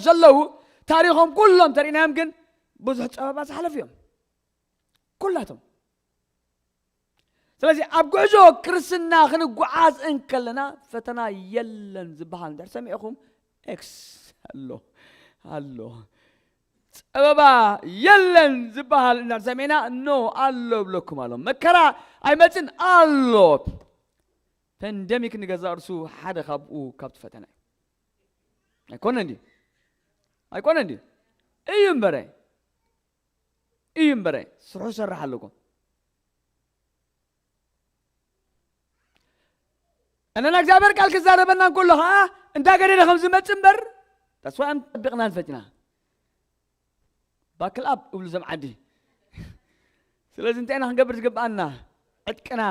ዘለዉ ታሪኾም ኩሎም ተርእናዮም ግን ብዙሕ ጸበባ ዝሓለፉ እዮም ኩላቶም። ስለዚ ኣብ ጉዕዞ ክርስትና ክንጓዓዝ እንከለና ፈተና የለን ዝበሃል እንድሕር ሰሚዕኹም፣ ኤክስ ኣሎ ኣሎ። ጸበባ የለን ዝበሃል እንድሕር ሰሚዕና፣ ኖ ኣሎ ብለኩም ኣሎ። መከራ ኣይመጽን ኣሎ። ፓንደሚክ ንገዛ እርሱ ሓደ ካብኡ ካብቲ ፈተና እዩ። ኣይኮነን ድዩ? ኣይኮነን ድዩ? እዩ እምበረ። እዩ እምበረ። ስርሑ ይሰርሕ ኣለዎ። እነና እግዚኣብሔር ቃል ክዛረበና እንከሎ ኸዓ እንዳገደደ ከም ዝመጽእ እምበር፣ ተስፋ ጠቢቕና ንፈቲና። ባክል ኣፕ እብሉ ዘም ዓዲ። ስለዚ እንታይ ኢና ክንገብር ዝግብኣና? ዕጥቅና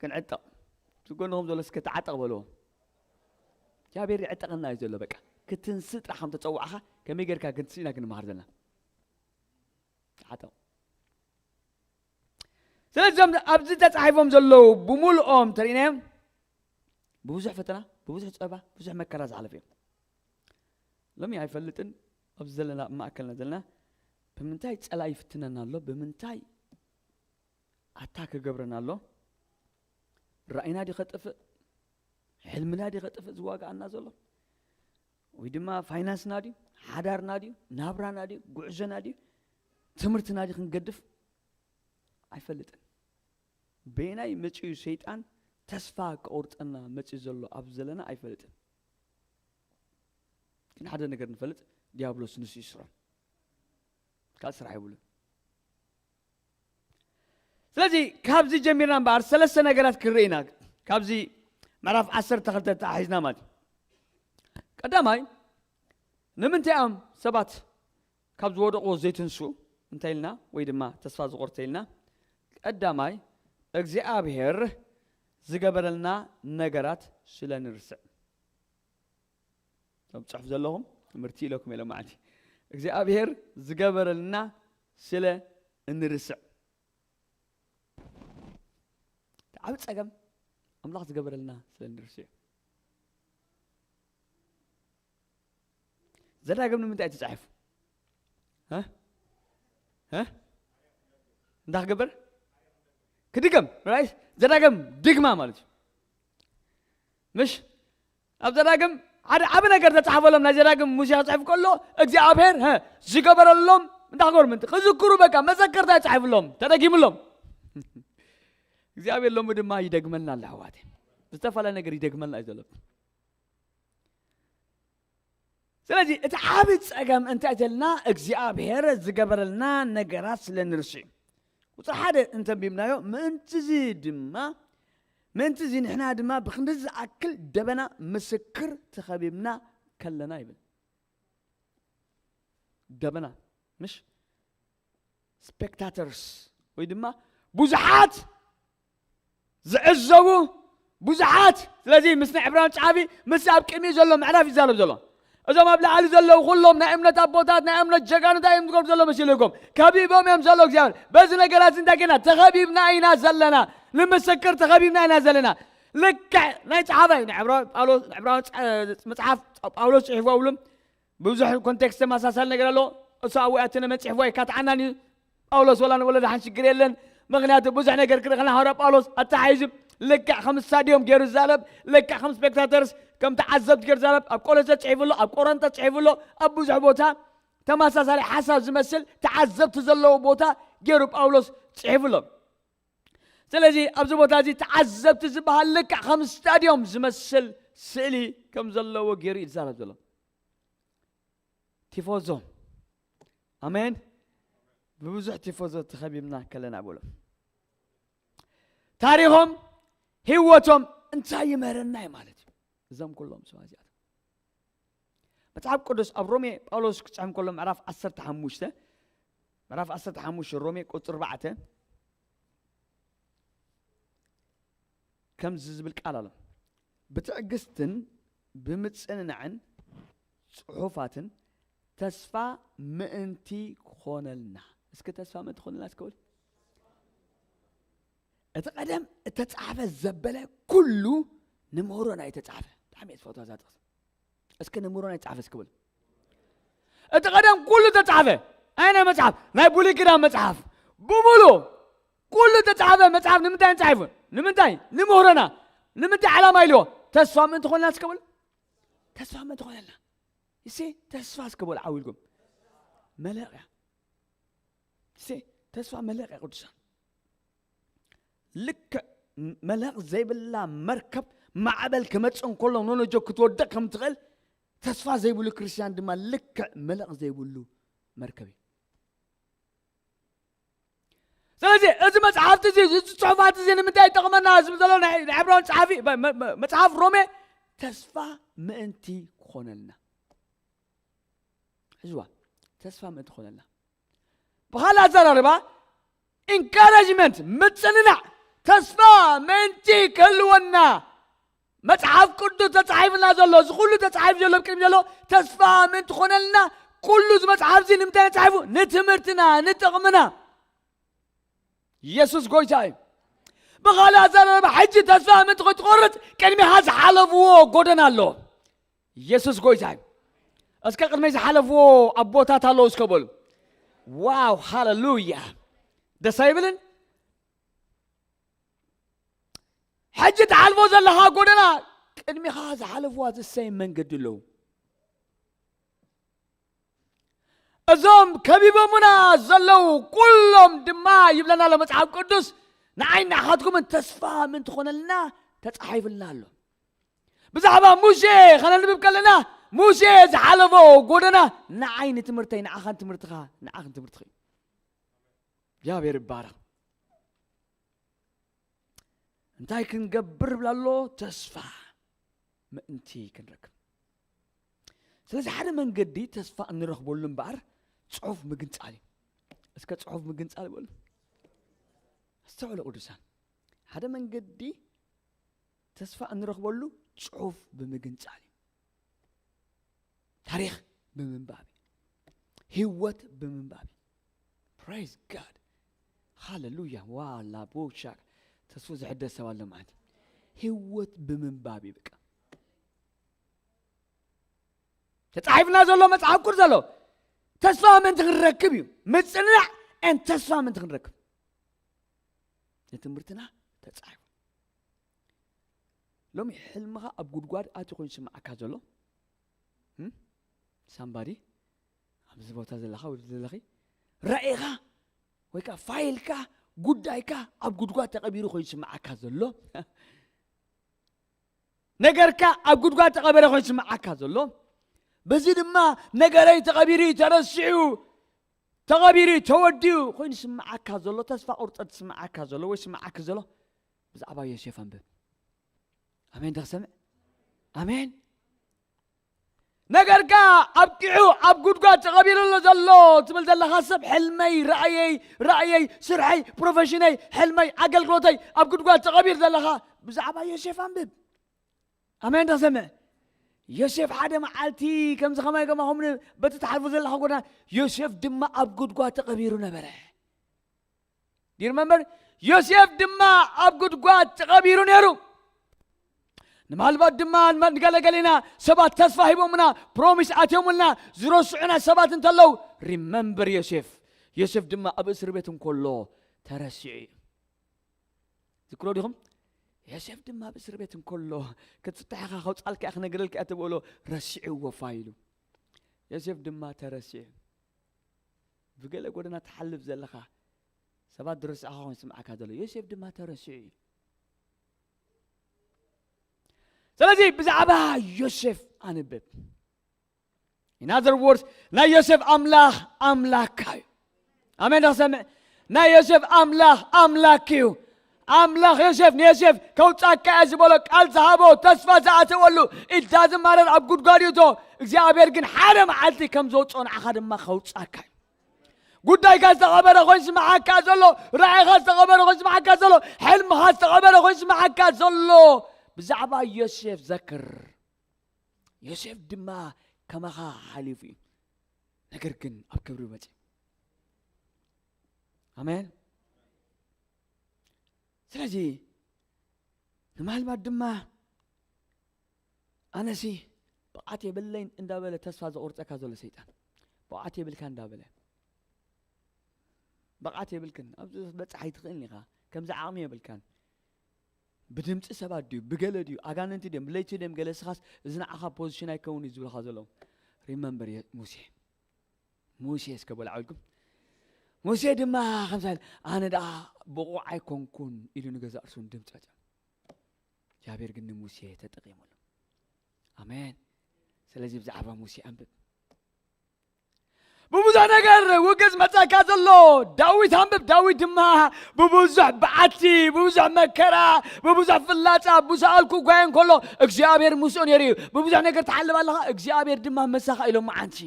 ክንዕጠቕ። ዝጎንኹም ዘሎ እስከ ተዓጠቕ በልዎ። እግዚኣብሔር ይዕጠቐና እዩ ዘሎ። በቃ ክትንስእ ጥራሕ ከም ተጸዋዕኻ ከመይ ጌርካ ክትንስእ ኢና ክንመሃር ዘለና። ተዓጠቕ። ስለዚ እዞም ኣብዚ ተጻሒፎም ዘለዉ ብምልኦም ተርእናዮም ብብዙሕ ፈተና፣ ብብዙሕ ጸባ፣ ብዙሕ መከራ ዝሓለፈ እዮም። ሎሚ ኣይፈልጥን ኣብዚ ዘለና፣ ኣብ ማእከልና ዘለና ብምንታይ ጸላኢ ይፍትነና ኣሎ፣ ብምንታይ ኣታክ ክገብረና ኣሎ። ራእይና ድዩ ከጥፍእ? ሕልምና ድዩ ከጥፍእ ዝዋጋኣና ዘሎ? ወይ ድማ ፋይናንስና ድዩ? ሓዳርና ድዩ? ናብራና ድዩ? ጉዕዞና ድዩ? ትምህርትና ድዩ ክንገድፍ? ኣይፈልጥን። በየናይ መጺኡ ሰይጣን ተስፋ ከቑርጠና መጺኡ ዘሎ ኣብ ዘለና ኣይፈልጥን። ግን ሓደ ነገር ንፈልጥ፣ ዲያብሎስ ንሱ ይስሮ። ካልእ ስራሕ የብሉን። ስለዚ ካብዚ ጀሚርና እምበኣር ሰለስተ ነገራት ክንርኢ ኢና። ካብዚ ምዕራፍ ዓሰርተ ክልተ ተታሒዝና ማለት እዩ። ቀዳማይ፣ ንምንታይ እዮም ሰባት ካብ ዝወደቑ ዘይትንሱ እንታይ ኢልና ወይ ድማ ተስፋ ዝቆርተ ኢልና? ቀዳማይ፣ እግዚኣብሔር ዝገበረልና ነገራት ስለ ንርስዕ። እቶም ጽሑፍ ዘለኹም ትምህርቲ ኢለኩም ኢሎም መዓልቲ እግዚኣብሔር ዝገበረልና ስለ እንርስዕ። እቲ ዓብ ጸገም ኣምላኽ ዝገበረልና ስለ እንርስዕ። ዘዳግም ንምንታይ ተጻሒፉ? እ? እ? እንታይ ክገብር? ክድገም፣ ራይት? ዘዳግም ድግማ ማለት እዩ። ምሽ? ኣብ ዘዳግም ሓደ ዓቢ ነገር ተጻሕፈሎም፣ ናይ ዘዳግም ሙሴ ክጽሕፍ ከሎ እግዚኣብሔር፣ እ፣ ዝገበረሎም እንታይ ክገብሩ ምንቲ? ክዝክሩ፣ በቃ መዘከርታ ይጻሕፍሎም፣ ተደጊምሎም። እግዚኣብሔር ሎሚ ድማ ይደግመልና ኣሎ ኣሕዋተይ። ዝተፈላለየ ነገር ይደግመልና እዩ ዘሎ። ስለዚ እቲ ዓቢ ጸገም እንታይ ተልና እግዚኣብሔር ዝገበረልና ነገራት ስለ ንርስዕ። ቁጽሪ ሓደ እንተንቢብናዮ፣ ምእንትዚ ድማ፣ ምእንትዚ ንሕና ድማ ብኽንዲ ዝኣክል ደበና ምስክር ተኸቢብና ከለና ይብል። ደበና፣ ምሽ? ስፔክታተርስ ወይ ድማ ብዙሓት ዝዕዘቡ ብዙሓት። ስለዚ ምስ ናይ ዕብራውያን ጸሓፊ ምስ ኣብ ቅድሚኡ ዘሎ ምዕራፍ ይዛረብ ዘሎ። እዞም ኣብ ላዕሊ ዘለዉ ኩሎም ናይ እምነት ኣቦታት፣ ናይ እምነት ጀጋኑታት እዮም ዝገብሩ ዘሎ መሲልኩም። ከቢቦም እዮም ዘለዉ እግዚኣብሔር። በዚ ነገራት እዚ እንታይ ጌና? ተኸቢብና ኢና ዘለና። ንምስክር ተኸቢብና ኢና ዘለና። ልክዕ ናይ ጸሓፋይ ናይ ዕብራውያን ጳውሎስ፣ ናይ ዕብራውያን ጸ-፣ መጽሓፍ ጳውሎስ ጽሒፍዎ ብሉ ብዙሕ ኮንቴክስት ተመሳሳሊ ነገር ኣሎ። እሱ ኣብኡ ኣተነ መጽሕፍዎ ኣይካትዓናን እዩ። ጳውሎስ ወላ ንወለዶ ሓንቲ ሽግር የለን። ምኽንያቱ ብዙሕ ነገር ክርኢ ከለና ሃዋርያ ጳውሎስ ኣተሓሒዙ ልክዕ ከም ስታድዮም ገይሩ ዝዛረብ፣ ልክዕ ከም ስፔክታተርስ፣ ከም ተዓዘብቲ ገይሩ ዝዛረብ፣ ኣብ ቆሎሴ ጽሒፉ ኣሎ፣ ኣብ ቆሮንቶስ ጽሒፉ ኣሎ፣ ኣብ ብዙሕ ቦታ ተመሳሳሊ ሓሳብ ዝመስል ተዓዘብቲ ዘለዎ ቦታ ገይሩ ጳውሎስ ጽሒፉ ኣሎ። ስለዚ ኣብዚ ቦታ እዚ ተዓዘብቲ ዝበሃል ልክዕ ከም ስታድዮም ዝመስል ስእሊ ከም ዘለዎ ገይሩ እዩ ዝዛረብ ዘሎ። ቲፎዞ። ኣሜን። ብብዙሕ ቲፎዞ ተኸቢብና ከለና በሎ። ታሪኾም፣ ህይወቶም እንታይ ይምህረና እዩ ማለት እዩ። እዞም ኩሎም ሰባት እዚኣቶም። መጽሓፍ ቅዱስ ኣብ ሮሜ ጳውሎስ ክጽሕም ከሎ ምዕራፍ ዓሰርተ ሓሙሽተ፣ ምዕራፍ ዓሰርተ ሓሙሽተ ሮሜ ቁጽሪ ኣርባዕተ ከምዚ ዝብል ቃል ኣሎ። ብትዕግስትን ብምጽንናዕን ጽሑፋትን ተስፋ ምእንቲ ክኾነልና። እስኪ ተስፋ ምእንቲ ክኾነልና እስኪ በሉ። እቲ ቀደም እተጻሕፈ ዘበለ ኩሉ ንምህሮና እዩ እተጻሕፈ። ብጣዕሚ እየ ዝፈትዋ እዛ ጥቕሲ። እስከ ንምሮን ኣይጻሓፈ እስክብል። እቲ ቀደም ኩሉ ተጻሓፈ። ኣይ ናይ መጽሓፍ ናይ ብሉይ ኪዳን መጽሓፍ ብምሉ ኩሉ ተጻሓፈ። መጽሓፍ ንምንታይ ተጻሒፉ? ንምንታይ? ንምሁረና። ንምንታይ ዓላማ ኢልዎ? ተስፋ ምእንቲ ኾንና እስከብል። ተስፋ ምእንቲ ኾነልና። እሲ ተስፋ እስከበሉ ዓው ኢልኩም። መለቕያ። እሲ ተስፋ መለቕያ ቅዱሳን። ልክዕ መለቕ ዘይብላ መርከብ ማዕበል ክመጽእ እንከሎ ኖኖጆ ክትወድቕ ከም ትኽእል፣ ተስፋ ዘይብሉ ክርስቲያን ድማ ልክዕ መለቕ ዘይብሉ መርከብ እዩ። ስለዚ እዚ መጽሓፍቲ እዚ፣ እዚ ጽሑፋት እዚ ንምንታይ ይጠቕመና ዝብል ዘሎ ናይ ናይ ዕብራውያን ጸሓፊ፣ መ- መ- መ- መጽሓፍ ሮሜ፣ ተስፋ ምእንቲ ክኾነልና። ሕዝዋ፣ ተስፋ ምእንቲ ክኾነልና። ብኻልእ ኣዘራርባ፣ ኢንካረጅመንት፣ ምጽንናዕ፣ ተስፋ ምእንቲ ክህልወና። መጽሓፍ ቅዱስ ተጻሒፍና ዘሎ፣ እዚ ኩሉ ተጻሒፍ ዘሎ፣ ቅድሚ ዘሎ ተስፋ ምእንቲ ኮነልና። ኩሉ እዚ መጽሓፍ እዚ ንምንታይ ተጻሒፉ? ንትምህርትና፣ ንጥቕምና። ኢየሱስ ጎይታ እዩ። ብኻልእ ኣዘራርባ፣ ሕጂ ተስፋ ምእንቲ ክትቆርጽ ቅድሚኻ ዝሓለፍዎ ጎደና ኣሎ። ኢየሱስ ጎይታ እዩ። እስከ ቅድመይ ዝሓለፍዎ ኣቦታት ኣለዉ እስከ በሉ። ዋው፣ ሃሌሉያ። ደስ ኣይብልን? ሕጂ ትሓልፎ ዘለኻ ጎደና ቅድሚኻ ዝሓለፍዋ ዝሰይ መንገዲ ኣለዉ። እዞም ከቢቦምና ዘለዉ ኩሎም ድማ ይብለና ኣሎ መጽሓፍ ቅዱስ፣ ንዓይ ንዓኻትኩምን ተስፋ ምእንቲ ኾነልና ተጻሒፍልና ኣሎ። ብዛዕባ ሙሴ ኸነንብብ ከለና፣ ሙሴ ዝሓለፎ ጎደና ንዓይ ንትምህርተይ፣ ንዓኻን ትምህርትኻ፣ ንዓኽን ትምህርትኺ። እግዚኣብሔር ይባረኽ። እንታይ ክንገብር ብላ ኣሎ? ተስፋ ምእንቲ ክንረክብ። ስለዚ ሓደ መንገዲ ተስፋ እንረኽበሉ እምበኣር ጽሑፍ ምግንጻል እዩ። እስከ ጽሑፍ ምግንጻል በሉ። ኣስተውዕሉ ቅዱሳን። ሓደ መንገዲ ተስፋ እንረኽበሉ ጽሑፍ ብምግንጻል እዩ። ታሪኽ ብምንባብ እዩ። ህይወት ብምንባብ እዩ። Praise God. ሃሌሉያ። ዋላ ቦሻ ተስፉ ዝሕደስ ሰብ ኣሎ ማለት እዩ። ህይወት ብምንባብ እዩ በቃ። ተጻሒፍና ዘሎ መጽሓፍ ቅዱስ ዘሎ ተስፋ ምእንቲ ክንረክብ እዩ። ምጽንናዕ and ተስፋ ምእንቲ ክንረክብ። ንትምህርትና ተጻሒፉ። ሎሚ ሕልምኻ ኣብ ጉድጓድ ኣትዩ ኮይኑ ዝስምዓካ ዘሎ? እም? ሳምባዲ ኣብዚ ቦታ ዘለኻ ወይ ዘለኺ ራእይኻ ወይ ከዓ ፋይልካ ጉዳይካ ኣብ ጉድጓድ ተቐቢሩ ኮይኑ ዝስምዓካ ዘሎ? ነገርካ ኣብ ጉድጓድ ተቐበረ ኮይኑ ዝስምዓካ ዘሎ? በዚ ድማ ነገረይ ተቐቢሩ እዩ፣ ተረሲዑ፣ ተቐቢሩ እዩ፣ ተወዲኡ ኮይኑ ዝስምዓካ ዘሎ፣ ተስፋ ቁርጸት ዝስምዓካ ዘሎ ወይ ዝስምዓኪ ዘሎ ብዛዕባ ዮሴፍ ኣንብብ። ኣሜን። ዶ ክሰምዕ? ኣሜን። ነገርካ ኣብቂዑ ኣብ ጉድጓድ ተቐቢሩ ኣሎ ዘሎ ትብል ዘለኻ ሰብ፣ ሕልመይ፣ ራእየይ፣ ራእየይ፣ ስርሐይ፣ ፕሮፌሽነይ፣ ሕልመይ፣ ኣገልግሎተይ ኣብ ጉድጓድ ተቐቢሩ ዘለኻ፣ ብዛዕባ ዮሴፍ ኣንብብ። ኣሜን። ዶ ክሰምዕ? ዮሴፍ ሓደ መዓልቲ ከምዚ ከማይ ከማኹም ን-፣ በቲ ትሓልፉ ዘለኻ ጎደና፣ ዮሴፍ ድማ ኣብ ጉድጓድ ተቐቢሩ ነበረ። Do you remember? ዮሴፍ ድማ ኣብ ጉድጓድ ተቐቢሩ ነይሩ። ንምናልባት ድማ ንማ-፣ ንገለገሌና ሰባት ተስፋ ሂቦምና፣ ፕሮሚስ ኣትዮምልና፣ ዝረስዑና ሰባት እንተለዉ፣ ሪመምበር ዮሴፍ። ዮሴፍ ድማ ኣብ እስር ቤት እንከሎ ተረሲዑ እዩ። ዝክሮ ዲኹም? ዮሴፍ ድማ ኣብ እስር ቤት እንከሎ፣ ክትፍታሕ ኢኻ፣ ከውጻልካ እየ፣ ክነግረልካ እየ ትበሎ፣ ረሲዕዎ ፋይሉ። ዮሴፍ ድማ ተረሲዑ። ብገለ ጎደና ትሓልፍ ዘለኻ ሰባት ዝረስዕኻ ኮይኑ ዝስምዓካ ዘሎ። ዮሴፍ ድማ ተረሲዑ እዩ። ስለዚ ብዛዕባ ዮሴፍ ኣንብብ። In other words፣ ናይ ዮሴፍ ኣምላኽ ኣምላካ እዩ። ኣሜን። ዶ ክሰምዕ? ናይ ዮሴፍ ኣምላኽ ኣምላክ እዩ። ኣምላኽ ዮሴፍ ንዮሴፍ ከውጻካ እየ ዝበሎ ቃል ዝሃቦ ተስፋ ዝኣተወሉ ኢዳ ዝማረር ኣብ ጉድጓድ እዩ እቶ። እግዚኣብሔር ግን ሓደ መዓልቲ ከም ዘውፅኦ ንዓኻ ድማ ከውጻካ እዩ። ጉዳይካ ዝተቐበረ ኮይኑ ስምዓካ ዘሎ፣ ራእይኻ ዝተቐበረ ኮይኑ ስምዓካ ዘሎ፣ ሕልምኻ ዝተቐበረ ኮይኑ ስምዓካ ዘሎ ብዛዕባ ዮሴፍ ዘክር። ዮሴፍ ድማ ከማኻ ሓሊፉ እዩ፣ ነገር ግን ኣብ ክብሪ መጺኡ። ኣሜን። ስለዚ ንምናልባት ድማ ኣነሲ ብቕዓት የብለይን እንዳበለ ተስፋ ዘቑርጸካ ዘሎ ሰይጣን፣ ብቕዓት የብልካ እንዳበለ፣ ብቕዓት የብልክን፣ ኣብዚ ክትበጽሕ ኣይትኽእልን ኢኻ፣ ከምዚ ዓቕሚ የብልካን፣ ብድምጺ ሰባት ድዩ፣ ብገለ ድዩ፣ ኣጋንንቲ ድዮም፣ ብለይቲ ድዮም፣ ገለ ስኻስ እዚ ንዓኻ ፖዚሽን ኣይከውን እዩ ዝብልኻ ዘለዉ። ሪመምበር ሙሴ፣ ሙሴ እስከ በሉ ዓውልኩም። ሙሴ ድማ ከምዚ ኢሉ፣ ኣነ ደኣ ብቑዕ ኣይኮንኩን ኢሉ ንገዛእ ርእሱ ድምጸጸ። እግዚኣብሔር ግን ንሙሴ ተጠቒሙሉ። ኣሜን። ስለዚ ብዛዕባ ሙሴ ኣንብብ። ብብዙሕ ነገር ውግእ ዝመጸካ ዘሎ ዳዊት ኣንብብ። ዳዊት ድማ ብብዙሕ በዓቲ፣ ብብዙሕ መከራ፣ ብብዙሕ ፍላጻ፣ ብብዙሕ ኣልኩ ጓየ እንከሎ እግዚኣብሔር ምስኡ ነይሩ እዩ። ብብዙሕ ነገር ትሓልፍ ኣለኻ፣ እግዚኣብሔር ድማ መሳኻ ኢሎም መዓንቲ።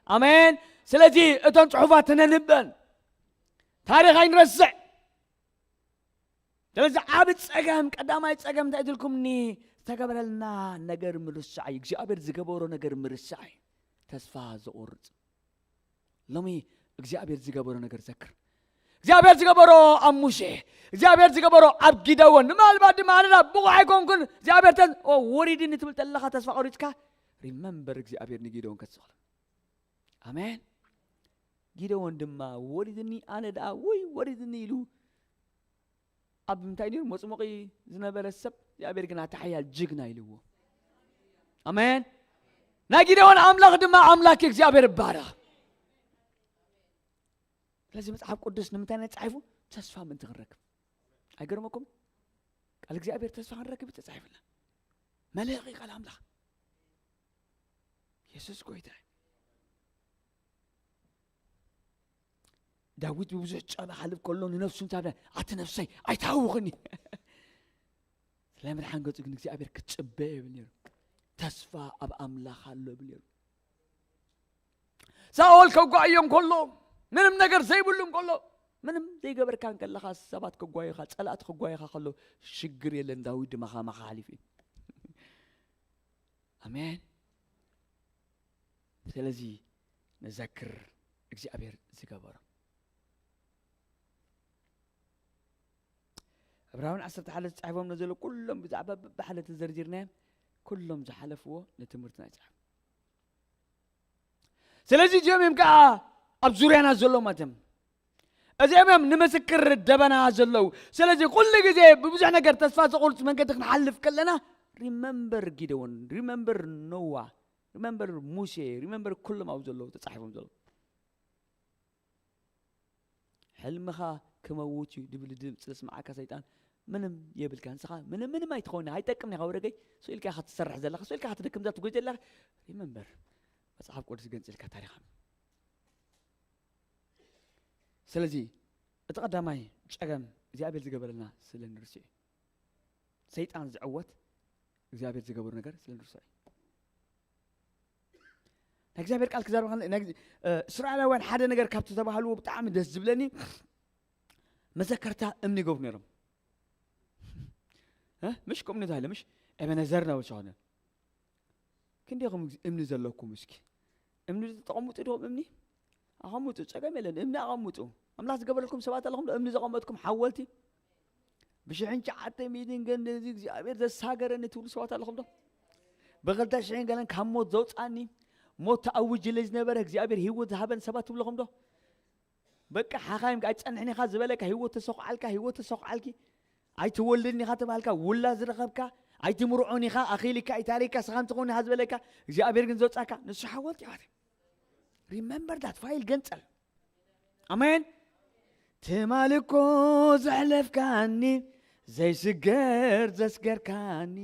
ኣሜን። ስለዚ እተን ጽሑፋት ተነንበን፣ ታሪኽ ኣይንረስዕ። ስለዚ ዓቢ ጸገም፣ ቀዳማይ ጸገም እንታይ ኢልኩምኒ? ዝተገበረልና ነገር ምርሳዕ እዩ። እግዚኣብሔር ዝገበሮ ነገር ምርሳዕ እዩ። ተስፋ ዘቑርጽ። ሎሚ እግዚኣብሔር ዝገበሮ ነገር ዘክር። እግዚኣብሔር ዝገበሮ ኣብ ሙሴ፣ እግዚኣብሔር ዝገበሮ ኣብ ጊደዎን፣ ምናልባት ድማ ኣነ ብቑዕ ኣይኮንኩን፣ እግዚኣብሔር ተን-፣ ኦ፣ ወሪድኒ ትብል ተለኻ ተስፋ ቆሪጽካ፣ ሪመምበር እግዚኣብሔር ንጊደዎን ከትስኽሎ። ኣሜን። ጊደዎን ድማ ወሪድኒ፣ ኣነ ደኣ ወይ ወሪድኒ ኢሉ ኣብ እንታይ ነይሩ መጽሙቒ ዝነበረ ሰብ እግዚኣብሔር ግን ኣታ ሓያል ጅግና ኢልዎ። ኣሜን። ናይ ጊደዎን ኣምላኽ ድማ ኣምላክ እግዚኣብሔር ይባረኽ። ስለዚ መጽሓፍ ቅዱስ ንምንታይ ናይ ተጻሒፉ? ተስፋ ምእንቲ ክንረክብ። ኣይገርመኩም? ቃል እግዚኣብሔር ተስፋ ክንረክብ እዩ ተጻሒፉልና። መልህቕ እዩ ቃል ኣምላኽ። የሱስ ጎይታ እዩ። ዳዊት ብብዙሕ ጨና ክሓልፍ ከሎ ንነፍሱ እንታይ ብላ? ኣቲ ነፍሰይ ኣይትሃውኽኒ። ስለምድሓን ገጹ ግን እግዚኣብሔር ክትጽበ ይብል ነይሩ። ተስፋ ኣብ ኣምላኽ ኣሎ ይብል ነይሩ። ሳኦል ከጓየዮ እንከሎ፣ ምንም ነገር ዘይብሉ እንከሎ፣ ምንም ዘይገበርካ እንከለኻ ሰባት ከጓዩኻ፣ ጸላእቲ ከጓዩኻ ከሎ ሽግር የለን። ዳዊት ድማ ከማኻ ሓሊፉ እዩ። ኣሜን። ስለዚ ንዘክር እግዚኣብሔር ዝገበሮ። ዕብራውያን ዓሰርተ ሓደ ዝጻሕፎም ነዘሎ ኩሎም ብዛዕባ በብሓደ ተዘርዚርናዮም ኩሎም ዝሓለፍዎ ንትምህርትና ይጻሕፍ። ስለዚ እዚኦም እዮም ከዓ ኣብ ዙርያና ዘለዉ ማለት እዮም። እዚኦም እዮም ንምስክር ደበና ዘለዉ። ስለዚ ኩሉ ግዜ ብብዙሕ ነገር ተስፋ ዘቑርጽ መንገዲ ክንሓልፍ ከለና ሪመምበር ጊደዎን፣ ሪመምበር ኖዋ፣ ሪመምበር ሙሴ፣ ሪመምበር ኩሎም ኣብ ዘለዉ ተጻሒፎም ዘለዉ። ሕልምኻ ክመውት እዩ ድብል ድምፂ ዘስምዓካ ሰይጣን ምንም የብልካ። ንስኻ ምንም ምንም ኣይትኸውን፣ ኣይጠቅምን ኢኻ ወደገይ። ስኢልካ ኢኻ ትሰርሕ ዘለኻ፣ ስኢልካ ኢኻ ትደክም ዘላ ትጎይ ዘለኻ። ሪመምበር መጽሓፍ ቅዱስ ገንጽልካ ታሪኻ። ስለዚ እቲ ቀዳማይ ጸገም እግዚኣብሔር ዝገበረልና ስለ ንርስዕ እዩ። ሰይጣን ዝዕወት እግዚኣብሔር ዝገበሩ ነገር ስለ ንርስዕ እዩ። ናይ እግዚኣብሔር ቃል ክዛረብ ከሎ፣ ናይ ግዜ-፣ እ፣ እስራኤላውያን ሓደ ነገር ካብቲ ዝተባህልዎ ብጣዕሚ ደስ ዝብለኒ፣ መዘከርታ እምኒ ይገብሩ ነይሮም። እ? ምሽ ከምኡ እንታይ ኢለ፣ ምሽ ኤበነዘር ነው ዝኾነ። ክንደይኹም እምኒ ዘለኩም እስኪ? እምኒ ተቐምጡ ዶ እምኒ? ኣቐምጡ፣ ጸገም የለን። እምኒ ኣቐምጡ። ኣምላኽ ዝገበረልኩም ሰባት ኣለኹም ዶ? እምኒ ዘቐመጥኩም ሓወልቲ? ብሽሕን ትሽዓተ ሚእትን ግን ነዚ እግዚኣብሔር ዘሳገረኒ ትብሉ ሰባት ኣለኹም ዶ? ብኽልተ ሽሕን ገለን ካብ ሞት ዘውፅኣኒ፣ ሞት ተኣውጅለይ ዝነበረ እግዚኣብሔር ህይወት ዝሃበን ሰባት ትብለኹም ዶ? በቃ ሓኻይም ኣይትጸንሕን ኢኻ ዝበለካ፣ ህይወት ተሰኹዓልካ፣ ህይወት ተሰኹዓልኪ፣ ኣይትወልድን ኢኻ ተባሃልካ፣ ውላ ዝረኸብካ፣ ኣይትምርዖን ኢኻ፣ ኣኺልካ፣ ኣይታሪካ፣ ስኻ እንትኸውን ኢኻ ዝበለካ፣ እግዚኣብሔር ግን ዘውጻካ፣ ንሱ ሓወልቲ ይባርክ። Remember that፣ ፋይል ገንጸል። ኣሜን። ትማል እኮ ዘሕለፍካኒ፣ ዘይስገር ዘስገርካኒ፣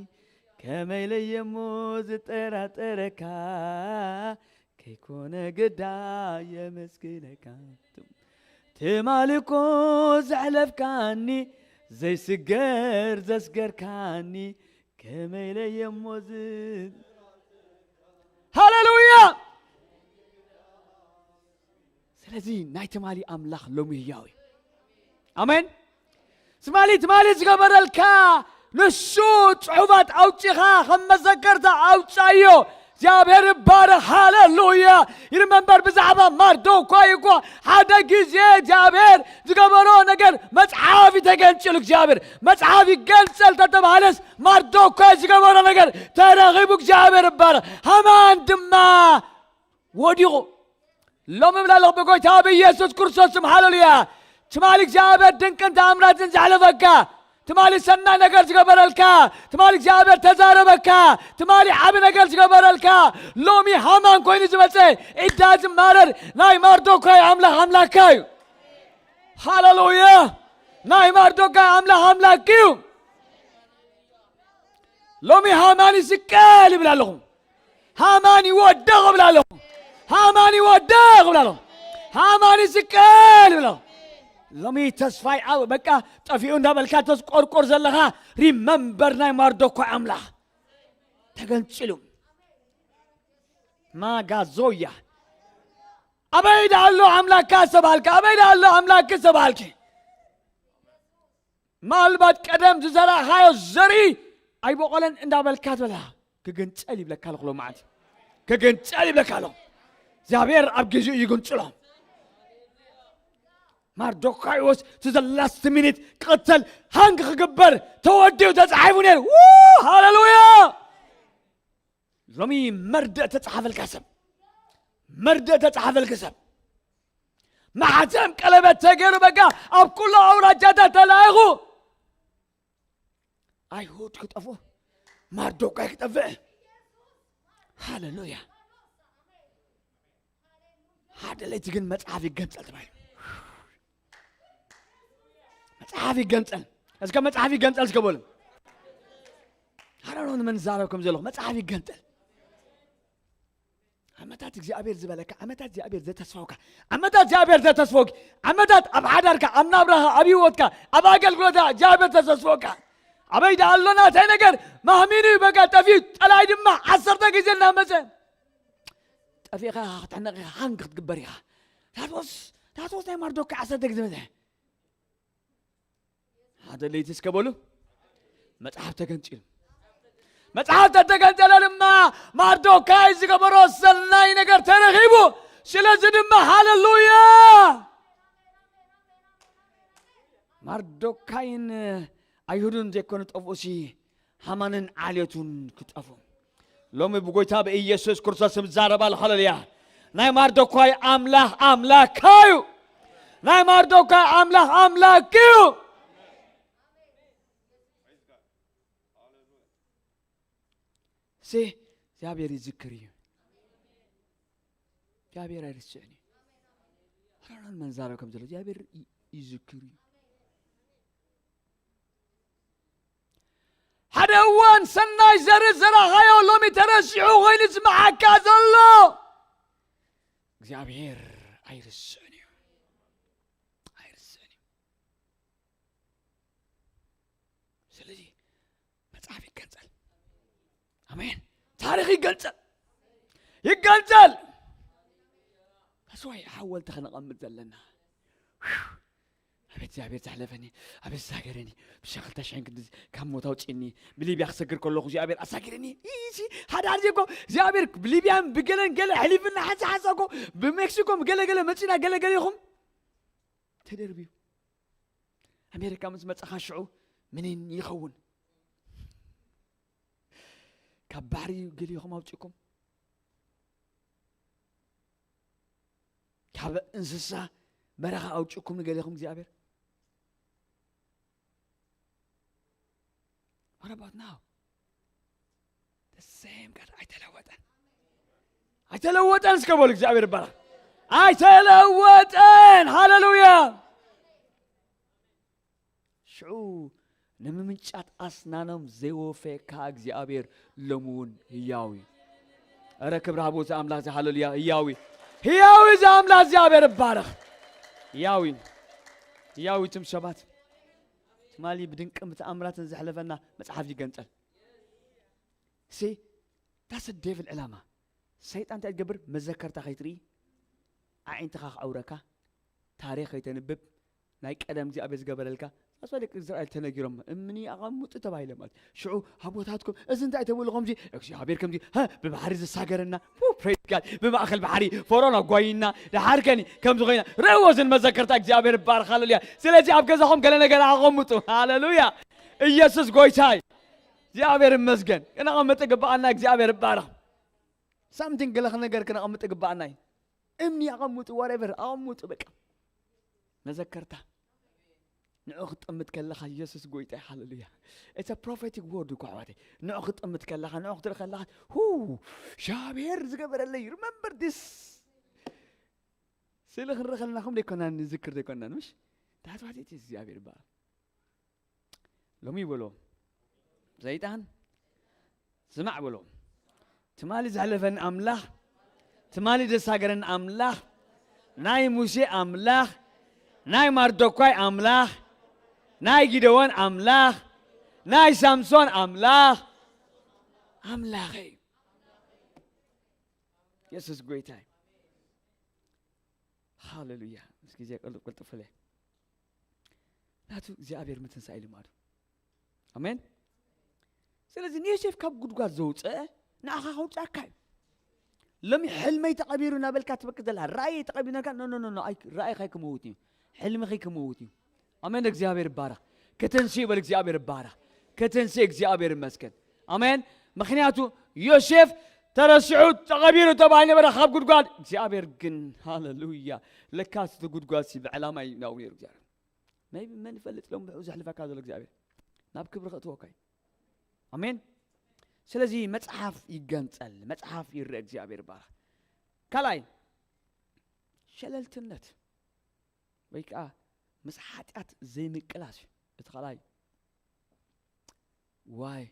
ከመይ ለየሞ ዝጠራጠረካ፣ ከይኮነ ግዳ የመስግነካ። ትማል እኮ ዘሕለፍካኒ፣ ዘይስገር ዘስገርካኒ፣ ከመይ ለየሞ ዝ-፣ ሃሌሉያ! ስለዚ ናይ ትማሊ ኣምላኽ ሎሚ ህያው እዩ። ኣሜን። ትማሊ፣ ትማሊ ዝገበረልካ ንሱ ጽሑፋት ኣውጺኻ ከም መዘከርታ ኣውጻዮ። እግዚኣብሔር ይባረኽ። ሃሌሉያ። ይርመንበር ብዛዕባ ማርዶኳይ እኮ ሓደ ግዜ እግዚኣብሔር ዝገበሮ ነገር መጽሓፍ እዩ ተገንጽሉ። እግዚኣብሔር መጽሓፍ ይገንጸል ተተባሃለስ ማርዶኳይ ዝገበሮ ነገር ተረኺቡ። እግዚኣብሔር ይባረኽ። ሃማን ድማ ወዲቑ። ሎሚ እብላ ኣለኹ ብጎይታ ብኢየሱስ ክርስቶስ ስም፣ ሃሌሉያ። ትማሊ እግዚኣብሔር ድንቅን ተኣምራትን ዘሕለፈካ፣ ትማሊ ሰናይ ነገር ዝገበረልካ፣ ትማሊ እግዚኣብሔር ተዛረበካ፣ ትማሊ ዓቢ ነገር ዝገበረልካ፣ ሎሚ ሃማን ኮይኑ ዝመጸ ኢዳ ዝማረር ናይ ማርዶካይ ኣምላኽ ኣምላካ እዩ። ሃሌሉያ። ናይ ማርዶካይ ኣምላኽ ኣምላክ እዩ። ሎሚ ሃማን ይስቀል ይብል ኣለኹ። ሃማን ይወደቕ እብል ኣለኹ። ሃማን ይወደቕ እብል ኣለኹ። ሃማን ይስቀል እብል ኣለኹ። ሎሚ ተስፋይ ኣብ በቃ ጠፊኡ እንዳበልካ ተስቆርቆር ዘለኻ፣ ሪመምበር ናይ ማርዶኳይ ኣምላኽ ተገንጺሉ። ማጋዞያ። ኣበይ ደኣ ኣሎ ኣምላካ ዝተባሃልካ? ኣበይ ደኣ ኣሎ ኣምላክ ዝተባሃልኪ? ማልባት ቀደም ዝዘራእኻዮ ዘርኢ ኣይበቆለን እንዳበልካ ትበላ። ክግንጸል ይብለካ ኣለኹ ሎማዓንቲ። ክግንጸል ይብለካ ኣለኹ። እግዚኣብሔር ኣብ ግዜኡ ይግንጽሎ። ማርዶካዮስ to the last minute ክቕተል ሃንግ ክግበር ተወዲኡ ተጻሒፉ ነይሩ። ው! ሃሌሉያ! ሎሚ መርድእ ተጻሓፈልካ ሰብ፣ መርድእ ተጻሓፈልካ ሰብ፣ ማሕተም ቀለበት ተገይሩ በቃ ኣብ ኩሉ ኣውራጃታት ተላኢኹ። ኣይሁድ ክጠፍኡ፣ ማርዶካይ ክጠፍእ። ሃሌሉያ! ሓደ ለይቲ ግን መጽሓፍ ይገንጸል ተባሂሉ። መጽሓፍ ይገንጸል። እስከ መጽሓፍ ይገንጸል እስከ በሉ። ኣረኖ ንመን ዛረብ ከም ዘለኹ መጽሓፍ ይገንጸል። ዓመታት እግዚኣብሔር ዝበለካ፣ ዓመታት እግዚኣብሔር ዘተስፋውካ፣ ዓመታት እግዚኣብሔር ዘተስፈውኪ፣ ዓመታት ኣብ ሓዳርካ፣ ኣብ ናብራኻ፣ ኣብ ህይወትካ፣ ኣብ ኣገልግሎትካ እግዚኣብሔር ተተስፈውካ። ኣበይ ደኣ ኣሎ ናተይ ነገር? ማህሚኑ እዩ በቃ ጠፊኡ። ጠላይ ድማ ዓሰርተ ግዜ እናመጸ ጠፊእኻ ክትሕነቕ ኢኻ፣ ሃንግ ክትግበር ኢኻ። ታቶስ፣ ታቶስ ናይ ማርዶካይ ዓሰርተ ግዜ መጸ። ሓደ ለይቲ እስከ በሉ፣ መጽሓፍ ተገንጺሉ። መጽሓፍ ተተገንጸለ ድማ ማርዶካይ ዝገበሮ ሰናይ ነገር ተረኺቡ። ስለዚ ድማ ሃሌሉያ! ማርዶካይን ኣይሁድን ዘይኮነ ጠፍኡሲ፣ ሃማንን ዓሌቱን ክጠፉ። ሎሚ ብጎይታ ብኢየሱስ ክርስቶስ ስም ዛረባ ኣለኹ። ሃሌሉያ! ናይ ማርዶካይ ኣምላኽ ኣምላካ እዩ። ናይ ማርዶካይ ኣምላኽ ኣምላክ እዩ። ሲ እግዚኣብሔር ይዝክር እዩ። እግዚኣብሔር ኣይርስዕን እዩ። ሃራናን መንዛረብ ከም ዘሎ እግዚኣብሔር ይ-፣ ይዝክር እዩ። ሓደ እዋን ሰናይ ዘርኢ ዘራኻዮ ሎሚ ተረሲዑ ኮይኑ ዝመሓካ ዘሎ እግዚኣብሔር ኣይርስዕን እዩ። ኣይርስዕን እዩ። ስለዚ መጽሓፍ ይገንጸል። ኣሜን። ታሪኽ ይገንጸል። ይገንጸል። ታስዋይ ሓወልቲ ከነቐምጥ ዘለና። ኣቤት እግዚኣብሔር ዘሕለፈኒ፣ ኣቤት ዝሳገረኒ፣ ብሸክልተ ሽሕን ክንዲ ካብ ሞት ኣውፅኒ፣ ብሊብያ ክሰግር ከለኹ እግዚኣብሔር ኣሳጊረኒ። ይሲ ሓደ ሓደ እኮ እግዚኣብሔር ብሊብያን ብገለን ገለ ሕሊፍና ሓንሳ ሓንሳ እኮ ብሜክሲኮ ገለ ገለ መፂና ገለ ገለ ኢኹም ተደርብዩ። ኣሜሪካ ምስ መጻኻ ሽዑ ምንን ይኸውን? ካብ ባሕሪ ገሊኹም ኣውጺእኩም፣ ካብ እንስሳ በረኻ ኣውጺእኩም ንገሊኹም እግዚኣብሔር። What about now? The same God ኣይተለወጠን። ኣይተለወጠን እስከ በሉ እግዚኣብሔር ይባላል። ኣይተለወጠን። ሃሌሉያ። ሽዑ ንምምንጫት ኣስናኖም ዘይወፈካ እግዚኣብሔር ሎሚ እውን ህያው እዩ። ኧረ ክብሪ ሃቦ እዚ ኣምላኽ እዚ ሃሌሉያ ህያው እዩ። ህያው እዩ እዚ ኣምላኽ እግዚኣብሔር ይባረኽ። ህያው እዩ። ህያው እዩ እትም ሰባት። ትማሊ ብድንቅን ብተኣምራትን ዘሕለፈና መጽሓፍ ይገንጸል። ሲ that's the devil ዕላማ። ሰይጣን እንታይ ትገብር? መዘከርታ ከይትርኢ፣ ኣዒንትኻ ክዕውረካ፣ ታሪኽ ከይተንብብ፣ ናይ ቀደም እግዚኣብሔር ዝገበረልካ ኣስባ ደቂ እስራኤል ተነጊሮም እምኒ ኣቐምጡ ተባሂለ ማለት ሽዑ ኣቦታትኩም እዚ እንታይ ተብሉ ከምዚ እግዚኣብሔር ከምዚ ሀ ብባሕሪ ዝሳገረና ፕሬዝ ጋድ ብማእከል ባሕሪ ፈርዖን ኣጓይና ደሓር ከኒ ከምዚ ኮይና ረእዎ ዝን መዘከርታ እግዚኣብሔር ይባረክ ሃለሉያ። ስለዚ ኣብ ገዛኹም ገለ ነገር ኣቐምጡ ሃለሉያ። ኢየሱስ ጎይታይ እግዚኣብሔር ይመስገን። ክነቐምጥ ይግባኣና። እግዚኣብሔር ይባረክ። ሳምቲንግ ገለ ነገር ክነቐምጥ ይግባኣና እዩ። እምኒ ኣቐምጡ፣ ዋሬቨር ኣቐምጡ፣ በቃ መዘከርታ። ንዑ ክትጥምት ከለኻ ኢየሱስ ጎይታ እዩ። ሃሌሉያ። It's a prophetic word እኮ ኣሕዋተይ። ንዑ ክትጥምት ከለኻ፣ ንዑ ክትርኢ ከለኻ ሁ ሻብሔር ዝገበረለይ remember this። ስእሊ ክንርኢ ከለና ከም ዘይኮና ንዝክር ዘይኮና ምሽ ታትዋቴት እግዚኣብሔር ይባል። ሎሚ ይበሎ ሰይጣን ስማዕ በሎ። ትማሊ ዘሕለፈን ኣምላኽ፣ ትማሊ ዘሳገረን ኣምላኽ፣ ናይ ሙሴ ኣምላኽ፣ ናይ ማርዶኳይ ኣምላኽ፣ ናይ ጊደዎን ኣምላኽ፣ ናይ ሳምሶን ኣምላኽ ኣምላኸይ። የሱስ ጎይታይ። ሃሌሉያ። ምስ ግዜ ቀልጥፍ ቀልጥፍ ኢለ ናቱ እግዚኣብሔር ምትንሳእ ልማዱ። ኣሜን። ስለዚ ንዮሴፍ ካብ ጉድጓድ ዘውፅአ ንዓኻ ከውፅኣካ እዩ። ሎሚ ሕልመይ ተቐቢሩ እናበልካ ትበክ ዘላ ራእይ ተቐቢሩ ነካ ኖ ኖ ኖ ኖ፣ ኣይ- ራእይኻ ክመውት እዩ። ሕልምኺ ክመውት እዩ። ኣሜን። እግዚኣብሔር ይባረኽ። ክትንስእ ይበል። እግዚኣብሔር ይባረኽ። ክትንስእ እግዚኣብሔር ይመስገን። ኣሜን። ምክንያቱ ዮሴፍ ተረሲዑ ተቐቢሩ ተባሂሉ ነበረ ካብ ጉድጓድ። እግዚኣብሔር ግን ሃሌሉያ ለካ እቲ ጉድጓድ ሲ ብዕላማ እዩ ናብኡ ነይሩ እግዚኣብሔር። መይቢ መን ይፈልጥ ሎም ብኡ ዘሕልፈካ ዘሎ እግዚኣብሔር ናብ ክብሪ ከእትወካ እዩ። ኣሜን። ስለዚ መጽሓፍ ይገንጸል፣ መጽሓፍ ይረአ። እግዚኣብሔር ይባረኽ። ካልኣይ ሸለልትነት ወይ ከዓ ምስ ሓጢኣት ዘይምቅላስ እዩ። እቲ ካልኣይ ዋይ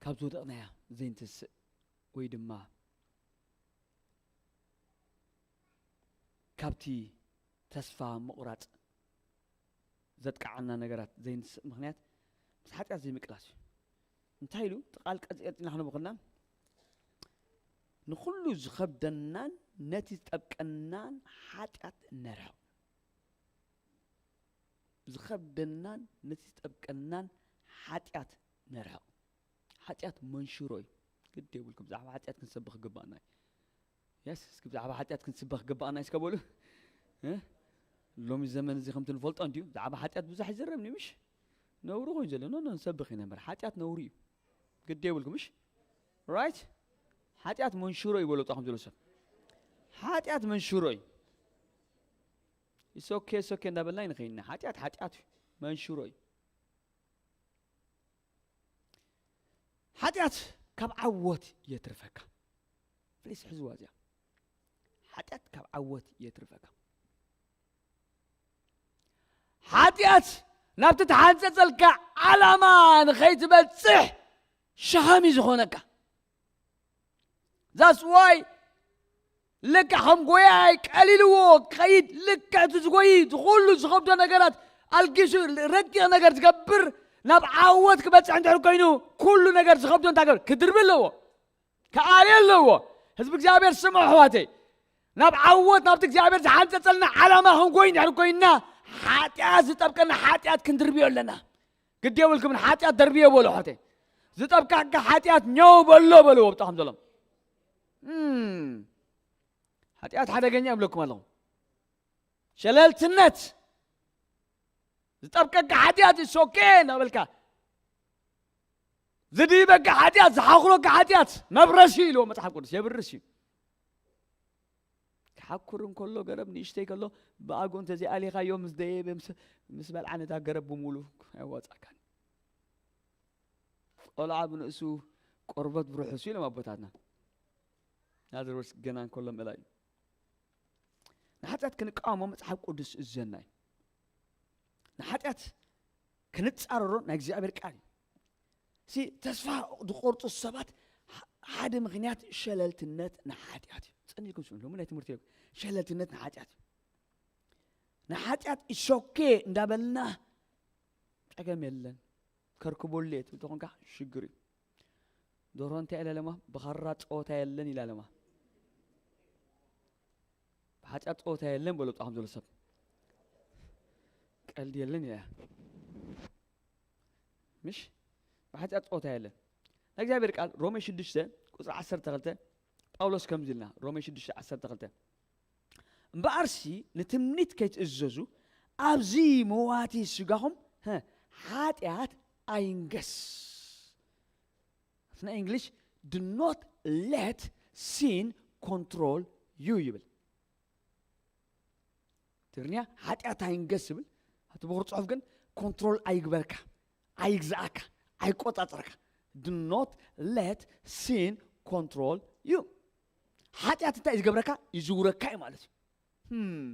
ካብ ዝወደቕናያ ዘይንትስእ ወይ ድማ ካብቲ ተስፋ ምቑራጽ ዘጥቃዓና ነገራት ዘይንስእ ምኽንያት ምስ ሓጢኣት ዘይምቅላስ እዩ። እንታይ ኢሉ እቲ ቃል ቀጽ ቀጽልና ክነብኹና ንኹሉ ዝኸብደናን ነቲ ዝጠብቀናን ሓጢኣት ነርሕቕ። ዝኸብደናን ነቲ ዝጠብቀናን ሓጢኣት ነርሕቕ። ሓጢኣት መንሽሮ እዩ። ግድ የብልኩም ብዛዕባ ሓጢኣት ክንሰብኽ ግባእና እዩ። የስ እስኪ ብዛዕባ ሓጢኣት ክንስበኽ ግባእና እዩ እስከ በሉ። እ? ሎሚ ዘመን እዚ ከምቲ ንፈልጦ እንድዩ ብዛዕባ ሓጢኣት ብዙሕ ይዝረብ ምሽ ነውሪ ኮይኑ ዘሎ ኖ ኖ ንሰብኽ ኢና እምበር ሓጢኣት ነውሪ እዩ። ግድ የብልኩም ምሽ ራይት። ሓጢኣት መንሽሮ እዩ በሎ ጣኹም ዘሎ ሰብ። ሓጢኣት መንሽሮ እዩ። ኢሶኬ ሶኬ እንዳበልና ይንኸይና ሓጢኣት ሓጢኣት እዩ። መንሽሮ እዩ። ሓጢኣት ካብ ዓወት የትርፈካ። ፕሊስ ሕዝዋ እዚኣ። ሓጢኣት ካብ ዓወት የትርፈካ። ሓጢኣት ናብቲ ተሓንፀፀልካ ዓላማ ንኸይትበፅሕ ሸኸሚ ዝኾነካ። ዛስ ዋይ ልክዕ ከም ጎያይ ቀሊልዎ ክኸይድ ልክዕ እቲ ዝጎይ ዝኩሉ ዝኸብዶ ነገራት ኣልጊሱ ረቂቕ ነገር ዝገብር ናብ ዓወት ክበፅሕ እንድሕር ኮይኑ ኩሉ ነገር ዝኸብዶ እንታይ ገር ክድርቢ ኣለዎ። ከኣልየ ኣለዎ። ህዝቢ እግዚኣብሔር ስምዑ ኣሕዋተይ። ናብ ዓወት ናብቲ እግዚኣብሔር ዝሓንፀፀልና ዓላማ ክንጎይ እንድሕር ኮይንና ሓጢኣት ዝጠብቀና ሓጢኣት ክንድርብዮ ኣለና። ግዲ የብልኩም ሓጢኣት ደርብዮ በሉ ኣሕዋተይ። ዝጠብቀካ ሓጢኣት ኛው በሎ በልዎ ብጣኹም ዘሎም። እም፣ ሓጢኣት ሓደገኛ ይብለኩም ኣለኹ። ሸለልትነት ዝጠብቀካ ሓጢኣት ሶኬ እናበልካ ዝድይበካ ሓጢኣት ዝሓኽሮካ ሓጢኣት መብረሲ ኢልዎ መፅሓፍ ቅዱስ የብርስ እዩ። ክሓኩር እንከሎ ገረብ ንእሽተይ ከሎ ብኣግኡ እንተዘይኣሊኻዮ ምስ ደየበ ምስ- ምስ በልዓ ነታ ገረብ ብምሉ ኣያዋፃካን። ቆልዓ ብንእሱ ቆርበት ብርሑሱ ኢሎም ኣቦታትና ናዘርወርስ ገና እንከሎ ምእላይ እዩ። ንሓጢኣት ክንቃወሞ መፅሓፍ ቅዱስ እዘና እዩ። ንሓጢኣት ክንፃረሮ ናይ እግዚኣብሔር ቃል እዩ። ሲ ተስፋ ዝቆርፁ ሰባት ሓደ ምክንያት ሸለልትነት ንሓጢኣት እዩ። ፀኒልኩም ስም ሎሚ ናይ ትምህርቲ ሸለልትነት ንሓጢኣት እዩ። ንሓጢኣት ኢሶኬ እንዳበልና ፀገም የለን ከርክቦሌ ትብል ተኾንካ ሽግር እዩ። ዶሮ እንታይ ኢላ ለማ ብኻራ ፀወታ የለን ኢላ ለማ ብሓጢኣት ፀወታ የለን በሎ ብጣኹም ዘሎ ሰብ ቀልዲ የለን እያ። ምሽ ብሓጢኣት ጸወታ የለን። ናይ እግዚኣብሔር ቃል ሮሜ ሽዱሽተ ቁጽሪ ዓሰርተ ክልተ ጳውሎስ ከምዚ ኢልና፣ ሮሜ ሽዱሽተ ዓሰርተ ክልተ፣ እምበኣርሲ ንትምኒት ከይትእዘዙ ኣብዚ መዋቲ ስጋኹም፣ ሀ፣ ሓጢኣት ኣይንገስ። ናይ እንግሊሽ፣ do not let sin control you ይብል። ትግርኛ ሓጢኣት ኣይንገስ ይብል። እቲ ብኩር ጽሑፍ ግን ኮንትሮል ኣይግበርካ፣ ኣይግዛኣካ፣ ኣይቆጻጸርካ። Do not let sin control you። ሓጢኣት እንታይ እዩ ዝገብረካ? ይዝውረካ እዩ ማለት እዩ። ህም፣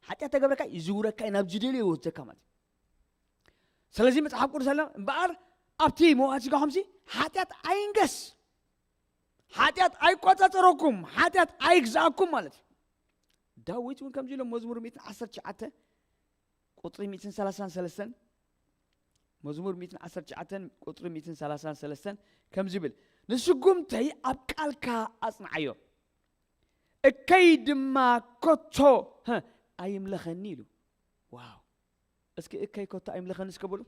ሓጢኣት ተገብረካ ይዝውረካ እዩ፣ ናብ ዝደልዮ ይወስደካ ማለት እዩ። ስለዚ መጽሓፍ ቅዱስ ኣለ እምበኣር ኣብቲ መዋቲ ስጋኹምሲ ሓጢኣት ኣይንገስ፣ ሓጢኣት ኣይቆጻጸረኩም፣ ሓጢኣት ኣይግዛኣኩም ማለት እዩ። ዳዊት እውን ከምዚ ኢሎ መዝሙር ሚእትን ዓሰርተ ትሽዓተ ቁጽሪ ሚእትን ሰላሳን ሰለስተን፣ መዝሙር ሚእትን ዓሰርተ ትሽዓተ ቁጽሪ ሚእትን ሰላሳን ሰለስተን ከምዚ ይብል፣ ንስጉምተይ ኣብ ቃልካ ኣጽንዓዮ፣ እከይ ድማ ከቶ፣ ሀ፣ ኣይምለኸኒ ኢሉ። ዋው! እስኪ እከይ ከቶ ኣይምለኸኒ እስከ በሉ።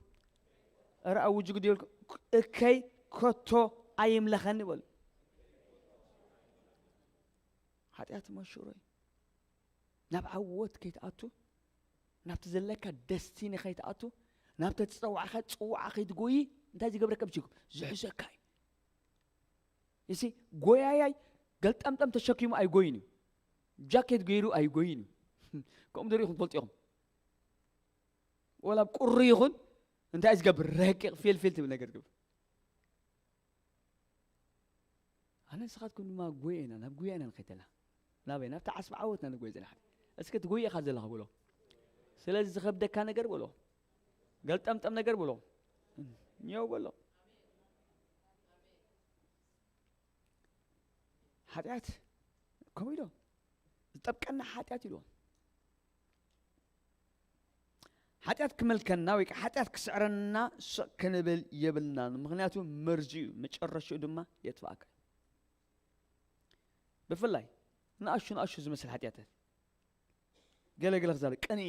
ኧረ ኣውጁ ግዲ ይበልኩ። እከይ ከቶ ኣይምለኸኒ በሉ። ሓጢኣት መሽሮ እዩ። ናብ ዓወት ከይትኣቱ፣ ናብቲ ዘለካ ደስቲኒ ከይትኣቱ፣ ናብቲ ተጸዋዕካ ጽዋዓ ከይትጎይ እንታይ ዝገብረካ ብችኩም? ዝሕዘካ እዩ። እሲ ጎያያይ ገልጠምጠም ተሸኪሙ ኣይጎይን እዩ። ጃኬት ገይሩ ኣይጎይን እዩ። ከምኡ ዶ ርኢኹም ትፈልጡ ኢኹም? ወላ ኣብ ቁሪ ይኹን እንታይ እዩ ዝገብር? ረቂቕ ፊልፊል ትብል ነገር ዝገብር። ኣነ ንስኻትኩም ድማ ጎየ ኢና፣ ናብ ጉያ ኢና ንኸይድ ዘለና። ናበይ? ናብቲ ዓስቢ ዓወትና ንጎየ ዘለና። እስከ ትጎየ ኢኻ ዘለኻ በሎ። ስለዚ ዝኸብደካ ነገር በሎ። ገልጠምጠም ነገር በሎ። ኘው በሎ። ሓጢኣት ከምኡ ኢሎ ዝጠብቀና ሓጢኣት ኢልዎ። ሓጢኣት ክመልከና ወይ ከዓ ሓጢኣት ክስዕረና ስቕ ክንብል የብልናን። ምኽንያቱ መርዚ እዩ፣ መጨረሽኡ ድማ የጥፍኣካ እዩ። ብፍላይ ንኣሹ ንኣሹ ዝመስል ሓጢኣታት ገለ ገለ ክዛረብ ቅንኢ፣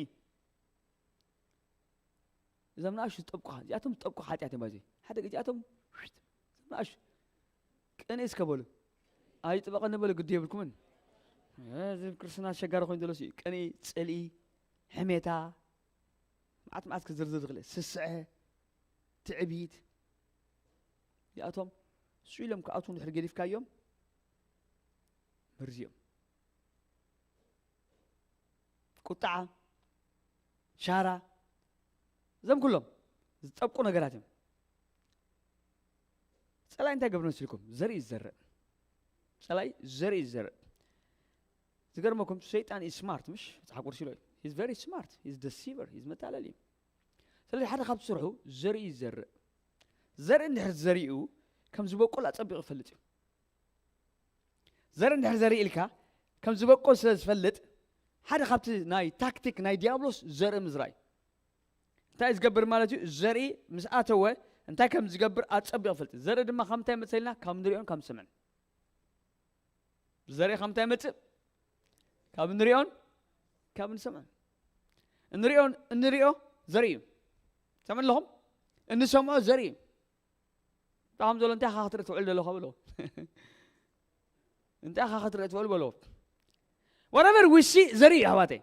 እዞም ንኣሹ ዝጠብቁኻ፣ እዚኣቶም ዝጠብቁ ሓጢኣት እዮም። ባይዘይ ሓደ እዚኣቶም እዞም ንኣሹ ቅንኢ እስከ በሉ፣ ኣይጥበቐኒ በሉ፣ ግዲ የብልኩምን። እዚ ክርስትና ኣሸጋሪ ኮይኑ ዘሎ እዩ። ቅንኢ፣ ጽልኢ፣ ሕሜታ፣ መዓት መዓት ክዝርዝር ዝኽእል፣ ስስዐ፣ ትዕቢት፣ እዚኣቶም ስኢሎም ክኣትዉ እንድሕር ገዲፍካዮም መርዚ እዮም። ቁጥዓ፣ ሻራ፣ እዞም ኩሎም ዝጠብቁ ነገራት እዮም። ጸላኢ እንታይ ገብር መሲልኩም? ዘርኢ ዝዘርእ። ጸላኢ ዘርኢ ዝዘርእ። ዝገርመኩም ሰይጣን is smart፣ ምሽ? መጽሓፍ ቅዱስ ኢሎ እዩ። He's very smart, he's deceiver, he's መታለሊ እዩ። ስለዚ ሓደ ካብ ስርሑ ዘርኢ ይዘርእ። ዘርኢ እንድሕር ዘሪኡ ከም ዝበቁል ኣጸቢቑ ይፈልጥ እዩ። ዘርኢ እንድሕር ዘርኢ ኢልካ ከም ዝበቁል ስለ ዝፈልጥ ሓደ ካብቲ ናይ ታክቲክ ናይ ዲያብሎስ ዘርኢ ምዝራይ። እንታይ ዝገብር ማለት እዩ? ዘርኢ ምስ ኣተወ እንታይ ከም ዝገብር ኣጸቢቑ ይፈልጥ። ዘርኢ ድማ ካብ ምንታይ መጽእ ኢልና? ካብ ንሪኦን ካብ ንሰምዕን። ዘርኢ ካብ ምንታይ መጽእ? ካብ ንሪኦን ካብ ንሰምዕን። እንሪኦን እንሪኦ ዘርኢ እዩ። ሰምዕ ኣለኹም? እንሰምዖ ዘርኢ እዩ። ብጣዕሚ ዘሎ እንታይ ኢኻ ክትርኢ ትውዕል ዘለኻ በሎ። እንታይ ኢኻ ክትርኢ ትውዕል በሎ። Whatever we see ዘርኢ እዩ ኣሕዋተይ።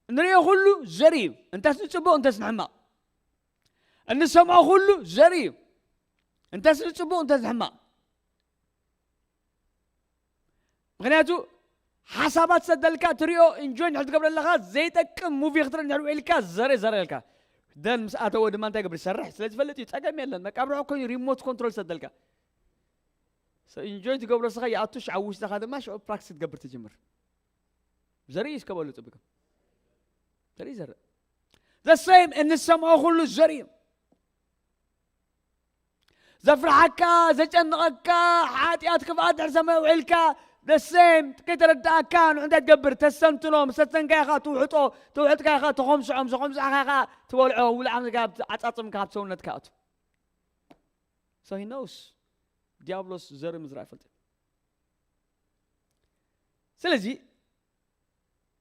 እንሪኦ ኩሉ ዘርኢ እዩ። እንተስ ንጽቡቕ እንተስ ንሕማቕ። እንሰምዖ ኩሉ ዘርኢ እዩ። እንተስ ንጽቡቕ እንተስ ንሕማቕ። ምክንያቱ ሓሳባት ሰደልካ ትሪኦ ኢንጆይ ንድሕር ትገብረ ኣለኻ ዘይጠቅም ሙቪ ክትርኢ ንድሕር ውዒልካ ዘርኢ ዘርእልካ ደን ምስ ኣተወ ድማ እንታይ ገብር ይሰርሕ ስለ ዝፈልጥ እዩ። ጸገም የለን። መቃብርዖ ኮይኑ ሪሞት ኮንትሮል ሰደልካ ኢንጆይ ትገብሮ ስኻ ይኣቱ ሽዓ ውሽጥኻ ድማ ሽዑ ፕራክቲስ ትገብር ትጅምር። ዘርኢ እስከ በሉ ጽብቅም ዘርኢ ዘርኢ ዘሰይም እንሰምዖ ኩሉ ዘርኢ እዩ። ዘፍርሓካ ዘጨንቐካ ሓጢኣት ክፍኣት ድሕር ሰማይ ውዒልካ ደሰይም ከይተረዳእካ ንዑ እንታይ ትገብር? ተስተንትኖ። ምስ ተስተንካ ኢኻ ትውሕጦ። ትውሕጥካ ኢኻ ተኾምስዖ። ምስ ተኾምስዕካ ኢኻ ትበልዖ። ውልዓ ዓጻጽምካ ካብ ሰውነትካ ኣቱ ሰሂኖስ ዲያብሎስ ዘርኢ ምዝራእ ይፈልጥ። ስለዚ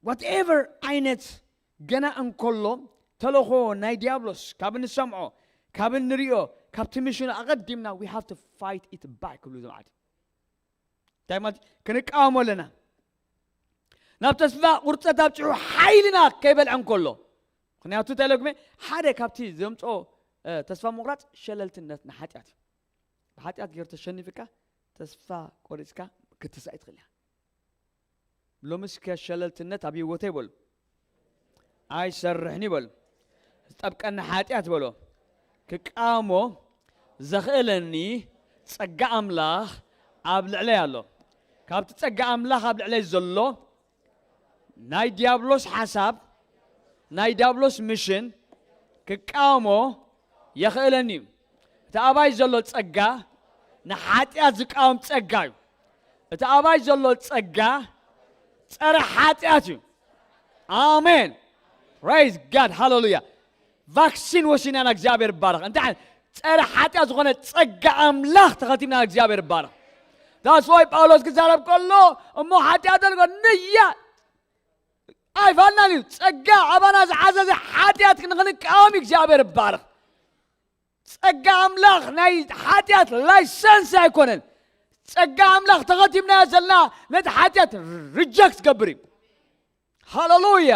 ዋትኤቨር ዓይነት ገና እንከሎ ተልእኾ ናይ ዲያብሎስ ካብ እንሰምዖ፣ ካብ እንሪኦ፣ ካብቲ ምሽኑ ኣቐዲምና we have to fight it back ክብሉ ዝመዓት እንታይ ማለት ክንቃወሞ ኣለና። ናብ ተስፋ ቁርፀት ኣብፅሑ ሓይልና ከይበልዐ እንከሎ፣ ምክንያቱ እንታይ ኢለኩም ሓደ ካብቲ ዘምፅኦ ተስፋ ምቁራፅ ሸለልትነት ንሓጢኣት እዩ። ብሓጢኣት ገይር ተሸኒፍካ ተስፋ ቆሪፅካ ክትሳእ ትኽእል እያ። ሎምስ ከሸለልትነት ኣብ ህይወተይ በሉ ኣይሰርሕን ይበሉ። ዝጠብቀኒ ሓጢኣት በሎ ክቃሞ ዘኽእለኒ ጸጋ ኣምላኽ ኣብ ልዕለይ ኣሎ። ካብቲ ጸጋ ኣምላኽ ኣብ ልዕለይ ዘሎ ናይ ዲያብሎስ ሓሳብ፣ ናይ ዲያብሎስ ምሽን ክቃሞ የኽእለኒ እዩ። እቲ ኣባይ ዘሎ ጸጋ ንሓጢኣት ዝቃወም ጸጋ እዩ። እቲ ኣባይ ዘሎ ጸጋ ጸረ ሓጢኣት እዩ። ኣሜን። Praise God. ሃሌሉያ። ቫክሲን ወሲና ና እግዚኣብሔር ይባረኽ። እንታይ ዓይነት ጸረ ሓጢኣት ዝኾነ ጸጋ ኣምላኽ ተኸቲምና ና እግዚኣብሔር ይባረኽ። ዳስዋይ ጳውሎስ ክዛረብ ከሎ እሞ ሓጢኣት ኣልጎ ንያ ኣይፋልናን እዩ። ጸጋ ኣባና ዝሓዘዘ ሓጢኣት ንኽንቃወም እግዚኣብሔር ይባረኽ። ጸጋ ኣምላኽ ናይ ሓጢኣት ላይሰንስ ኣይኮነን። ጸጋ ኣምላኽ ተኸቲምናዮ ዘለና ነቲ ሓጢኣት ሪጀክት ገብር እዩ። ሃሌሉያ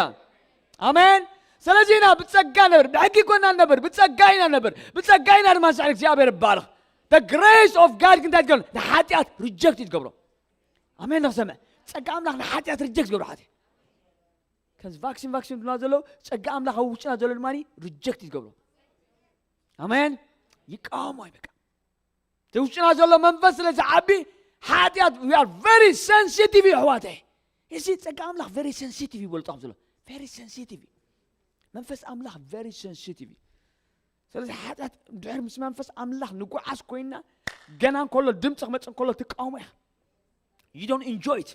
ኣሜን። ስለዚ ኢና ብጸጋ ነብር፣ ብሕጊ ኮና ነብር፣ ብጸጋ ኢና ነብር፣ ብጸጋ ኢና ድማ ንስዕር። እግዚኣብሔር ይባረኽ። The grace of God ክንታይ ትገብሮ ንሓጢኣት ሪጀክት እዩ ትገብሮ። ኣሜን። ንኽሰምዕ ጸጋ ኣምላኽ ንሓጢኣት ሪጀክት ገብሮ ሓጢ ከምዚ ቫክሲን ቫክሲን ድማ ዘለዉ ጸጋ ኣምላኽ ኣብ ውሽጥና ዘሎ ድማ ሪጀክት እዩ ትገብሮ። ኣሜን። ይቃወሞ እዩ በቃ። እቲ ውሽጥና ዘሎ መንፈስ ስለ ዝዓቢ ሓጢኣት we are very sensitive እዩ ኣሕዋተይ። እዚ ጸጋ ኣምላኽ very sensitive እዩ በሉ ጣም ዘሎ very sensitive እዩ። መንፈስ ኣምላኽ very sensitive እዩ። ስለዚ ሓጢኣት ድሕር ምስ መንፈስ ኣምላኽ ንጉዓዝ ኮይና ገና እንከሎ ድምፂ ክመፅእ እንከሎ ትቃወሞ ኢኻ። You don't enjoy it።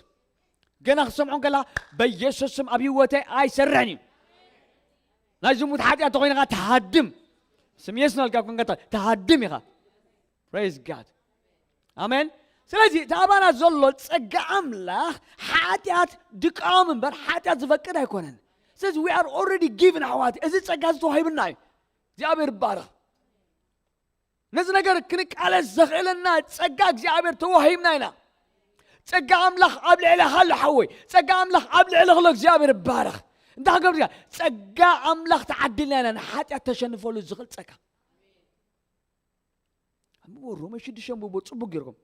ገና ክሰምዖ ከላ በኢየሱስ ስም ኣብ ህይወተይ ኣይሰርሕን እዩ። ናይ ዝሙት ሓጢኣት ተኮይንካ ተሃድም። ስም የሱስ ናልካ ኮንካ ተሃድም ኢኻ። Praise God. ኣሜን። ስለዚ እቲ ኣባና ዘሎ ጸጋ ኣምላኽ ሓጢኣት ድቃወም እምበር ሓጢኣት ዝፈቅድ ኣይኮነን። ስለዚ we are already given ኣሕዋት፣ እዚ ጸጋ እዚ ተዋሂብና እዩ። እግዚኣብሔር ይባረኽ። ነዚ ነገር ክንቃለስ ዘኽእለና ጸጋ እግዚኣብሔር ተዋሂብና ኢና። ጸጋ ኣምላኽ ኣብ ልዕለኻ ኣሎ ሓወይ። ጸጋ ኣምላኽ ኣብ ልዕለኽ ኣሎ እግዚኣብሔር ይባረኽ። እንታይ ክገብር ጸጋ ኣምላኽ ተዓዲልና ኢና ንሓጢኣት ተሸንፈሉ ዝኽእል ጸጋ። ኣንብቦ ሮሜ ሽዱሽተ ኣንብቦ ጽቡቅ ጌርኩም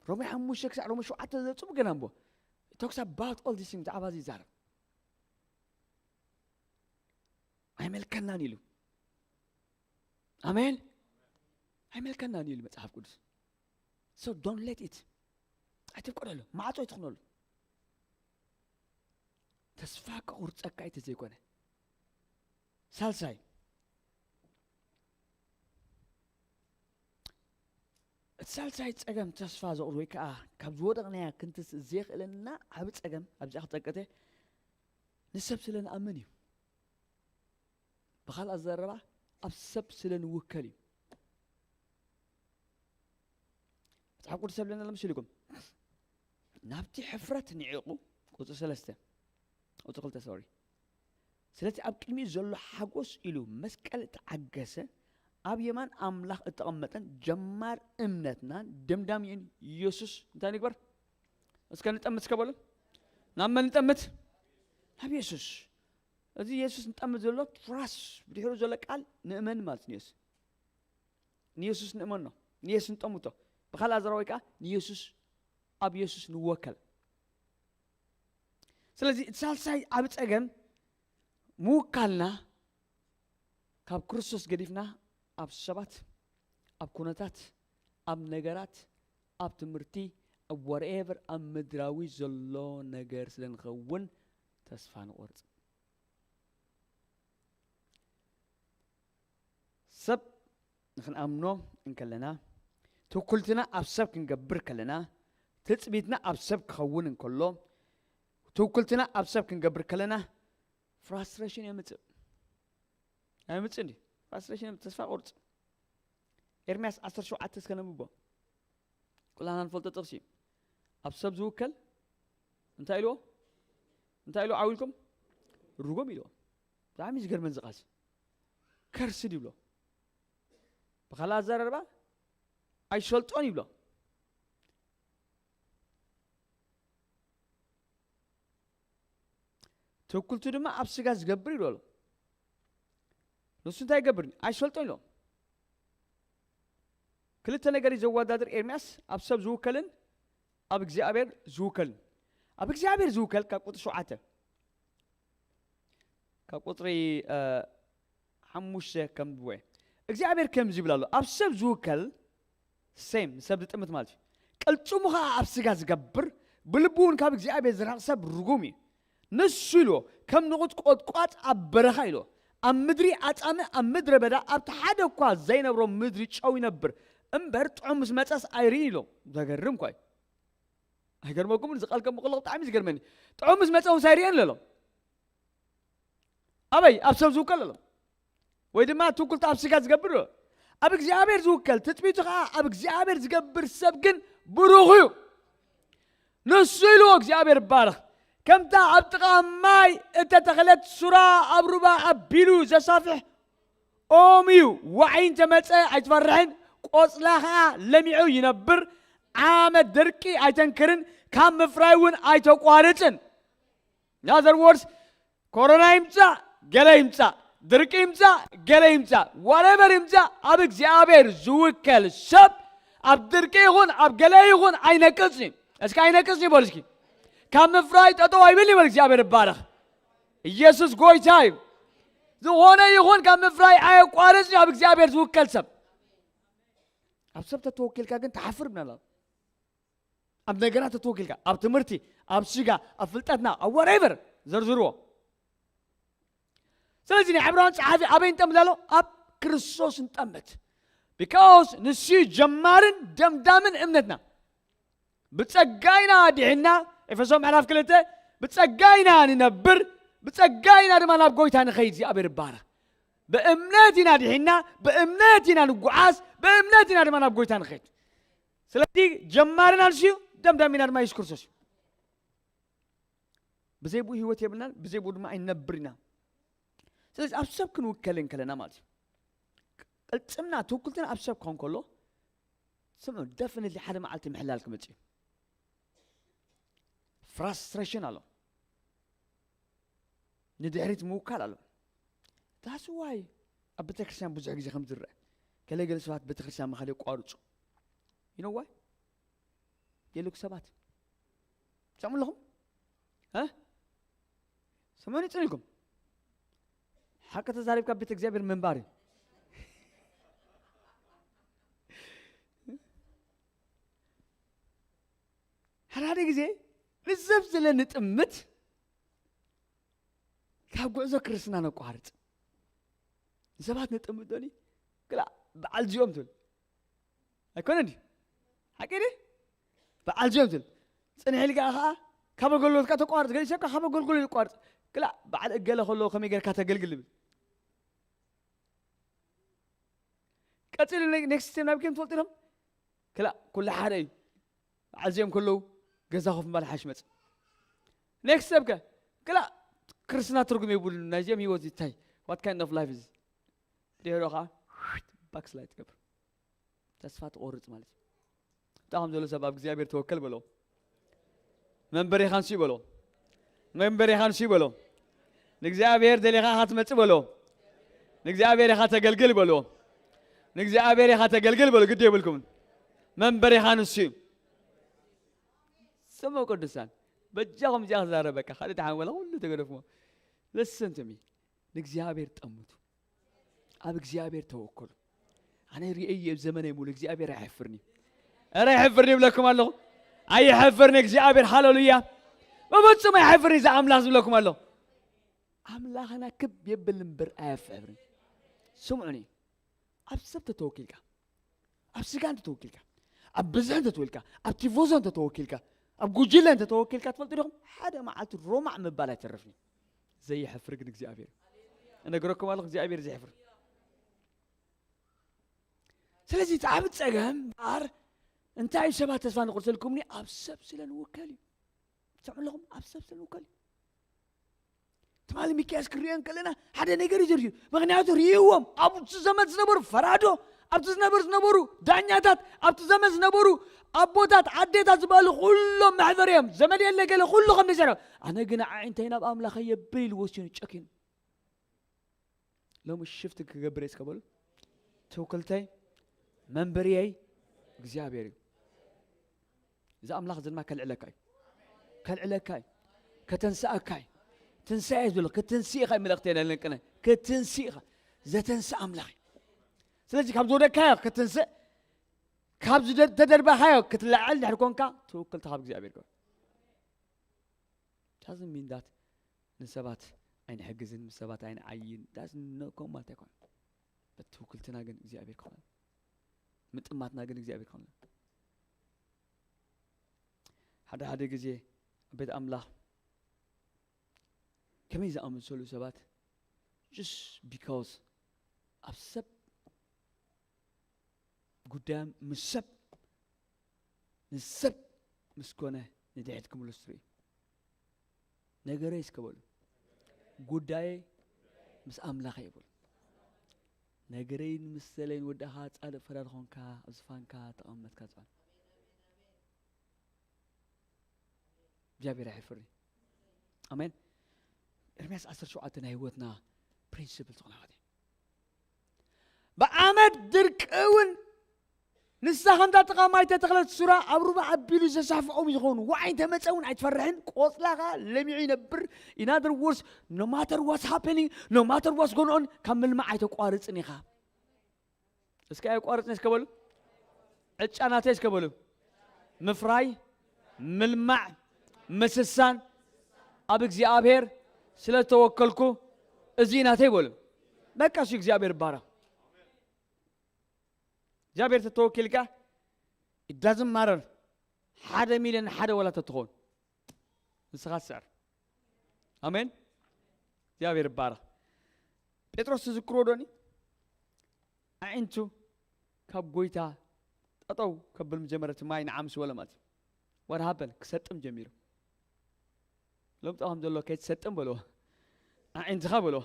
ሮሜ ሓሙሽተ ክሳዕ ሮሜ ሸውዓተ ጽቡቅ ገና ኣንብቦ። Talks about all this thing ብዛዕባ እዚ ይዛረብ። ኣይመልከናን ኢሉ ኣሜን። ኣይመልከናን ኢሉ መጽሓፍ ቅዱስ። So don't let it። ኣይትፍቀደሉ። ማዕጾ ኣይትኽነሉ። ተስፋ ከቑርጸካ እዩ ተዘይኮነ። ሳልሳይ እቲ ሳልሳይ ጸገም ተስፋ ዘቑር ወይ ከዓ ካብ ዝወደቕናያ ክንትስ ዘየኽእለና ዓብ ጸገም ኣብዚኣ ክጠቀተ ንሰብ ስለ ንኣምን እዩ። ብኻልእ ኣዘረባ ኣብ ሰብ ስለ ንውከል እዩ። መጽሓፍ ቅዱስ ሰብለና ለምስልኩም ናብቲ ሕፍረት ንዒቑ ቁጽሪ ሰለስተ ቁጽሪ ክልተ ሶሪ ስለቲ ኣብ ቅድሚኡ ዘሎ ሓጎስ ኢሉ መስቀል ተዓገሰ። ኣብ የማን ኣምላኽ እተቐመጠን ጀማር እምነትናን ደምዳሚኡን ኢየሱስ እንታይ ንግበር? እስከ ንጠምት እስከ በሉ። ናብ መን ንጠምት? ናብ ኢየሱስ። እዚ ኢየሱስ ንጠምት ዘሎ ትራስ ብድሕሩ ዘሎ ቃል ንእመን ማለት ንየሱስ ንየሱስ ንእመኖ ንየሱስ ንጠምቶ። ብኻልእ ኣዘራዊ ከዓ ንየሱስ ኣብ ኢየሱስ ንወከል። ስለዚ እቲ ሳልሳይ ዓብ ጸገም ምውካልና ካብ ክርስቶስ ገዲፍና ኣብ ሰባት ኣብ ኩነታት ኣብ ነገራት ኣብ ትምህርቲ ኣብ whatever ኣብ ምድራዊ ዘሎ ነገር ስለ ንኸውን ተስፋ ንቆርጽ። ሰብ ንክንኣምኖ እንከለና ትውክልትና ኣብ ሰብ ክንገብር ከለና ትጽቢትና ኣብ ሰብ ክኸውን እንከሎ ትውክልትና ኣብ ሰብ ክንገብር ከለና ፍራስትሬሽን የምጽእ። ኣይምጽእ እንዲ ፍራስትሬሽን የምጽእ ተስፋ ቁርጽ። ኤርምያስ ዓሰርተ ሸውዓተ እስከ ነንብቦ። ኩላና ንፈልጦ ጥቕሲ እዩ። ኣብ ሰብ ዝውከል እንታይ ኢልዎ? እንታይ ኢልዎ ዓው ኢልኩም? ርጉም ኢልዎ። ብጣዕሚ ዝገርመን ዝቓሲ ከርስድ ይብሎ። ብኻልእ ኣዘራርባ ኣይሸልጦን ይብሎ። ትውክልቱ ድማ ኣብ ስጋ ዝገብር ይብሎ ኣሎ። ንሱ እንታይ ይገብር? ኣይሸልጦን ይብሎ። ክልተ ነገር እዩ ዘወዳድር ኤርምያስ፣ ኣብ ሰብ ዝውከልን ኣብ እግዚኣብሔር ዝውከልን። ኣብ እግዚኣብሔር ዝውከል ካብ ቁጥሪ ሸውዓተ፣ ካብ ቁጥሪ ሓሙሽተ ከም ብወ እግዚኣብሔር ከምዚ ይብል ኣሎ። ኣብ ሰብ ዝውከል፣ ሴም፣ ሰብ ዝጥምት ማለት እዩ። ቅልጽሙ ኸዓ ኣብ ስጋ ዝገብር፣ ብልቡ እውን ካብ እግዚኣብሔር ዝራቕ ሰብ ርጉም እዩ። ንሱ ኢልዎ ከም ንቑጽ ቆጥቋጥ ኣብ በረኻ ኢልዎ፣ ኣብ ምድሪ ኣጻምእ፣ ኣብ ምድረ በዳ ኣብቲ ሓደ እኳ ዘይነብሮ ምድሪ ጨው ይነብር እምበር ጥዑም ምስ መጸስ ኣይርእን ኢሎ። ዘገርም እኳ እዩ። ኣይገርመኩም? እዚ ቃል ከም ከለኹ ብጣዕሚ ዝገርመኒ። ጥዑም ምስ መጸ ውስ ኣይርእን ኢሎ። ኣበይ? ኣብ ሰብ ዝውከል ኣሎ። ወይ ድማ ትውክልቲ ኣብ ስጋ ዝገብር ኣሎ። ኣብ እግዚኣብሔር ዝውከል ትጽቢቱ ኸዓ ኣብ እግዚኣብሔር ዝገብር ሰብ ግን ብሩኽ እዩ። ንሱ ኢልዎ እግዚኣብሔር ይባረኽ። ከምታ ኣብ ጥቓ ማይ እተተኽለት ሱራ ኣብ ሩባ ኣቢሉ ዘሳፍሕ ኦም እዩ። ዋዒ እንተመጸ ኣይትፈርሕን፣ ቆጽላ ኸዓ ለሚዑ ይነብር። ዓመት ድርቂ ኣይተንክርን፣ ካብ ምፍራይ እውን ኣይተቋርጽን። In other words፣ ኮሮና ይምጻእ ገለ ይምጻእ፣ ድርቂ ይምጻእ ገለ ይምጻእ፣ ዋትኤቨር ይምጻእ፣ ኣብ እግዚኣብሔር ዝውከል ሰብ ኣብ ድርቂ ይኹን ኣብ ገለ ይኹን ኣይነቅጽን እዩ። እስኪ ኣይነቅጽን እዩ በሉ እስኪ። ካብ ምፍራይ ጠጠው ኣይብል ይበል። እግዚኣብሔር ይባረኽ። ኢየሱስ ጎይታ እዩ። ዝኾነ ይኹን ካብ ምፍራይ ኣየቋርጽን እዩ ኣብ እግዚኣብሔር ዝውከል ሰብ። ኣብ ሰብ ተተወኪልካ ግን ትሓፍር ምናልባት። ኣብ ነገራት ተተወኪልካ፣ ኣብ ትምህርቲ፣ ኣብ ስጋ፣ ኣብ ፍልጠትና፣ ኣብ ዋትኤቨር ዘርዝርዎ። ስለዚ ናይ ዕብራውያን ጸሓፊ ኣበይ ንጠምት ኣሎ? ኣብ ክርስቶስ ንጠምት። Because ንሱ እዩ ጀማርን ደምዳምን እምነትና። ብጸጋ ኢና ድሒና፣ ኤፌሶ ምዕራፍ ክልተ፣ ብጸጋ ኢና ንነብር፣ ብጸጋ ኢና ድማ ናብ ጎይታ ንኸይድ። እግዚኣብሔር ይባረኽ። ብእምነት ኢና ድሒና፣ ብእምነት ኢና ንጓዓዝ፣ ብእምነት ኢና ድማ ናብ ጎይታ ንኸይድ። ስለዚ ጀማርና ንሱ እዩ፣ ደምዳሚና ድማ የሱስ ክርስቶስ እዩ። ብዘይ ብኡ ህይወት የብልናን፣ ብዘይ ብኡ ድማ ኣይንነብር ኢና። ስለዚ ኣብ ሰብ ክንውከል እንከለና ማለት እዩ። ቅልጽምና፣ ትውክልትና ኣብ ሰብ ክኸውን ከሎ፣ ስምዑ፣ ደፍኒትሊ ሓደ መዓልቲ ምሕላል ክመጽእ እዩ። ፍራስትሬሽን ኣሎ። ንድሕሪት ምውካል ኣሎ። That's why ኣብ ቤተክርስትያን ብዙሕ ግዜ ከም ዝረአ፣ ገለ ገለ ሰባት ቤተክርስትያን ምኻድ የቋርጹ። You know why? የልኩ ሰባት። ትሰምዑ ኣለኹም? እ? ስምዑኒ ጽን ኢልኩም። ሓቂ ተዛሪብካ ቤት እግዚኣብሔር ምንባር እዩ። ሓደ ሓደ ግዜ ንሰብ ስለ ንጥምት ካብ ጉዕዞ ክርስትና ነቋርጽ። ንሰባት ነጥምት ዶኒ? ክላ በዓል ዚኦም ትብል። ኣይኮነን ድዩ? ሓቂ ድዩ? በዓል ዚኦም ትብል። ጽንሕ ኢልካ ኸዓ ካብ ኣገልግሎትካ ተቋርጽ። ገለ ሰብካ ካብ ኣገልግሎት ይቋርጽ። ክላ በዓል እገለ ከሎ ከመይ ጌርካ ተገልግል ይብል። ቀጺሉ ነ-፣ ኔክስት ስቴፕ ናብ ኬም ትፈልጡ ዲኹም? ክላ ኩሉ ሓደ እዩ። በዓል ዚኦም ከለዉ ገዛ ኮፍ ምባል ሓሽ መጽእ። ኔክስት ስቴፕ ከ? ክላ ክርስትና ትርጉም የብሉን። ናይዚኦም ህይወት እንታይ? What kind of life is? ድሕሮ ኸዓ ባክስላይድ ትገብር። ተስፋ ትቆርጽ ማለት እዩ። እንታይ ከም ዘሎ ሰብ ኣብ እግዚኣብሔር ተወከል በሎ። መንበሪኻ ንሱ በሎ። መንበሪኻ ንሱ በሎ። ንእግዚኣብሔር ደሊኻ ኢኻ ትመጽእ በሎ። ንእግዚኣብሔር ኢኻ ተገልግል በሎ። ንእግዚኣብሔር ኢኻ ተገልግል በሎ። ግዲ የብልኩምን። መንበሪኻ ንሱ እዩ። ስምዑ ቅዱሳን፣ በጃኹም እዚኣ ክዛረበካ፣ ካልእ ደሓን ወላ ኩሉ ተገደፍዎ። Listen to me። ንእግዚኣብሔር ጠምቱ። ኣብ እግዚኣብሔር ተወከሉ። ኣነ ርእየ ኣብ ዘመነይ ሙሉ እግዚኣብሔር ኣይሕፍርኒ። ኧረ ኣይሕፍርኒ ይብለኩም ኣለኹ። ኣይሕፍርኒ እግዚኣብሔር፣ ሃሌሉያ። ብፍጹም ኣይሕፍርኒ እዚ ኣምላኽ ዝብለኩም ኣለኹ። ኣምላኽና ክብ የብል እምበር ኣየፍሕፍርን። ስምዑኒ፣ ኣብ ሰብ ተተወኪልካ፣ ኣብ ስጋ እንተተወኪልካ፣ ኣብ ብዝሒ እንተተወኪልካ፣ ኣብ ቲፎዞ እንተተወኪልካ፣ ኣብ ጉጅለ እንተተወኪልካ ትፈልጡ ዲኹም? ሓደ መዓልቲ ሮማዕ ምባል ኣይተርፍን። ዘየሕፍር ግን እግዚኣብሔር እዩ። እነግረኩም ኣለኹ፣ እግዚኣብሔር ዘየሕፍር። ስለዚ እቲ ዓቢ ጸገም እምበኣር እንታይ እዩ ሰባት ተስፋ ንቑርጸልኩምኒ? ኣብ ሰብ ስለ ንውከል እዩ። ትሰምዑ ኣለኹም? ኣብ ሰብ ስለ ንውከል እዩ። ትማሊ ሚኪያስ ክሪኦ እንከለና ሓደ ነገር እዩ ዘርእዩ። ምኽንያቱ ርእይዎም ኣብቲ ዘመን ዝነበሩ ፈራዶ፣ ኣብቲ ዝነበር ዝነበሩ ዳኛታት፣ ኣብቲ ዘመን ዝነበሩ ኣቦታት ኣዴታት ዝበሃሉ ኩሎም መሕፈር እዮም። ዘመድ የለ ገለ ኩሉ ከም ዘይሰርሖ፣ ኣነ ግን ኣዒንተይ ናብ ኣምላኸ የብል ኢሉ ወሲኑ ጨኪኑ። ሎሚ ሽፍት ክገብር እየ እስከ በሉ። ትውክልተይ መንበርየይ እግዚኣብሔር እዩ። እዚ ኣምላኽ እዚ ድማ ከልዕለካ እዩ። ከልዕለካ እዩ። ከተንስኣካ እዩ። ትንሳኤ ዝብሎ ክትንስእ ኢኻ እዩ መልእኽቲ የለንቅነ ክትንስእ ኢኻ። ዘተንስእ ኣምላኽ እዩ። ስለዚ ካብ ዝወደቅካዮ ክትንስእ፣ ካብ ዝደ- ተደርባኻዮ ክትለዓል ድሕር ኮንካ ትውክልቲ ካብ እግዚኣብሔር ግበር። ዳዝን ሚን ዳት ንሰባት ኣይንሕግዝን ምስ ሰባት ኣይንዓይን ዳዝ ነኮም ማለት ኣይኮነ። በትውክልትና ግን እግዚኣብሔር ክኾነ፣ ምጥማትና ግን እግዚኣብሔር ክኾነ። ሓደ ሓደ ግዜ ኣብ ቤት ኣምላኽ ከመይ ዝኣመሰሉ ሰባት just because ኣብ ሰብ ጉዳዮም ምስ ሰብ ንሰብ ምስ ኮነ ንድሕሪት ክምለሱ ትርኢ። ነገረይ እስከ በሉ። ጉዳየይ ምስ ኣምላኸ ይበሉ። ነገረይን ምስለይን ወዳኻ ጻድቕ ፈራድ ኾንካ ኣብ ዝፋንካ ተቐመጥካ ጸዋል እግዚኣብሔር ኣይሕፍሪ። ኣሜን። ኤርምያስ ዓሰርተ ሸውዓተ ናይ ህይወትና ፕሪንሲፕል ዝኾነ ማለት እዩ። ብኣመድ ድርቂ እውን ንሳ ከምታ ጥቓ ማይ ተተኽለት ሱራ ኣብ ሩባ ኣቢሉ ዘሳሕፍኦም ይኸውን። ዋዒ እንተመፀ እውን ኣይትፈርሕን። ቆፅላኻ ለሚዑ ይነብር። In other words, no matter what's happening, no matter what's going on, ካብ ምልማዕ ኣይተቋርፅን ኢኻ። እስከ ኣየቋርፅን እስከ በሉ። ዕጫ ናተይ እስከ በሉ። ምፍራይ፣ ምልማዕ፣ ምስሳን ኣብ እግዚኣብሔር ስለ ተወከልኩ እዚ ናተይ በሉ። በቃ እሱ እግዚኣብሔር ይባረኽ። እግዚኣብሔር ተተወኪልካ it doesn't matter። ሓደ ሚልዮን ሓደ ወላ ተትኸውን ንስኻ ትስዕር። ኣሜን። እግዚኣብሔር ይባረኽ። ጴጥሮስ ትዝክርዎ ዶኒ? ኣዒንቱ ካብ ጎይታ ጠጠው ከብል ምጀመረ እቲ ማይ ንዓምስ በለ ማለት እዩ። What happened? ክሰጥም ጀሚሩ። ሎም ጠቐም ዘሎ ከይትሰጥም በልዎ። ኣዒንትኻ በልዎ።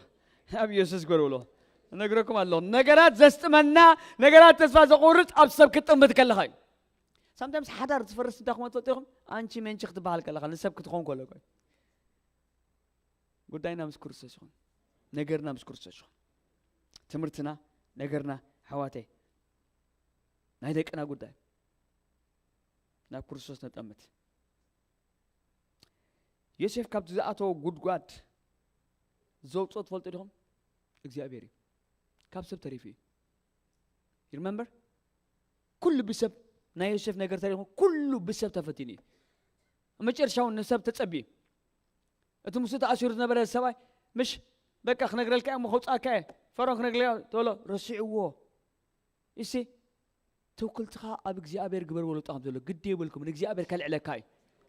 ኣብ ኢየሱስ ጎር በልዎ። እነግረኩም ኣለኹ። ነገራት ዘስጥመና፣ ነገራት ተስፋ ዘቑርጥ ኣብ ሰብ ክትጥምት ከለኻ እዩ። ሳምታይምስ ሓዳር ዝፈርስ እንታይ ክመ ትፈልጡ ኢኹም? ኣንቺ ሜንቺ ክትበሃል ከለኻ ንሰብ ክትኾን ከሎ እኮ እዩ። ጉዳይና ምስ ክርስቶስ ይኹን። ነገርና ምስ ክርስቶስ ይኹን። ትምህርትና፣ ነገርና፣ ኣሕዋተይ፣ ናይ ደቅና ጉዳይ ናብ ክርስቶስ ነጠምት። ዮሴፍ ካብቲ ዝኣተዎ ጉድጓድ ዘውፅኦ ትፈልጡ ዲኹም? እግዚኣብሔር እዩ። ካብ ሰብ ተሪፉ እዩ። You remember? ኩሉ ብሰብ፣ ናይ ዮሴፍ ነገር ተሪኹም ኩሉ ብሰብ ተፈቲኑ እዩ። ኣብ መጨረሻ እውን ንሰብ ተጸብዩ። እቲ ምስኡ ተኣሲሩ ዝነበረ ሰብኣይ ምሽ በቃ ክነግረልካ እየ እሞ ከውፅኣካ እየ ፈርዖን ክነግረልካ ተብሎ ረሲዕዎ። እሲ ትውክልትኻ ኣብ እግዚኣብሔር ግበር በሎ። ጣም ዘሎ ግዲ የብልኩም ንእግዚኣብሔር ከልዕለካ እዩ።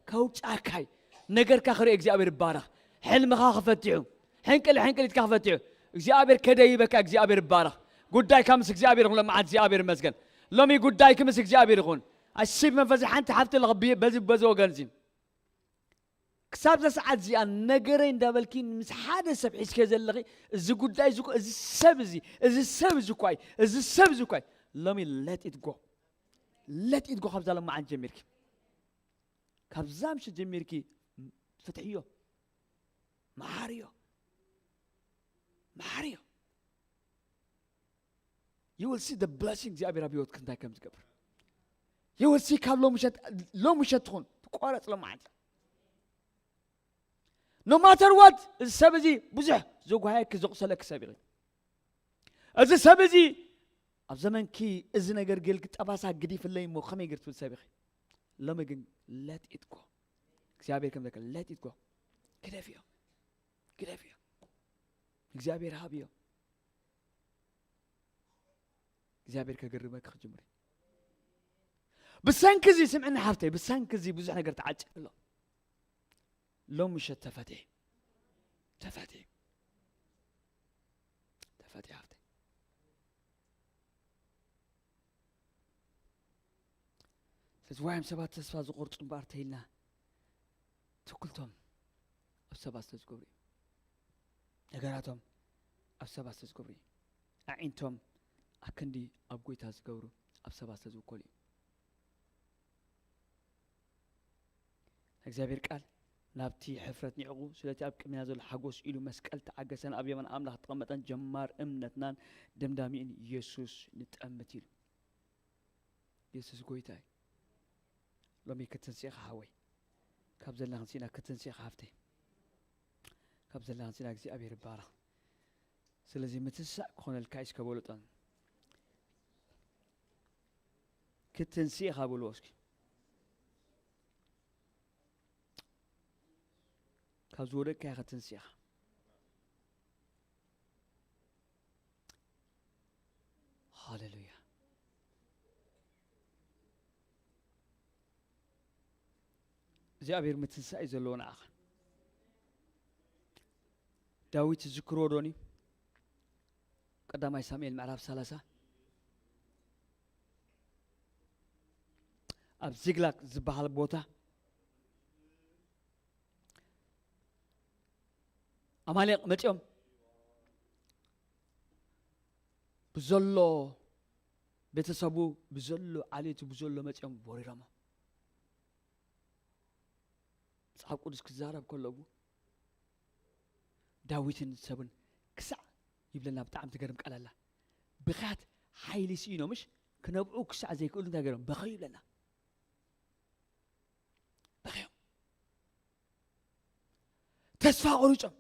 ከውፅኣካ እዩ። ነገርካ ክርኢ እግዚኣብሔር ይባረኽ። ሕልምኻ ክፈትሑ ሕንቅል ሕንቅሊትካ ክፈትሑ እግዚኣብሔር ከደይበካ እግዚኣብሔር ይባረኽ። ጉዳይካ ምስ እግዚኣብሔር ይኹን። ለመዓት እግዚኣብሔር ይመስገን። ሎሚ ጉዳይኪ ምስ እግዚኣብሔር ይኹን። ኣሲብ መንፈስ ሓንቲ ሓፍቲ ኣለኹ ብየ- በዚ በዚ ወገን እዚ ክሳብ እዛ ሰዓት እዚኣ ነገረይ እንዳበልኪ ምስ ሓደ ሰብ ሒዝከ ዘለኺ እዚ ጉዳይ እዚ እኮ- እዚ ሰብ እዚ እዚ ሰብ እዚ እኳ እዩ እዚ ሰብ እዚ እኳ እዩ። ሎሚ let it go። Let it go። ካብዛ ለመዓት ጀሚርኪ ካብዛ ምሽት ጀሚርኪ ፍትሕዮ። መሓርዮ። መሓርዮ። You will see the blessing እግዚኣብሔር ኣብ ህይወትክ እንታይ ከም ዝገብር። You will see ካብ ሎምሸት ሎምሸት ትኹን ትቋረፅ ለመዓት። No matter what እዚ ሰብ እዚ ብዙሕ ዘጓየኪ ዘቑሰለኪ ሰብ ኢኺ። እዚ ሰብ እዚ ኣብ ዘመንኪ እዚ ነገር ጌልኪ ጠባሳ ግዲፍለይ እሞ ከመይ ገር ትብል ሰብ ኢኺ። ሎሚ ግን let it go። እግዚኣብሔር ከም ዘከ let it go። ግደፍዮ። ግደፍዮ። እግዚኣብሔር ሃብዮ። እግዚኣብሔር ከገርመኪ ክጅምር እዩ። ብሰንኪ እዚ ስምዕና ሓፍተይ ብሰንኪ እዚ ብዙሕ ነገር ተዓጭ ኣሎ። ሎም ምሸት ተፈትሒ ተፈትሒ ተፈትሒ ሓፍተይ። ስለዚ ዋይም ሰባት ተስፋ ዝቆርፁ እምበኣር ተይልና ትኩልቶም ኣብ ሰባት ስለ ዝገብሩ እዩ። ነገራቶም ኣብ ሰባት ዝተዝገብሩ እዩ። ኣዒንቶም ኣክንዲ ኣብ ጎይታ ዝገብሩ ኣብ ሰባት ዝተዝውከሉ እዩ። እግዚኣብሔር ቃል ናብቲ ሕፍረት ንዕቑ፣ ስለቲ ኣብ ቅድሚና ዘሎ ሓጎስ ኢሉ መስቀል ተዓገሰን ኣብ የማን ኣምላኽ ተቐመጠን። ጀማር እምነትናን ደምዳሚኡን ኢየሱስ ንጠምት ኢሉ። ኢየሱስ ጎይታ እዩ። ሎሚ ክትንስኢኻ ሓወይ፣ ካብ ዘለና ክንስኢና ክትንስኢኻ ሃፍተይ፣ ካብ ዘለና ክንስኢና እግዚኣብሔር ይባረኽ። ስለዚ ምትንሳእ ክኾነልካ እዩ እስከ በሎ። ጠን ክትንስኢኻ በልዎ እስኪ። ካብ ዝወደቅካዮ ክትንስኢኻ። ሃሌሉያ። እግዚኣብሔር ምትንሳእ እዩ ዘለዎ ንዓኻ። ዳዊት ዝዝክርዎ ዶኒ? ቀዳማይ ሳሙኤል ምዕራፍ ሰላሳ ኣብ ዚግላግ ዝበሃል ቦታ ኣማሌቕ መጺኦም ብዘሎ ቤተሰቡ ብዘሎ ዓሌቱ ብዘሎ መጺኦም ወሪሮሞ። መጽሓፍ ቅዱስ ክዛረብ ከለዉ ዳዊትን ሰብን ክሳዕ ይብለና። ብጣዕሚ ትገርም ቃል ኣላ። ብኽያት ሓይሊ ስኢኖምሽ ክነብዑ ክሳዕ ዘይክእሉ እንታይ ገይሮም በኸዩ ይብለና። በኸዮም። ተስፋ ቆሪጾም።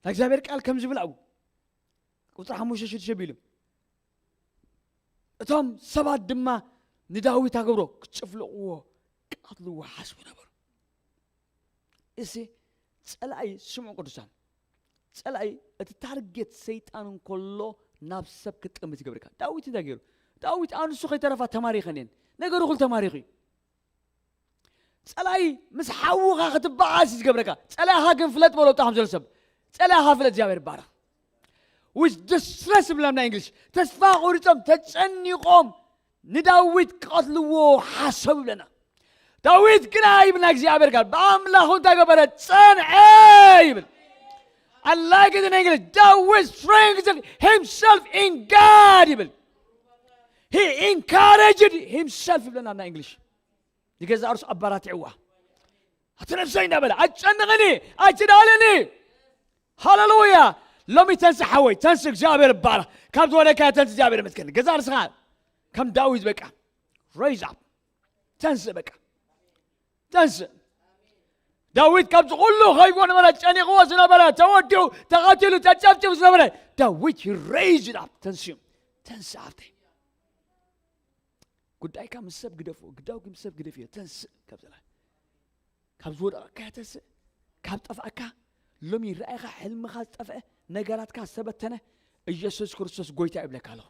ናይ እግዚኣብሔር ቃል ከም ዝብል ኣብኡ ቁፅሪ ሓሙሽተ ሽዱሽተ ቢሉ እቶም ሰባት ድማ ንዳዊት ኣገብሮ ክጭፍልቕዎ ክቐትልዎ ሓስቡ ነበሩ። እሲ ጸላኢ ስምዑ ቅዱሳን፣ ጸላኢ እቲ ታርጌት ሰይጣን እንከሎ ናብ ሰብ ክጥምት ይገብርካ። ዳዊት እንታይ ገይሩ? ዳዊት ኣንሱ ከይተረፋ ተማሪኸን እየን። ነገሩ ኩሉ ተማሪኹ እዩ። ጸላኢ ምስ ሓውኻ ክትበዓስ እዩ ዝገብረካ። ጸላኢኻ ግን ፍለጥ በሎ። ብጣዕሚ ዘሎ ሰብ ጸላኢኻ ፍለጥ። እግዚኣብሔር ይባረኽ። With distress ብላም ናይ እንግሊሽ ተስፋ ቆሪጾም ተጨኒቖም ንዳዊት ክቐትልዎ ሓሰቡ ይብለና። ዳዊት ግና ይብል ናይ እግዚኣብሔር ቃል ብኣምላኹ እንታይ ገበረ? ጸንዐ ይብል። I like it in English. ዳዊት strengthened himself in God ይብል። He encouraged himself ይብለና ናይ እንግሊሽ። ንገዛ ርሱ ኣባራትዕዋ። ኣቲ ነፍሰይ እንዳበለ ኣጨንቕኒ ኣይትዳልኒ። ሃሌሉያ። ሎሚ ተንስ ሓወይ ተንስ። እግዚኣብሔር ይባረኽ። ካብ ዝወደካ ተንስ። እግዚኣብሔር ይመስገን። ገዛ ርስኻ ከም ዳዊት በቃ raise up። ተንስ በቃ ተንስ። ዳዊት ካብዚ ኩሉ ከይቦ ነበረ ጨኒቕዎ ዝነበረ ተወዲኡ ተቐቲሉ ተጨብጭቡ ዝነበረ ዳዊት he raised up። ተንስ እዩ። ተንስ ሃፍተይ። ጉዳይካ ምስ ሰብ ግደፎ። ግዳውኪ ምስ ሰብ ግደፍ እዮ። ተንስእ ካብ ዘላ ካብ ዝወደቕካ ተንስእ። ካብ ጠፍኣካ ሎሚ ራእይኻ ሕልምኻ ዝጠፍአ ነገራትካ ዝተበተነ ኢየሱስ ክርስቶስ ጎይታ ይብለካ ኣለኹ።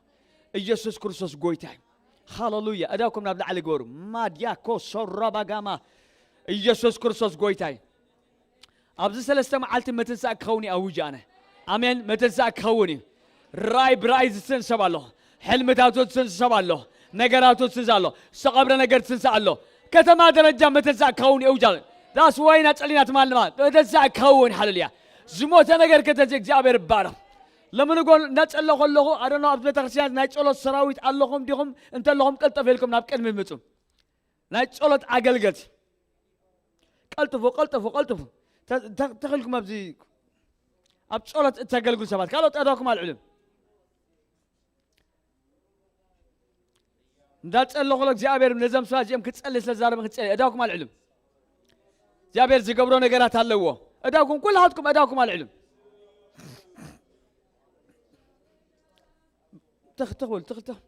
ኢየሱስ ክርስቶስ ጎይታ እዩ። ሃሌሉያ። እዳኩም ናብ ላዕሊ ግበሩ። ማድያኮ ሶራባጋማ ኢየሱስ ክርስቶስ ጎይታ እዩ። ኣብዚ ሰለስተ መዓልቲ ምትንሳእ ክኸውን እዩ ኣውጅ ኣነ። ኣሜን። ምትንሳእ ክኸውን እዩ። ራእይ ብራእይ ዝስን ሰብ ኣሎ። ሕልምታቱ ዝስን ሰብ ኣሎ። ነገራቱ ዝስን ኣሎ። ዝተቐብረ ነገር ዝስንሳ ኣሎ። ከተማ ደረጃ ምትንሳእ ክኸውን እዩ ኣውጅ ኣነ። ዳስ ወይና ጸሊና ትማልማ ምትንሳእ ክኸውን። ሃሌሉያ። ዝሞተ ነገር ከተንስ እግዚኣብሔር ይባረኽ። ለምንጎ እናጸለኹ ኣለኹ ኣደኖ ኣብ ቤተክርስትያን ናይ ጸሎት ሰራዊት ኣለኹም ዲኹም? እንተለኹም ቀልጠፍ ኢልኩም ናብ ቅድሚ ምጹ። ናይ ጸሎት ኣገልገልቲ ቀልጥፉ ቀልጥፉ ቀልጥፉ። ተ- ተ- ተኽልኩም ኣብዚ ኣብ ጸሎት እተገልግሉ ሰባት ካልኦት እዳኩም ኣልዕሉ። እንዳጸለኹ ሎ እግዚኣብሔር ነዞም ሰባት እዚኦም ክጸልይ ስለ ዛረበ ክጸልይ እዳኩም ኣልዕሉ። እግዚኣብሔር ዝገብሮ ነገራት ኣለዎ። እዳኩም ኩላትኩም እዳኩም ኣልዕሉ። ትኽ ትኽብል ትኽል ትኽ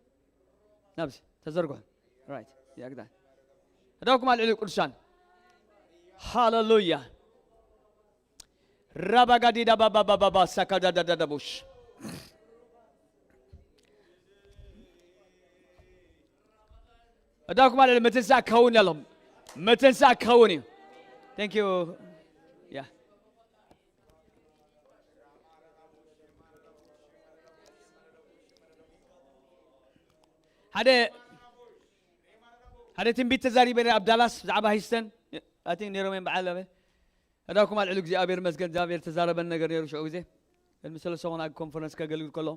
ናብዚ ተዘርግሑ። ራይት ያግዳ እዳኩም ኣልዕሉ ቅዱሳን። ሃሌሉያ። ራባጋዲዳ ባባባባባ ሳካዳዳዳዳቦሽ እዳኩም ኣልዕሉ። ምትንሳእ ክኸውን ኣለኹም። ምትንሳእ ክኸውን እዩ። Thank you. Yeah. ሓደ ሓደ ትንቢት ተዛሪበ ነይረ ኣብ ዳላስ ብዛዕባ ሂስተን። I think ነይሮም እዮም በዓል ኣበ እዳኩም ኣልዕሉ እግዚኣብሔር መስገን እግዚኣብሔር ተዛረበን ነገር ነይሩ ሽዑ ግዜ ቅድሚ ሰለስተ ኾን ኣብ ኮንፈረንስ ከገልግል ከሎ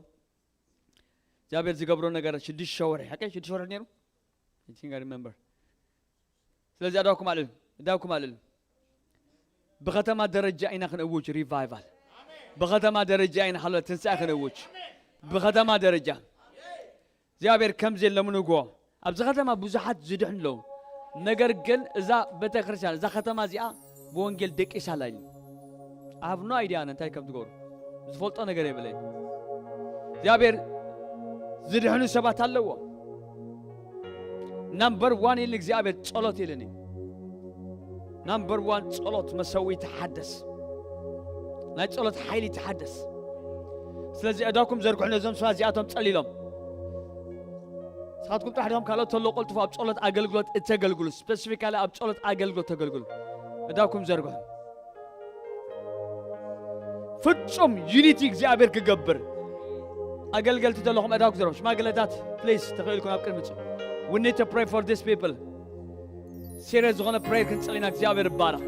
እግዚኣብሔር ዝገብሮ ነገር ሽዱሽተ ወርሒ ሓቀ ሽዱሽተ ወርሒ ነይሩ I think I remember ስለዚ እዳኩም ኣልዕሉ እዳኩም ኣልዕሉ ብኸተማ ደረጃ ኢና ክንእውጅ ሪቫይቫል ብኸተማ ደረጃ ኢና ሓሎ ትንሳኤ ክንእውጅ ብኸተማ ደረጃ እግዚኣብሔር ከምዚ የለምንጎ ኣብዚ ከተማ ብዙሓት ዝድሕን ኣለዉ ነገር ግን እዛ ቤተክርስትያን እዛ ከተማ እዚኣ ብወንጌል ደቂሳ ኣላ ኢሉ I have no idea እንታይ ከም ትገብሩ ዝፈልጦ ነገር የብለይ እግዚኣብሔር ዝድሕኑ ሰባት ኣለዎ ናምበር ዋን ኢል እግዚኣብሔር ጸሎት ኢልኒ ናምበር ዋን ጸሎት መሰዊ ተሓደስ ናይ ጸሎት ሓይሊ ተሓደስ ስለዚ እዳኩም ዘርግሑ ነዞም ሰባት እዚኣቶም ጸሊሎም ንስኻትኩም ጥራሕ ዲኹም ካልኦት ተሎ ቀልጥፉ ኣብ ጸሎት ኣገልግሎት እተገልግሉ ስፔሲፊካሊ ኣብ ጸሎት ኣገልግሎት ተገልግሉ እዳኩም ዘርግሑ ፍጹም ዩኒቲ እግዚኣብሔር ክገብር ኣገልገልቲ ዘለኹም እዳኩም ዘርግሑ ሽማግለታት ፕሊስ ተኽኢልኩም ኣብ ቅድሚ ጽ we need to pray for this people ሲሪየስ ዝኾነ ፕሬየር ክንጽል ኢና እግዚኣብሔር ይባረኽ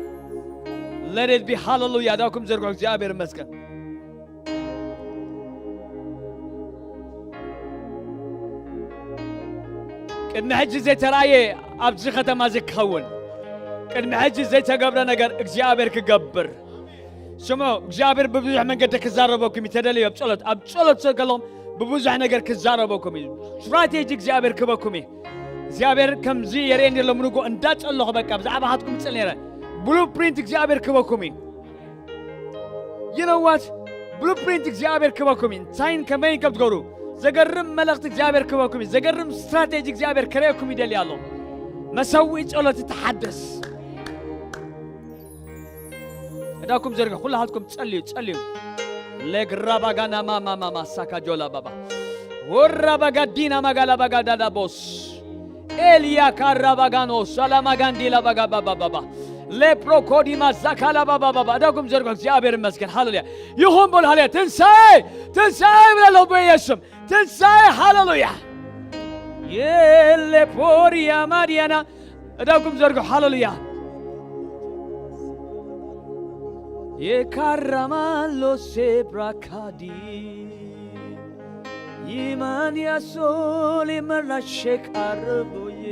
let it be ሃለሉያ እዳኩም ዘርግሑ እግዚኣብሔር ይመስገን ቅድሚ ሕጂ ዘይተራእየ ኣብዚ ከተማ እዚ ክኸውን ቅድሚ ሕጂ ዘይተገብረ ነገር እግዚኣብሔር ክገብር ስምዑ እግዚኣብሔር ብብዙሕ መንገዲ ክዛረበኩም እዩ ተደልዩ ኣብ ጸሎት ኣብ ጸሎት ከለኹም ብብዙሕ ነገር ክዛረበኩም እዩ ስትራቴጂ እግዚኣብሔር ክበኩም እዩ እግዚኣብሔር ከምዚ የርእየኒ ኣሎ ምንጎ እንዳጸለኹ በቃ ብዛዕባ ሃትኩም ይጽል ነይረ ብሉፕሪንት እግዚኣብሔር ክበኩም እዩ You know what? ብሉፕሪንት እግዚኣብሔር ክበኩም እዩ እንታይን ከመይን ከም ትገብሩ ዘገርም መልእኽቲ እግዚኣብሔር ክበኩም እዩ ዘገርም ስትራቴጂ እግዚኣብሔር ከርእየኩም ይደሊ ኣሎ መሰዊኢ ጸሎት ይተሓደስ እዳኩም ዘርግሑ ኩላሃትኩም ጸልዩ ጸልዩ ሌግራባጋና ማማማማ ሳካጆላ ባባ ወራባጋዲና ማጋላባጋዳዳቦስ ኤልያ ካራባጋኖ ሰላማጋንዲላ ባጋባባባባ ሌፕሮኮዲማ ዛካላ ባባባባ እዳኩም ዘርግሑ እግዚኣብሔር ይመስገን ሃሌሉያ ይኹን በሉ ሃሌሉያ ትንሳኤ ትንሳኤ ይብለ ኣለኹ በኢየሱስም ትንሳኤ ሃሌሉያ የሌፖሪያ ማዲያና እዳኩም ዘርግሑ ሃሌሉያ የካራማሎ ሴብራካዲ ይማንያ ሶሌ መራሼ ቃረቦዬ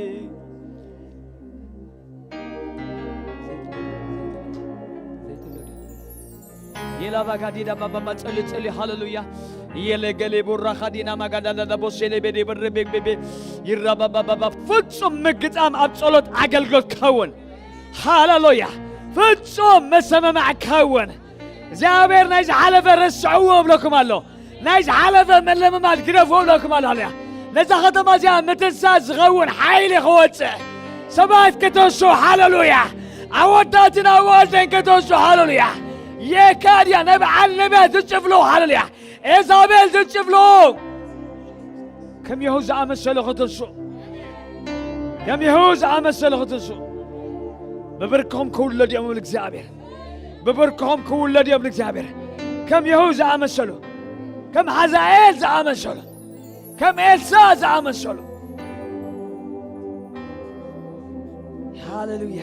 የላባጋዲዳ ባባባ ጸልዩ ጸልዩ ሃሌሉያ የለገሌ ቦራኻዲና ማጋዳዳዳ ቦሴሌ ቤዴ በረቤቤቤ ይራባባባባ ፍጹም ምግጣም ኣብ ጸሎት ኣገልግሎት ክኸውን ሃሌሉያ ፍጹም መሰማማዕ ክኸውን እግዚኣብሔር ናይ ዝሓለፈ ረስዕዎ እብለኩም ኣሎ ናይ ዝሓለፈ መለምማድ ግደፍዎ እብለኩም ኣሎ ሃሌሉያ ነዛ ከተማ እዚኣ ምትንሳ ዝኸውን ሓይሊ ክወፅእ ሰባት ከተሱ ሃሌሉያ ኣወዳትን ኣዋልደን ከተሱ ሃሌሉያ የካድያ ናይ በዓል ነቢያት ዝጭፍሉ ሃሌሉያ ኤዛቤል ዝጭፍሉ ከም የሁ ዝኣመሰሉ ክትንሱ ከም የሁ ዝኣመሰሉ ክትንሱ ብብርክኹም ክውለድ እዮም እብል እግዚኣብሔር ብብርክኹም ክውለድ እዮም እብል እግዚኣብሔር ከም የሁ ዝኣመሰሉ ከም ሓዛኤል ዝኣመሰሉ ከም ኤልሳ ዝኣመሰሉ ሃሌሉያ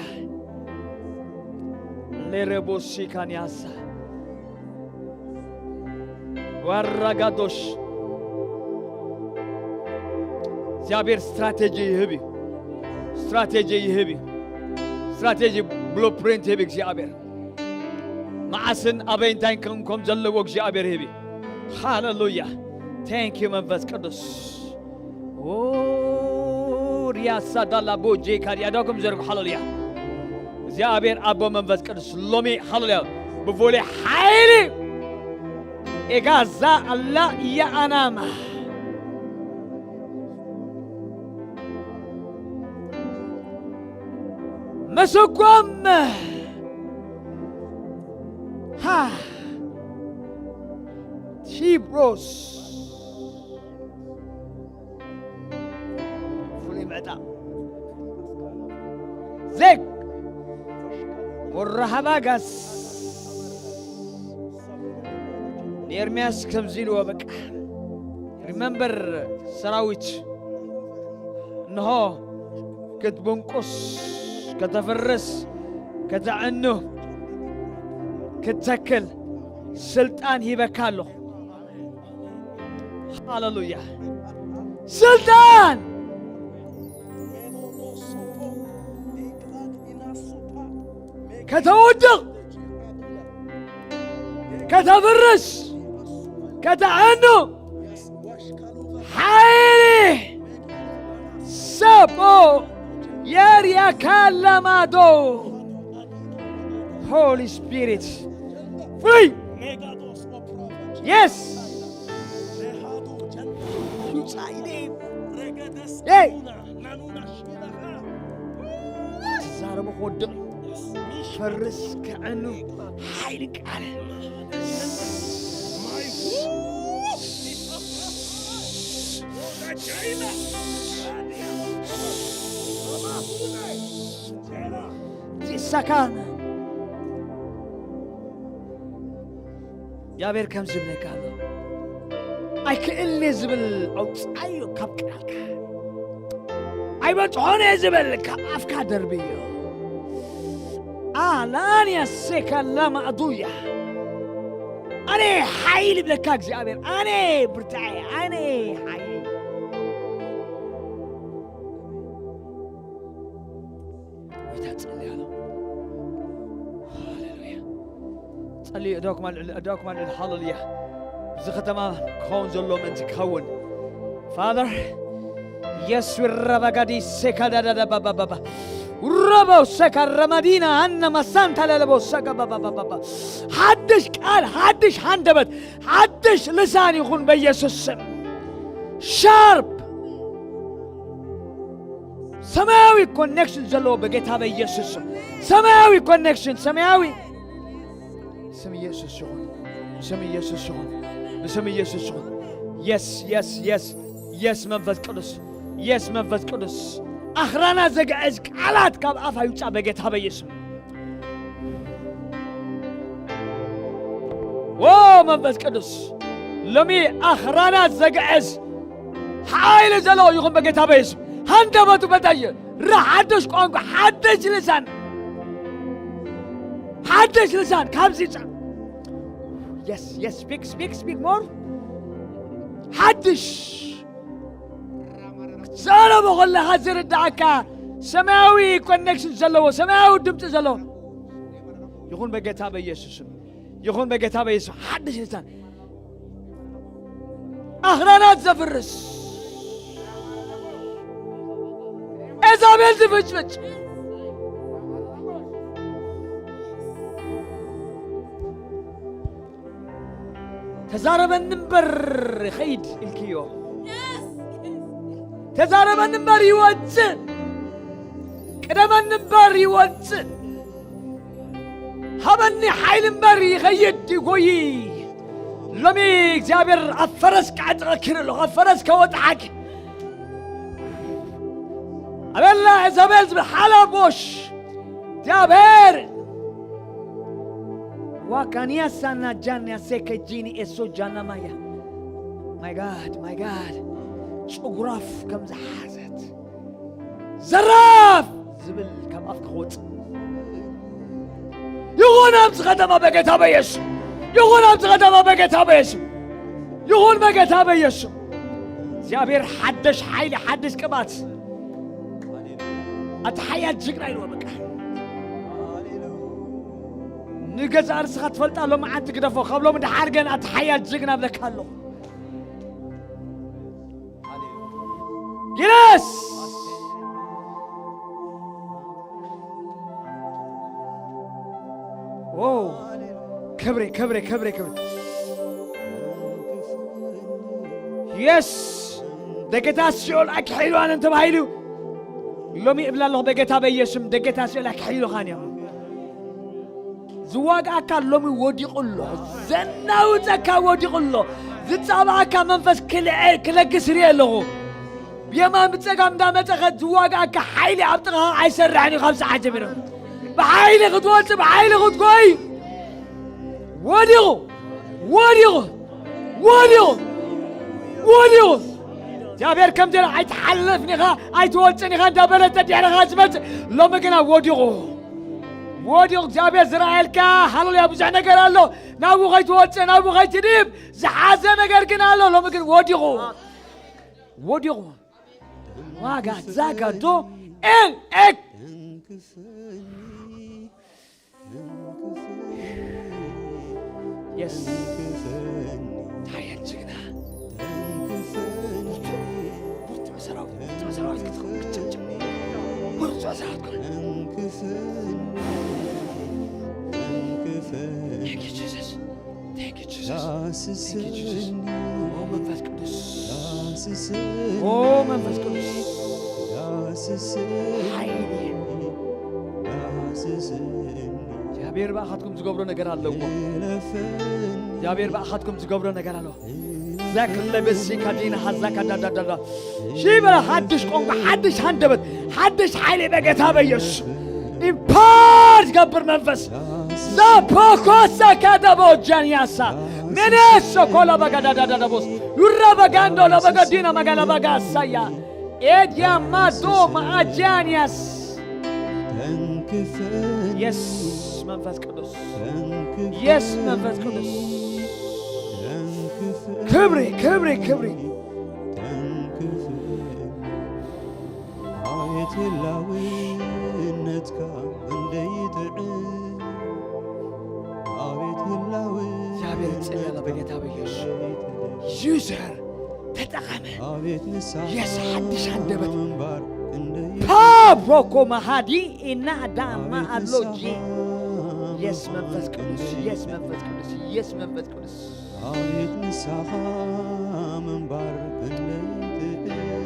ሌረቦሲካንያሳ ዋራጋዶሽ እግዚኣብሔር ስትራቴጂ ይህብ እዩ ስትራቴጂ ይህብ እዩ ስትራቴጂ ብሉፕሪንት ይህብ እግዚኣብሔር መዓስን ኣበይ እንታይ ከም ከም ዘለዎ እግዚኣብሔር ይህብ እዩ ሃሌሉያ thank you መንፈስ ቅዱስ ሪያሳ ዳላ ቦጄ ካዲያ ዳኩም ዘርጉ ሃሌሉያ እግዚኣብሔር ኣቦ መንፈስ ቅዱስ ሎሚ ሃሌሉያ ብቦሌ ሓይሊ ኤጋዛ ኣላ እያኣናማ መስጓም ሃ ቲብሮስ ፍሉይ ምዕጣ ዜግ ወራሃባጋስ ንኤርምያስ ከምዚ ኢልዎ በቃ ሪመምበር ሰራዊት እንሆ ክትብንቁስ ከተፍርስ ከተዕኑ ክትተክል ስልጣን ሂበካ ኣለኹ። ሃሌሉያ። ስልጣን ከተውድቕ፣ ከተፍርስ፣ ከተዕኑ ሓይሊ ሰቦ የርያካ ለማዶ። Holy Spirit, free. Yes. Hey. ትዛረቡ ክወድቕ እዩ። ፈርስ ክዕኑ ሓይሊ ቃል። ቲሳካን እግዚኣብሔር ከም ዝብለካ ኣሎ። ኣይክእልን እየ ዝብል ኣውፅኣዮ ካብ ቃልካ። ኣይበፅሖን እየ ዝብል ካብ ኣፍካ ደርብዮ። ኣላንያ ሴካ ላማእዱያ። ኣነ ሓይል ይብለካ እግዚኣብሔር። ኣነ ብርታዐ፣ ኣነ ሓይል። ጎይታ ጸልያ ኣሎ። ሃሌሉያ። ጸልዩ፣ እዳኩም ኣልዕሉ፣ እዳኩም ኣልዕሉ። ሃሌሉያ። እዚ ከተማ ክኸውን ዘሎ ምእንቲ ክኸውን። ፋዘር፣ የስ ረባጋዲ ሴካ ዳዳዳ ባባባባ። ረበው ሰካ ረማዲና ኣና ማሳንታ ለለበው ሰካ ባባባባ። ሓድሽ ቃል፣ ሓድሽ ሃንደበት፣ ሓድሽ ልሳን ይኹን በኢየሱስ ስም። ሻርፕ ሰማያዊ ኮኔክሽን ዘለዎ በጌታ በኢየሱስ ስም። ሰማያዊ ኮኔክሽን፣ ሰማያዊ ስም ኢየሱስ ይኹን። ስም ኢየሱስ ይኹን። ብስም ኢየሱስ ይኹን። የስ፣ የስ፣ የስ፣ የስ መንፈስ ቅዱስ። የስ መንፈስ ቅዱስ። ኣኽራና ዘግዕዝ ቃላት ካብ ኣፍ ኣይውጻእ በጌታ በኢየሱስ ስም። ዎ መንፈስ ቅዱስ። ሎሚ ኣኽራናት ዘግዕዝ ሓይሊ ዘለዎ ይኹን በጌታ በኢየሱስ። ሃንደበቱ በታየ። ራ ሓድሽ ቋንቋ፣ ሓድሽ ልሳን። ሓድሽ ልሳን ካብዚ ጻ-፣ የስ፣ የስ፣ ስፒክ፣ ስፒክ፣ ስፒክ ሞር። ሓድሽ ክትዛረቦ ከለኻ ዝርድኣካ ሰማያዊ ኮኔክሽን ዘለዎ፣ ሰማያዊ ድምፂ ዘለዎ ይኹን በጌታ በኢየሱስ ስም። ይኹን በጌታ በኢየሱስ ሓድሽ ልሳን። ኣኽራናት ዘፍርስ፣ ኤዛቤል ዝፍጭፍጭ፣ ተዛረበኒ እምበር ይኸይድ ኢልክዮ። ተዛረበኒ እምበር ይወፅእ፣ ቅደመኒ እምበር ይወፅእ፣ ሃበኒ ሓይሊ እምበር ይኸይድ ይጎይ። ሎሚ እግዚኣብሔር ኣብ ፈረስ ክዕጥቐኪ ንሎ፣ ኣብ ፈረስ ከወጥዓኪ። ኣቤላ ኤዛቤል ዝብል ሓላቦሽ እግዚኣብሔር ዋካንያ ሳና ጃንያ ሴከ ጂኒ ኤሶ ጃና ማያ። My God, my God. ጭጉራፍ ከም ዝሓዘት ዘራፍ ዝብል ካብ ኣፍካ ክወፅእ ይኹን ኣብዚ ከተማ በጌታ በኢየሱስ። ይኹን ኣብዚ ከተማ በጌታ በኢየሱስ። ይኹን በጌታ በኢየሱስ። እግዚኣብሔር ሓደሽ ሓይሊ፣ ሓደሽ ቅባት። ኣቲ ሓያል ጅግና ኢልዎ በቃ። ንገዛእ ርእስኻ ትፈልጣ ሎሚ ዓንቲ ግደፎ። ካብ ሎሚ ደሓር ግን ኣቲ ሓያል ጅግና ብለካ ኣለኹ። የስ! ዎ! ክብሪ፣ ክብሪ፣ ክብሪ፣ ክብሪ። የስ! ደገታት ሲኦል ኣክሒልዋን እንተባሂሉ፣ ሎሚ እብላ ኣለኹ በጌታ በኢየሱስም ደገታት ሲኦል ኣክሒሉኻን እዮም። ዝዋግኣካ ሎሚ ወዲቑ ኣሎ። ዘናውጸካ ወዲቑ ኣሎ። ዝጻባኣካ መንፈስ ክልዐ-፣ ክለግስ ርኢ ኣለኹ። ብየማን ብጸጋም እንዳመጸኸ ዝዋግኣካ ሓይሊ ኣብ ጥቓኻ ኣይሰርሕን እዩ ካብ ሰዓት ጀሚሩ። ብሓይሊ ክትወጽእ፣ ብሓይሊ ክትጎይ። ወዲቑ፣ ወዲቑ፣ ወዲቑ፣ ወዲቑ። እግዚኣብሔር ከምዚ ኢሉ ኣይትሓልፍን ኢኻ፣ ኣይትወጽእን ኢኻ እንዳበለ ደድሕርኻ ዝመጽእ ሎሚ ግና ወዲቑ። ወዲቑ እግዚኣብሔር ዝረኣየልካ። ሃሌሉያ። ብዙሕ ነገር ኣሎ ናብኡ ከይትወፅእ፣ ናብኡ ከይትድይብ ዝሓዘ ነገር ግን ኣሎ። ሎሚ ግን ወዲቑ፣ ወዲቑ። ዋጋ ዛጋዶ ኤል ኤክ የስ። ሓያል ጅግና። ብርቱዕ ሰራዊት፣ ብርቱዕ ሰራዊት ክትከውን ክትጨብጭብ። ብርቱዕ ሰራዊት ክትከውን። Thank you, Jesus. Thank you, Jesus. Thank you, Jesus. ኦ መንፈስ ቅዱስ። ኦ መንፈስ ቅዱስ። ሓይሊ። እግዚኣብሔር ብኣኻትኩም ዝገብሮ ነገር ኣለዎ። እግዚኣብሔር ብኣኻትኩም ዝገብሮ ነገር ኣለዎ። ዘክለ በሲ ካዲና ሓዛ ካዳዳዳዳ። ሺ በላ ሓድሽ ቋንቋ፣ ሓድሽ ሃንደበት፣ ሓድሽ ሓይሊ በጌታ በኢየሱስ። ኢምፓርት ገብር መንፈስ። ዛፖኮሳ ካዳቦ ጃንያሳ። ሜኔሶ ኮላ በጋዳዳዳቦስ። ዩራ በጋንዶ ለበገዲና መጋላ በጋሳያ። ኤድያ ማዶ ማኣጃንያስ። የስ መንፈስ ቅዱስ። የስ መንፈስ ቅዱስ። ክብሪ፣ ክብሪ፣ ክብሪ። ኣቤት ህላውነትካ እንደይ ጥዑም። ኣቤት ህላውነትካ እግዚኣብሔር ይጸልያለሁ በጌታ በኢየሱስ። ዩዘር ተጠቐመ። ኣቤት ንስሓ የስ ሓድሽ ሃንደበት። ምንባር እንደይ ፓብሮኮ ማሃዲ እና ዳማ ኣቤት ኣሎጂ። ንስሓ የስ መንፈስ ቅዱስ፣ የስ መንፈስ ቅዱስ፣ የስ መንፈስ ቅዱስ። ኣቤት ንስኻ ምንባር ክንደይ ጥዑም።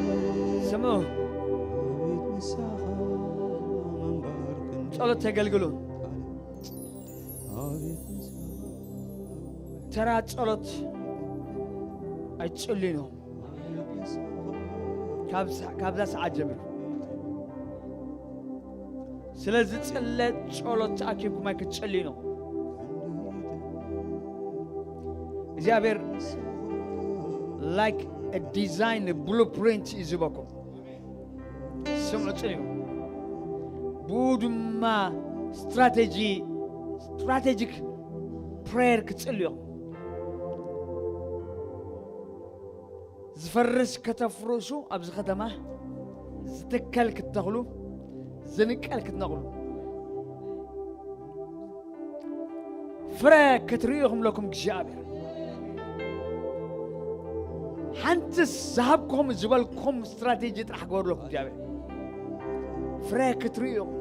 ስምዑ። ኣቤት ንስኻ ምንባር ክንደይ ጸሎት ተገልግሉ። ኣቤት ንስኻ ተራ ጸሎት ኣይትጽልዩ። ኣቤት ንስኻ ካብ ሰ-፣ ካብዛ ሰዓት ጀሚሩ። ስለዚ ጽለ ጸሎት ተኣኪብኩም ኣይክትጽልዩ ነው። እግዚኣብሔር ላይክ ዲዛይን ብሉፕሪንት እዩ ዝህበኩም። ስምዑ ጽልዩ። ብኡ ድማ ስትራቴጂ፣ ስትራቴጂክ ፕሬየር ክትጽልዩ። ዝፈርስ ከተፍርሱ ኣብዚ ከተማ፣ ዝትከል ክትተኽሉ፣ ዝንቀል ክትነቕሉ፣ ፍረ ክትርእዩ ኢኹም ለኩም እግዚኣብሔር። ሓንትስ ዝሃብኩም ዝበልኩም ስትራቴጂ ጥራሕ ግበሩ ለኩም እግዚኣብሔር። ፍረ ክትርእዩ ኢኹም።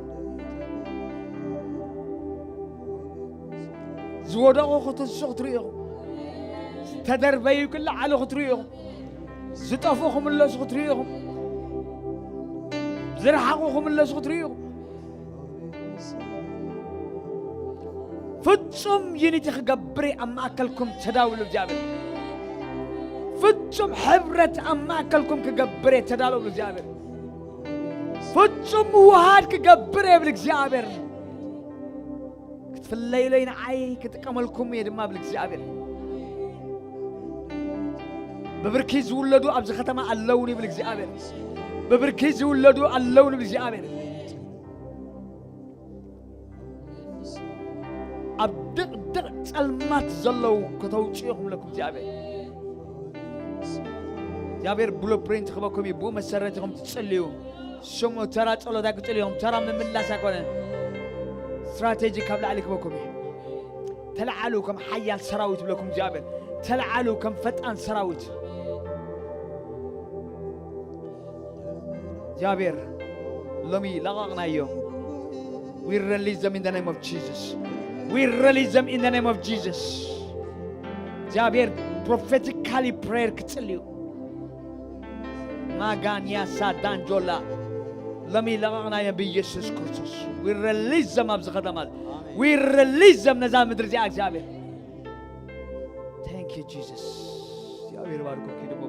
ዝወደቑ ክትንሱ ክትርእዩ ኢኹም። ዝተደርበዩ ክለዓሉ ክትርእዩ ኢኹም። ዝጠፍኡ ክምለሱ ክትርእዩ ኢኹም። ዝረሓቑ ክምለሱ ክትርእዩ ኢኹም። ፍጹም ዩኒቲ ክገብር እየ ኣብ ማእከልኩም ተዳውሉ እግዚኣብሔር። ፍጹም ሕብረት ኣብ ማእከልኩም ክገብር እየ ተዳውሉ እግዚኣብሔር። ፍጹም ምውሃድ ክገብር እየ ብል እግዚኣብሔር። ክትፍለዩለይ ንዓይ ክጥቀመልኩም እየ ድማ ብል እግዚኣብሔር። ብብርኪ ዝውለዱ ኣብዚ ከተማ ኣለውን ይብል እግዚኣብሔር። ብብርኪ ዝውለዱ ኣለውን ይብል እግዚኣብሔር። ኣብ ድቕድቕ ጸልማት ዘለዉ ከተውጽኡ ኢኹም ለኩም እግዚኣብሔር። እግዚኣብሔር ብሉፕሪንት ክበኩም እዩ። ብኡ መሰረት ኢኹም ትጽልዩ። ስሙ ተራ ጸሎት ኣይክጽልዩ ኢኹም። ተራ ምምላስ ኣይኮነን። ስትራቴጂ ካብ ላዕሊ ክበኩም እዩ። ተለዓሉ ከም ሓያል ሰራዊት ብለኩም እግዚኣብሔር። ተለዓሉ ከም ፈጣን ሰራዊት። እግዚኣብሔር ሎሚ ለቐቕናዮ። We release them in the name of Jesus. We release them in the name of Jesus. እግዚኣብሔር ፕሮፌቲካሊ ፕሬየር ክጽልዩ። ማጋንያ ሳዳንጆላ ሎሚ ለቐቕናዮ ብኢየሱስ ክርስቶስ። We release them ኣብዚ ከተማ። We release them ነዛ ምድሪ እዚኣ እግዚኣብሔር። Thank you Jesus. እግዚኣብሔር ባርኮ ኪድሞ።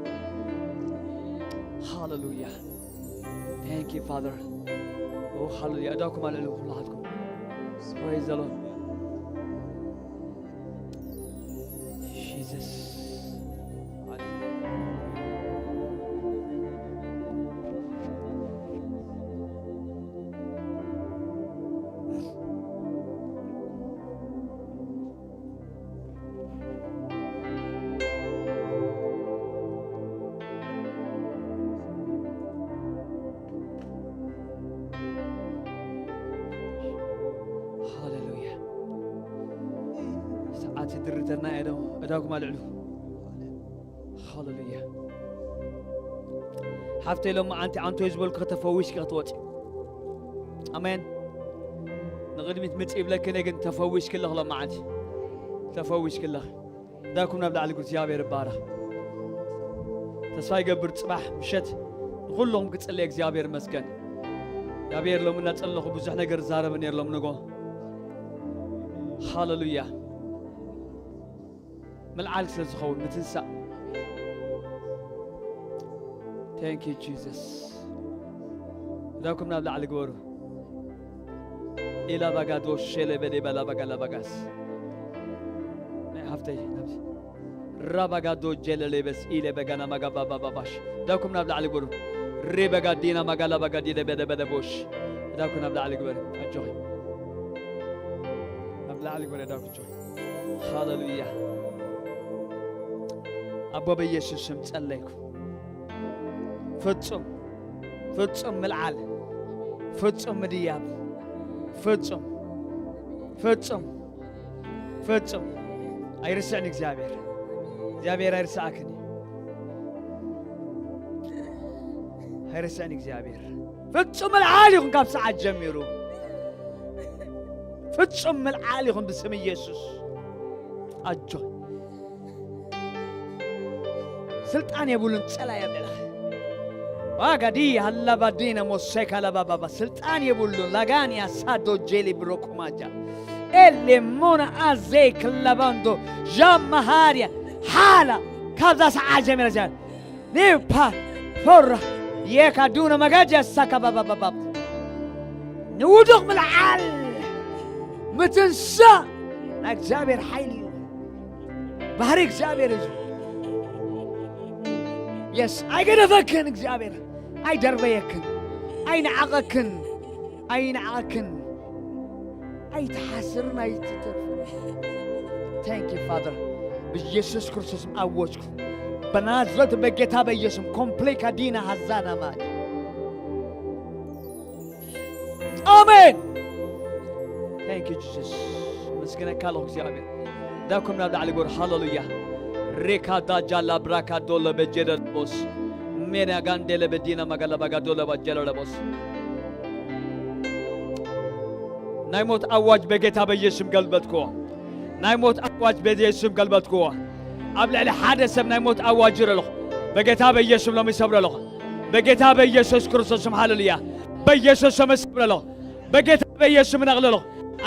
ሃሌሉያ። Thank you Father. ኦ ሃሌሉያ። እዳኩም ኣልዕሉ ኩላትኩም። Praise the Lord. Jesus. ኣቲ ድርተና እየ ደሞ እዳኩም ኣልዕሉ። ሃሌሉያ። ሓፍተይ ሎመዓንቲ ኣንቶይ ዝበልኩ ከተፈዊስኪ ክትወፂ። ኣሜን። ንቕድሚት ምጽእ ይብለኪ እኔ ግን ተፈዊስኪ ኣለኺ ሎመዓንቲ። ተፈዊስኪ ኣለኺ። እዳኩም ናብ ላዕሊ እግዚኣብሔር ይባረኽ። ተስፋ ይገብር ጽባሕ ምሸት ንኹልኹም ክጽልየ እግዚኣብሔር ይመስገን። እግዚኣብሔር ሎሚ እናጸለኹ ብዙሕ ነገር ዛረበ ነይሩ ሎም ንጎ። ሃሌሉያ። ምልዓል ስለ ዝኸውን ምትንሳእ። Thank you Jesus። እዳኩም ናብ ላዕሊ ግበሩ። ኢላ ባጋዶ ሸለ በሌ ባላ ባጋ ላባጋስ ናይ ሃፍተይ ናብዚ ራባጋዶ ጀለሌበስ ኢለ በጋና ማጋባባባባሽ። እዳኩም ናብ ላዕሊ ግበሩ። ሬ በጋዲና ማጋላ ባጋዲለ በደ በደ ቦሽ። እዳኩም ናብ ላዕሊ ግበሩ። ኣጆኺ ናብ ላዕሊ ግበሩ። እዳኩም ጆ ሃሌሉያ። ኣቦ በኢየሱስ ስም ጸለይኩ። ፍጹም ፍጹም ምልዓል፣ ፍጹም ምድያብ፣ ፍጹም ፍጹም ፍጹም ኣይርስዕን እግዚኣብሔር። እግዚኣብሔር ኣይርስዓክን እዩ። ኣይርስዕን እግዚኣብሔር። ፍጹም ምልዓል ይኹን ካብ ሰዓት ጀሚሩ። ፍጹም ምልዓል ይኹን ብስም ኢየሱስ። ኣጆ ስልጣን የብሉን ጸላ የብለኽ ዋጋዲ ሃላባዲነ ሞሴካ ለባባባ ስልጣን የብሉን ላጋንያ ሳዶ ጄሊ ብሮኩማጃ ኤሌሞና ኣዘይ ክለባንዶ ዣማሃርያ ሓላ ካብዛ ሰዓ ጀሚረ ዚያ ኒፓ ፎራ የካ ዱነ መጋጃ ሳካ ባባባባ ንውዱቕ ምልዓል ምትንሳእ ናይ እግዚኣብሔር ሓይሊ እዩ። ባህሪ እግዚኣብሔር እዩ። የስ ኣይገደፈክን እግዚኣብሔር ኣይደርበየክን ኣይነዓቐክን ኣይነዓቐክን ኣይትሓስርን ኣይትተርፍን። Thank you Father። ብኢየሱስ ክርስቶስ ኣወጅኩ በናዝረት በጌታ በኢየሱስም ኮምፕሌካ ዲና ሃዛና ማዲ ኣሜን። Thank you Jesus። መስግነካ ኣለኹ እግዚኣብሔር። ዳኩም ናብ ላዕሊ ጎር ሃሌሉያ። ሬካ ዳጃ ላብራካ ዶለ በጀደ ቦስ ሜና ጋንዴለ በዲና ማጋላ ባጋ ዶለ ባጀለ ቦስ ናይ ሞት ኣዋጅ በጌታ በኢየሱስም ገልበጥክዎ። ናይ ሞት ኣዋጅ በኢየሱስም ገልበጥክዎ። ኣብ ልዕሊ ሓደ ሰብ ናይ ሞት ኣዋጅ ይረለኹ በጌታ በኢየሱስም ሎም ይሰብረለኹ። በጌታ በኢየሱስ ክርስቶስም ሃሌሉያ። በኢየሱስ ስም እሰብረለኹ። በጌታ በኢየሱስም እነቕለለኹ።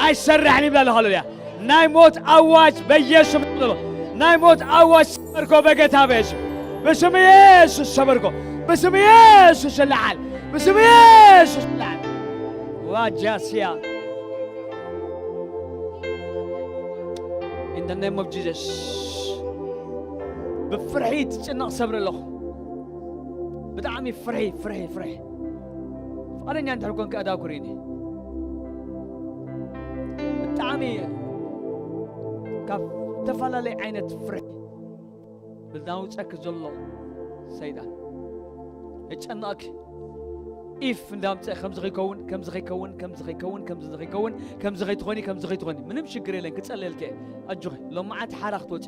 ኣይሰርሕን ይብላለኹ። ሃሌሉያ። ናይ ሞት ኣዋጅ በኢየሱስም እነቕለለኹ። ናይ ሞት ኣዋጅ ሰበርኮ በጌታ በኢየሱስ። ብስም ኢየሱስ ሰበርኮ። ብስም ኢየሱስ ይለዓል። ብስም ኢየሱስ ይለዓል። ዋጃስያ In the name of Jesus። ብፍርሒ ትጭነቕ ሰብሪ ኣለኹ። ብጣዕሚ ፍርሒ ፍርሒ ፍርሒ ፍቓደኛ እንድሕር ኮንካ እዳ ኩሪኒ ብጣዕሚ ካብ ዝተፈላለየ ዓይነት ፍርሒ ብናውፀክ ዘሎ ሰይጣን እጨነቕክ ኢፍ እንዳምፀ ከምዚ ከይከውን ከምዚ ከይከውን ከምዚ ከይከውን ከምዚ ከይከውን ከምዚ ከይትኾኒ ከምዚ ከይትኾኒ ምንም ሽግር የለን ክፀለየልከ ኣጆኺ ሎማዓንቲ ሓራ ክትወፂ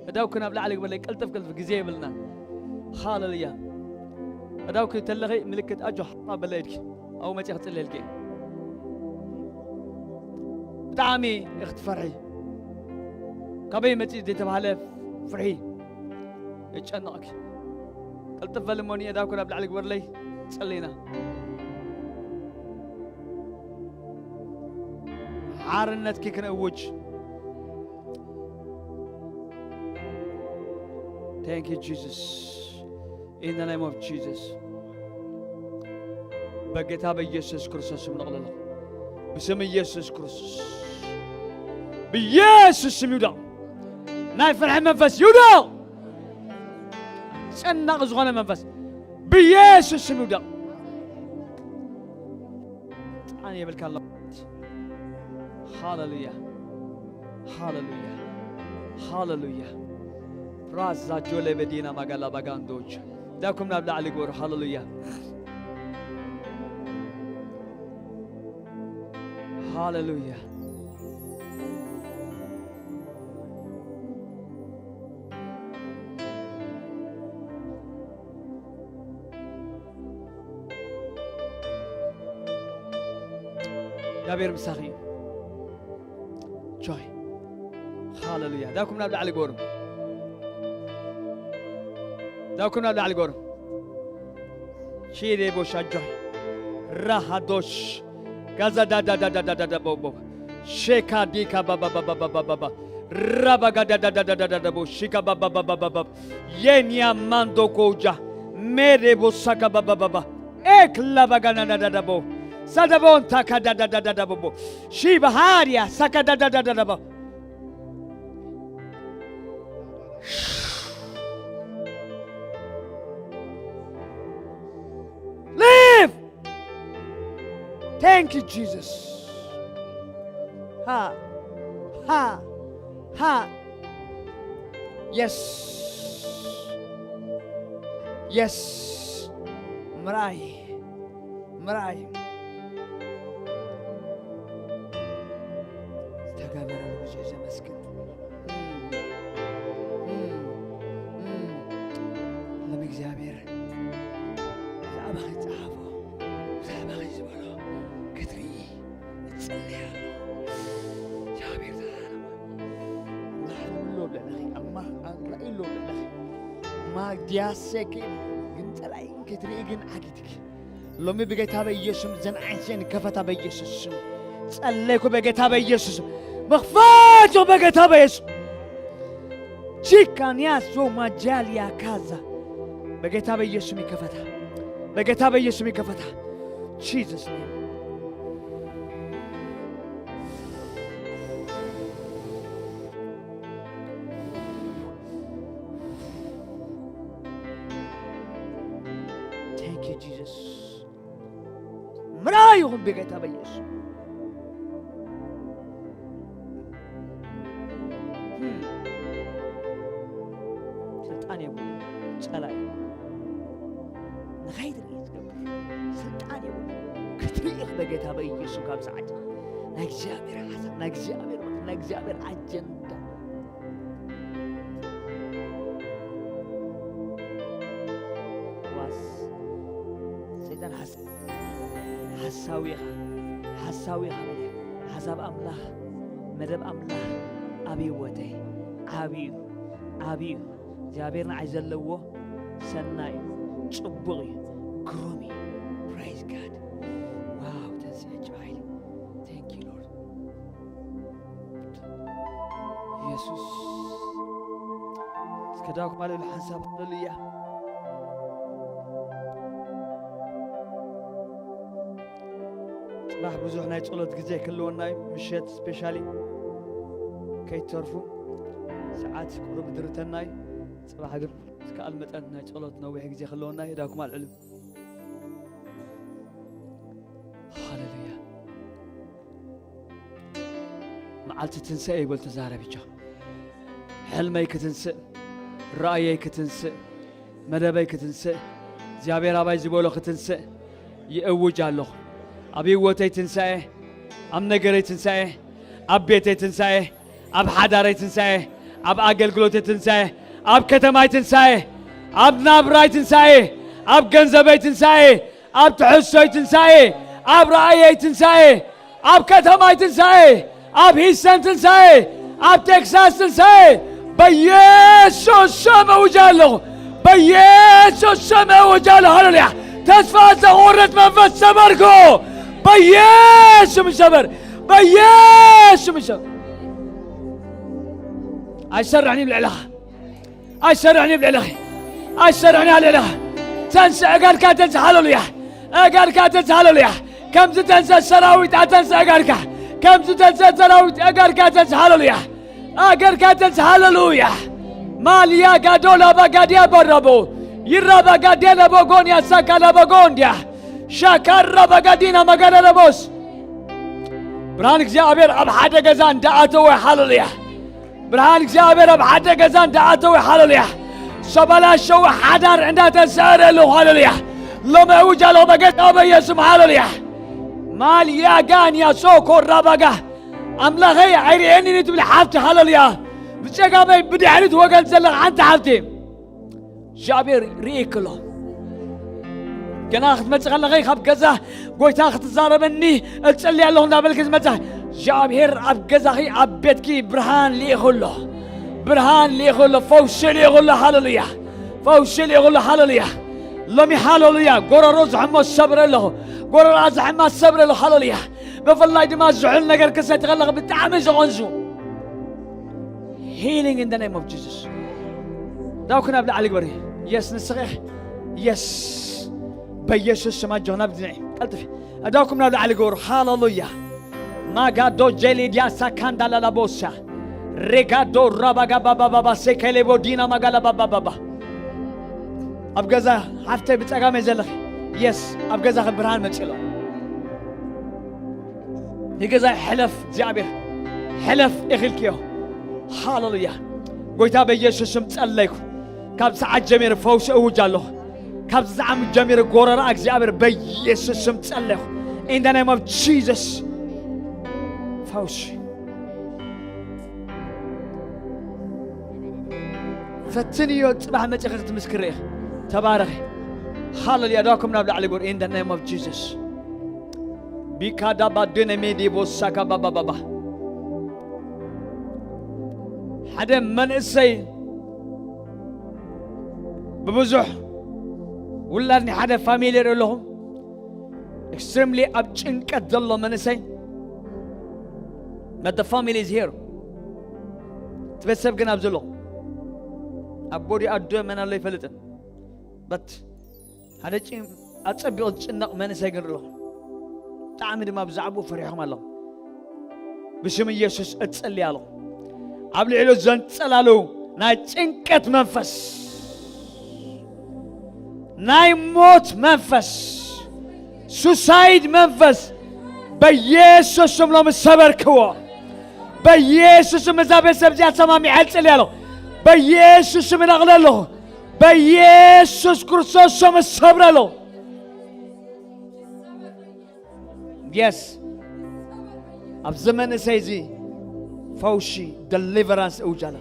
እዳውክ ናብ ላዕሊ ግበለይ ቀልጥፍ ቀልጥፍ ግዜ የብልና ሃለልያ እዳውክ ተለኸይ ምልክት ኣጆ ሓራ በለ ኢድኪ ኣብኡ መፅእ ክፅለየልከ ብጣዕሚ ክትፈርሒ ካበይ መፂእ ዘይተባሃለ ፍርሒ የጨንቕኪ ቅልጥፍ በሊ እሞ ንኤዳኩ ናብ ላዕሊ ግበርለይ ጸሊና ሓርነትኪ ክንእውጅ Thank you Jesus in the name of Jesus በጌታ በኢየሱስ ክርስቶስ ስም ነቕለሎ ብስም ኢየሱስ ክርስቶስ ብኢየሱስ ስም ይውደቕ ናይ ፍርሒ መንፈስ ይውደቕ ጨናቂ ዝኾነ መንፈስ ብኢየሱስ ስም ይውደቕ ጣን የብልካ ኣሎ ሃሌሉያ ሃሌሉያ ሃሌሉያ ራዛ ጆሌ በዲና ማጋላ ባጋንዶች ዳኩም ናብ ላዕሊ ግበሩ ሃሌሉያ ሃሌሉያ እግዚኣብሔር ምሳኺ እዩ። ጆይ። ሃሌሉያ። ዳኩም ናብ ላዕሊ ጎርም። ዳኩም ናብ ላዕሊ ጎርም። ቺዴ ቦሻ ጆይ። ራሃዶሽ። ጋዛ ዳዳዳዳዳዳዳ ቦቦ። ሼካ ዲካ ባባባባባባ። ራባ ጋዳዳዳዳዳዳ ቦ። ሺካ ባባባባባባ። የኒያ ማንዶ ኮጃ። ሜዴ ቦሳካ ባባባባ። ኤክ ላባጋናዳዳዳ ቦ። ሳዳቦን ታካዳዳዳዳዳ ቦቦ። ሺባሃሪያ ሳካዳዳዳዳዳ ቦ። Live! Thank you, Jesus. Ha. Ha. Ha. Yes. Yes. ምራይ። ምራይ። ዝተገበረሉ ብዙሕ ዘመስግን። እም፣ እም፣ እም። ሎም እግዚኣብሔር ብዛዕባኺ ዝጸሓፎ፣ ብዛዕባኺ ዝበሎ ክትርኢ እጽሊ ኣለኹ። እግዚኣብሔር ተዓለመ። ኣምላኽ ኣሎ ልዕለኺ፣ ኣምላኽ ኣሎ ልዕለኺ። ማግዲያሴኪ ግን ጸላኢ ክትርኢ ግን ዓጊትኪ። ሎሚ ብጌታ በኢየሱስም ዘን ዓይንሽን ከፈታ በኢየሱስ ስም። ጸለይኩ በጌታ በኢየሱስ ስም። መኽፈቱ በጌታ በኢየሱስ። ቺካንያሶ ማጃሊያ ካዛ። በጌታ በኢየሱስም ይከፈታ። በጌታ በኢየሱስም ይከፈታ። Jesus name. Thank you, Jesus. ምራ ይኹን ብጌታ በኢየሱስ። ስልጣን የብሉ ጸላኢ ንኸይትርኢ ዝገብር ስልጣን የብሉ። ክትርኢ በጌታ በኢየሱስ ካብ ሰዓት ናይ እግዚኣብሔር ሓሳብ፣ ናይ እግዚኣብሔር፣ ናይ እግዚኣብሔር ኣጀንዳ። ዋስ ሰይጣን ሓስ-፣ ሓሳዊ ኢኻ፣ ሓሳዊ ኢኻ በለ። ሓሳብ ኣምላኽ፣ መደብ ኣምላኽ ኣብ ህይወተይ ዓብዩ፣ ዓብዩ። እግዚኣብሔር ንዓይ ዘለዎ ሰናይ እዩ፣ ጽቡቕ እዩ፣ ግሩም እዩ። Praise God። ዋው፣ ተንስአ ጭባ ሓይሊ። Thank you, Lord። ኢየሱስ። እስከ ዳውኩም ኣልዕሉ ሓንሳብ። ሃሌሉያ። ጽባሕ ብዙሕ ናይ ጸሎት ግዜ ክህልወና እዩ። ምሸት ስፔሻሊ ከይትተርፉ፣ ሰዓት ቁሩብ ድርተና እዩ። ጽባሕ ግን ዝከኣል መጠን ናይ ጸሎት ነዊሕ ግዜ ክህልወና እዩ። ዳውኩም ኣልዕሉ። ሃሌሉያ። መዓልቲ ትንሳኤ ይበል ተዛረብ ይቻ። ሕልመይ ክትንስእ፣ ራእየይ ክትንስእ፣ መደበይ ክትንስእ፣ እግዚኣብሔር ኣባይ ዝበሎ ክትንስእ ይእውጅ ኣለኹ። ኣብ ህይወተይ ትንሳኤ፣ ኣብ ነገረይ ትንሳኤ፣ ኣብ ቤተይ ትንሳኤ፣ ኣብ ሓዳረይ ትንሳኤ፣ ኣብ ኣገልግሎተይ ትንሳኤ፣ ኣብ ከተማይ ትንሳኤ፣ ኣብ ናብራይ ትንሳኤ፣ ኣብ ገንዘበይ ትንሳኤ፣ ኣብ ትሕዝቶይ ትንሳኤ፣ ኣብ ራእየይ ትንሳኤ፣ ኣብ ከተማይ ትንሳኤ፣ ኣብ ሂሰን ትንሳኤ፣ ኣብ ቴክሳስ ትንሳኤ፣ በኢየሱስ ስም እውጅ ኣለኹ። በኢየሱስ ስም እውጅ ኣለኹ። ሃሌሉያ። ተስፋ ዘቑርጥ መንፈስ ሰበርኩ። በኢየሱስ ስም ሰበር። በኢየሱስ ስም ሰበር። ኣይሰርሕን እዩ ልዕለኻ። ኣይሰርሕን እዩ ልዕለኺ። ኣይሰርሕን እያ ልዕለኻ። ተንስእ፣ እጋርካ ተንስእ። ሃሌሉያ። እጋርካ ተንስእ። ሃሌሉያ። ከምዚ ተንስእ ሰራዊት፣ ኣተንስእ እጋርካ። ከምዚ ተንስእ ሰራዊት፣ እጋርካ ተንስእ። ሃሌሉያ። እጋርካ ተንስእ። ሃሌሉያ። ማልያ ጋዶላ ባጋድያ በረቦ። ይራ ባጋድያ ለቦጎንያ ሳካ ለቦጎንድያ። ሻካራ ባጋዲና መጋዳ ለቦስ። ብርሃን እግዚኣብሔር ኣብ ሓደ ገዛ እንዳኣተወ። ሃሌሉያ። ብርሃን እግዚኣብሔር ኣብ ሓደ ገዛ እንዳኣተወ። ሃሌሉያ። ሰባላሸው ሓዳር እንዳተሰረሉ። ሃሌሉያ። ሎሚ እውጅ ኣለኹ በጌታ በኢየሱስ። ሃሌሉያ። ማልያ ጋንያ ሶኮራ ባጋ። ኣምላኸይ ኣይርእየንን እዩ ትብል ሓፍቲ። ሃሌሉያ። ብጸጋመይ ብድሕሪት ወገን ዘለኻ ሓንቲ ሓፍቲ። እግዚኣብሔር ርእየኪ ኣሎ። ገና ክትመጽእ ከለኺ ካብ ገዛ ጎይታ ክትዛረበኒ እጽሊ ኣለኹ እንዳበልኪ ዝመጽእ እግዚኣብሔር ኣብ ገዛኺ ኣብ ቤትኪ ብርሃን ልኢኹ ኣሎ። ብርሃን ልኢኹ ኣሎ። ፈውሲ ልኢኹ ኣሎ። ሃሌሉያ። ፈውሲ ልኢኹ ኣሎ። ሃሌሉያ። ሎሚ ሃሌሉያ። ጎረሮ ዝሕሞ ሰብረ ኣለኹ። ጎረራ ዝሕማ ሰብረ ኣለኹ። ሃሌሉያ። ብፍላይ ድማ ዝሑል ነገር ክሰቲ ከለኺ ብጣዕሚ ዝቐንዙ healing in the name of Jesus። ዳውክን ኣብ ላዕሊ ግበሪ። የስ ንስኺ የስ በኢየሱስ ስም ኣጆኽና ብድንዒ ቀልጥፊ። ኣዳውኩም ናብ ላዕሊ ግበሩ። ሃሌሉያ። ማጋዶ ጀሊድያ ሳካንዳ ላላቦሳ ሬጋዶ ራባጋ ባባባባ ሴከሌቦ ዲና ማጋላ ባባባባ ኣብ ገዛ ሓፍተይ ብጸጋመይ ዘለኺ የስ ኣብ ገዛኺ ብርሃን መጺሎ ንገዛይ ሕለፍ እግዚኣብሔር ሕለፍ ኢኺልክዮ። ሃሌሉያ። ጎይታ በኢየሱስ ስም ጸለይኩ። ካብ ሰዓት ጀሚሩ ፈውሲ እውጅ ኣለኹ። ካብ ሰዓት ጀሚሩ ጎረራ እግዚኣብሔር በኢየሱስ ስም ጸለይኩ። In the name of Jesus ፈውሲ ፈትንዮ። ጽባሕ መጺኺ ክትምስክሪ ኢኺ። ተባረኺ። ሃሌሉያ። ዳኩም ናብ ላዕሊ ጎር in the name of Jesus። ቢካዳ ባዱነ ሜዲ ቦሳካ ባባባባ ሓደ መንእሰይ ብብዙሕ ውላድ ናይ ሓደ ፋሚሊ ይርኢ ኣለኹም። ኤክስትሪምሊ ኣብ ጭንቀት ዘሎ መንእሰይ። But the family is here። እቲ ቤተሰብ ግን ኣብዚ ኣሎ። ኣቦ ድዩ ኣዶ መን ኣሎ ይፈልጥን። But ሓደ ጭ- ኣጸቢቑ ዝጭነቕ መንእሰይ ግን ኣለኹ። ብጣዕሚ ድማ ብዛዕባኡ ፈሪሕኹም ኣለኹ። ብሽም ኢየሱስ እጽሊ ኣለኹ። ኣብ ልዕሉ ዘንጸላሉ ናይ ጭንቀት መንፈስ ናይ ሞት መንፈስ ሱሳይድ መንፈስ በኢየሱስ ስም ሎም ሰበርክዎ። በኢየሱስ ስም እዛ ቤተሰብ እዚኣ ሰማሚዐ እጽሊ ኣለኹ። በኢየሱስ ስም እነቕለ ኣለኹ። በኢየሱስ ክርስቶስ ስም እሰብረ ኣለኹ። የስ ኣብዚ መንእሰይ እዚ ፈውሺ ደሊቨራንስ እውጃለ።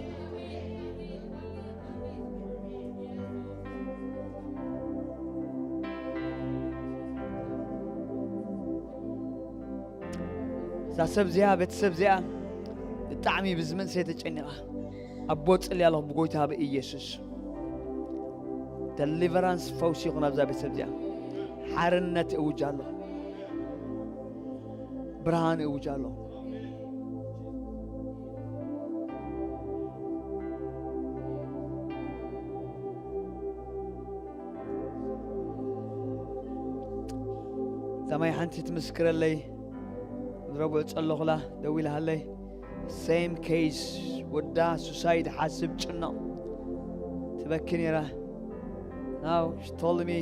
እዛ ሰብ እዚኣ ቤተሰብ እዚኣ ብጣዕሚ ብዚ መንእሰይ ተጨኒቓ ኣቦ ጽልያ ኣለኹ ብጎይታ ብኢየሱስ ደሊቨራንስ ፈውሲ ይኹን ኣብዛ ቤተሰብ እዚኣ ሓርነት እውጃ ኣለኹ። ብርሃን እውጅ ኣሎ። ዛማይ ሓንቲ ትምስክረለይ ረቡዕ ጸለኹላ ደዊላሃለይ ሴም ኬስ ወዳ ሱሳይድ ሓስብ ጭኖቕ ትበኪ ነይራ። Now she told me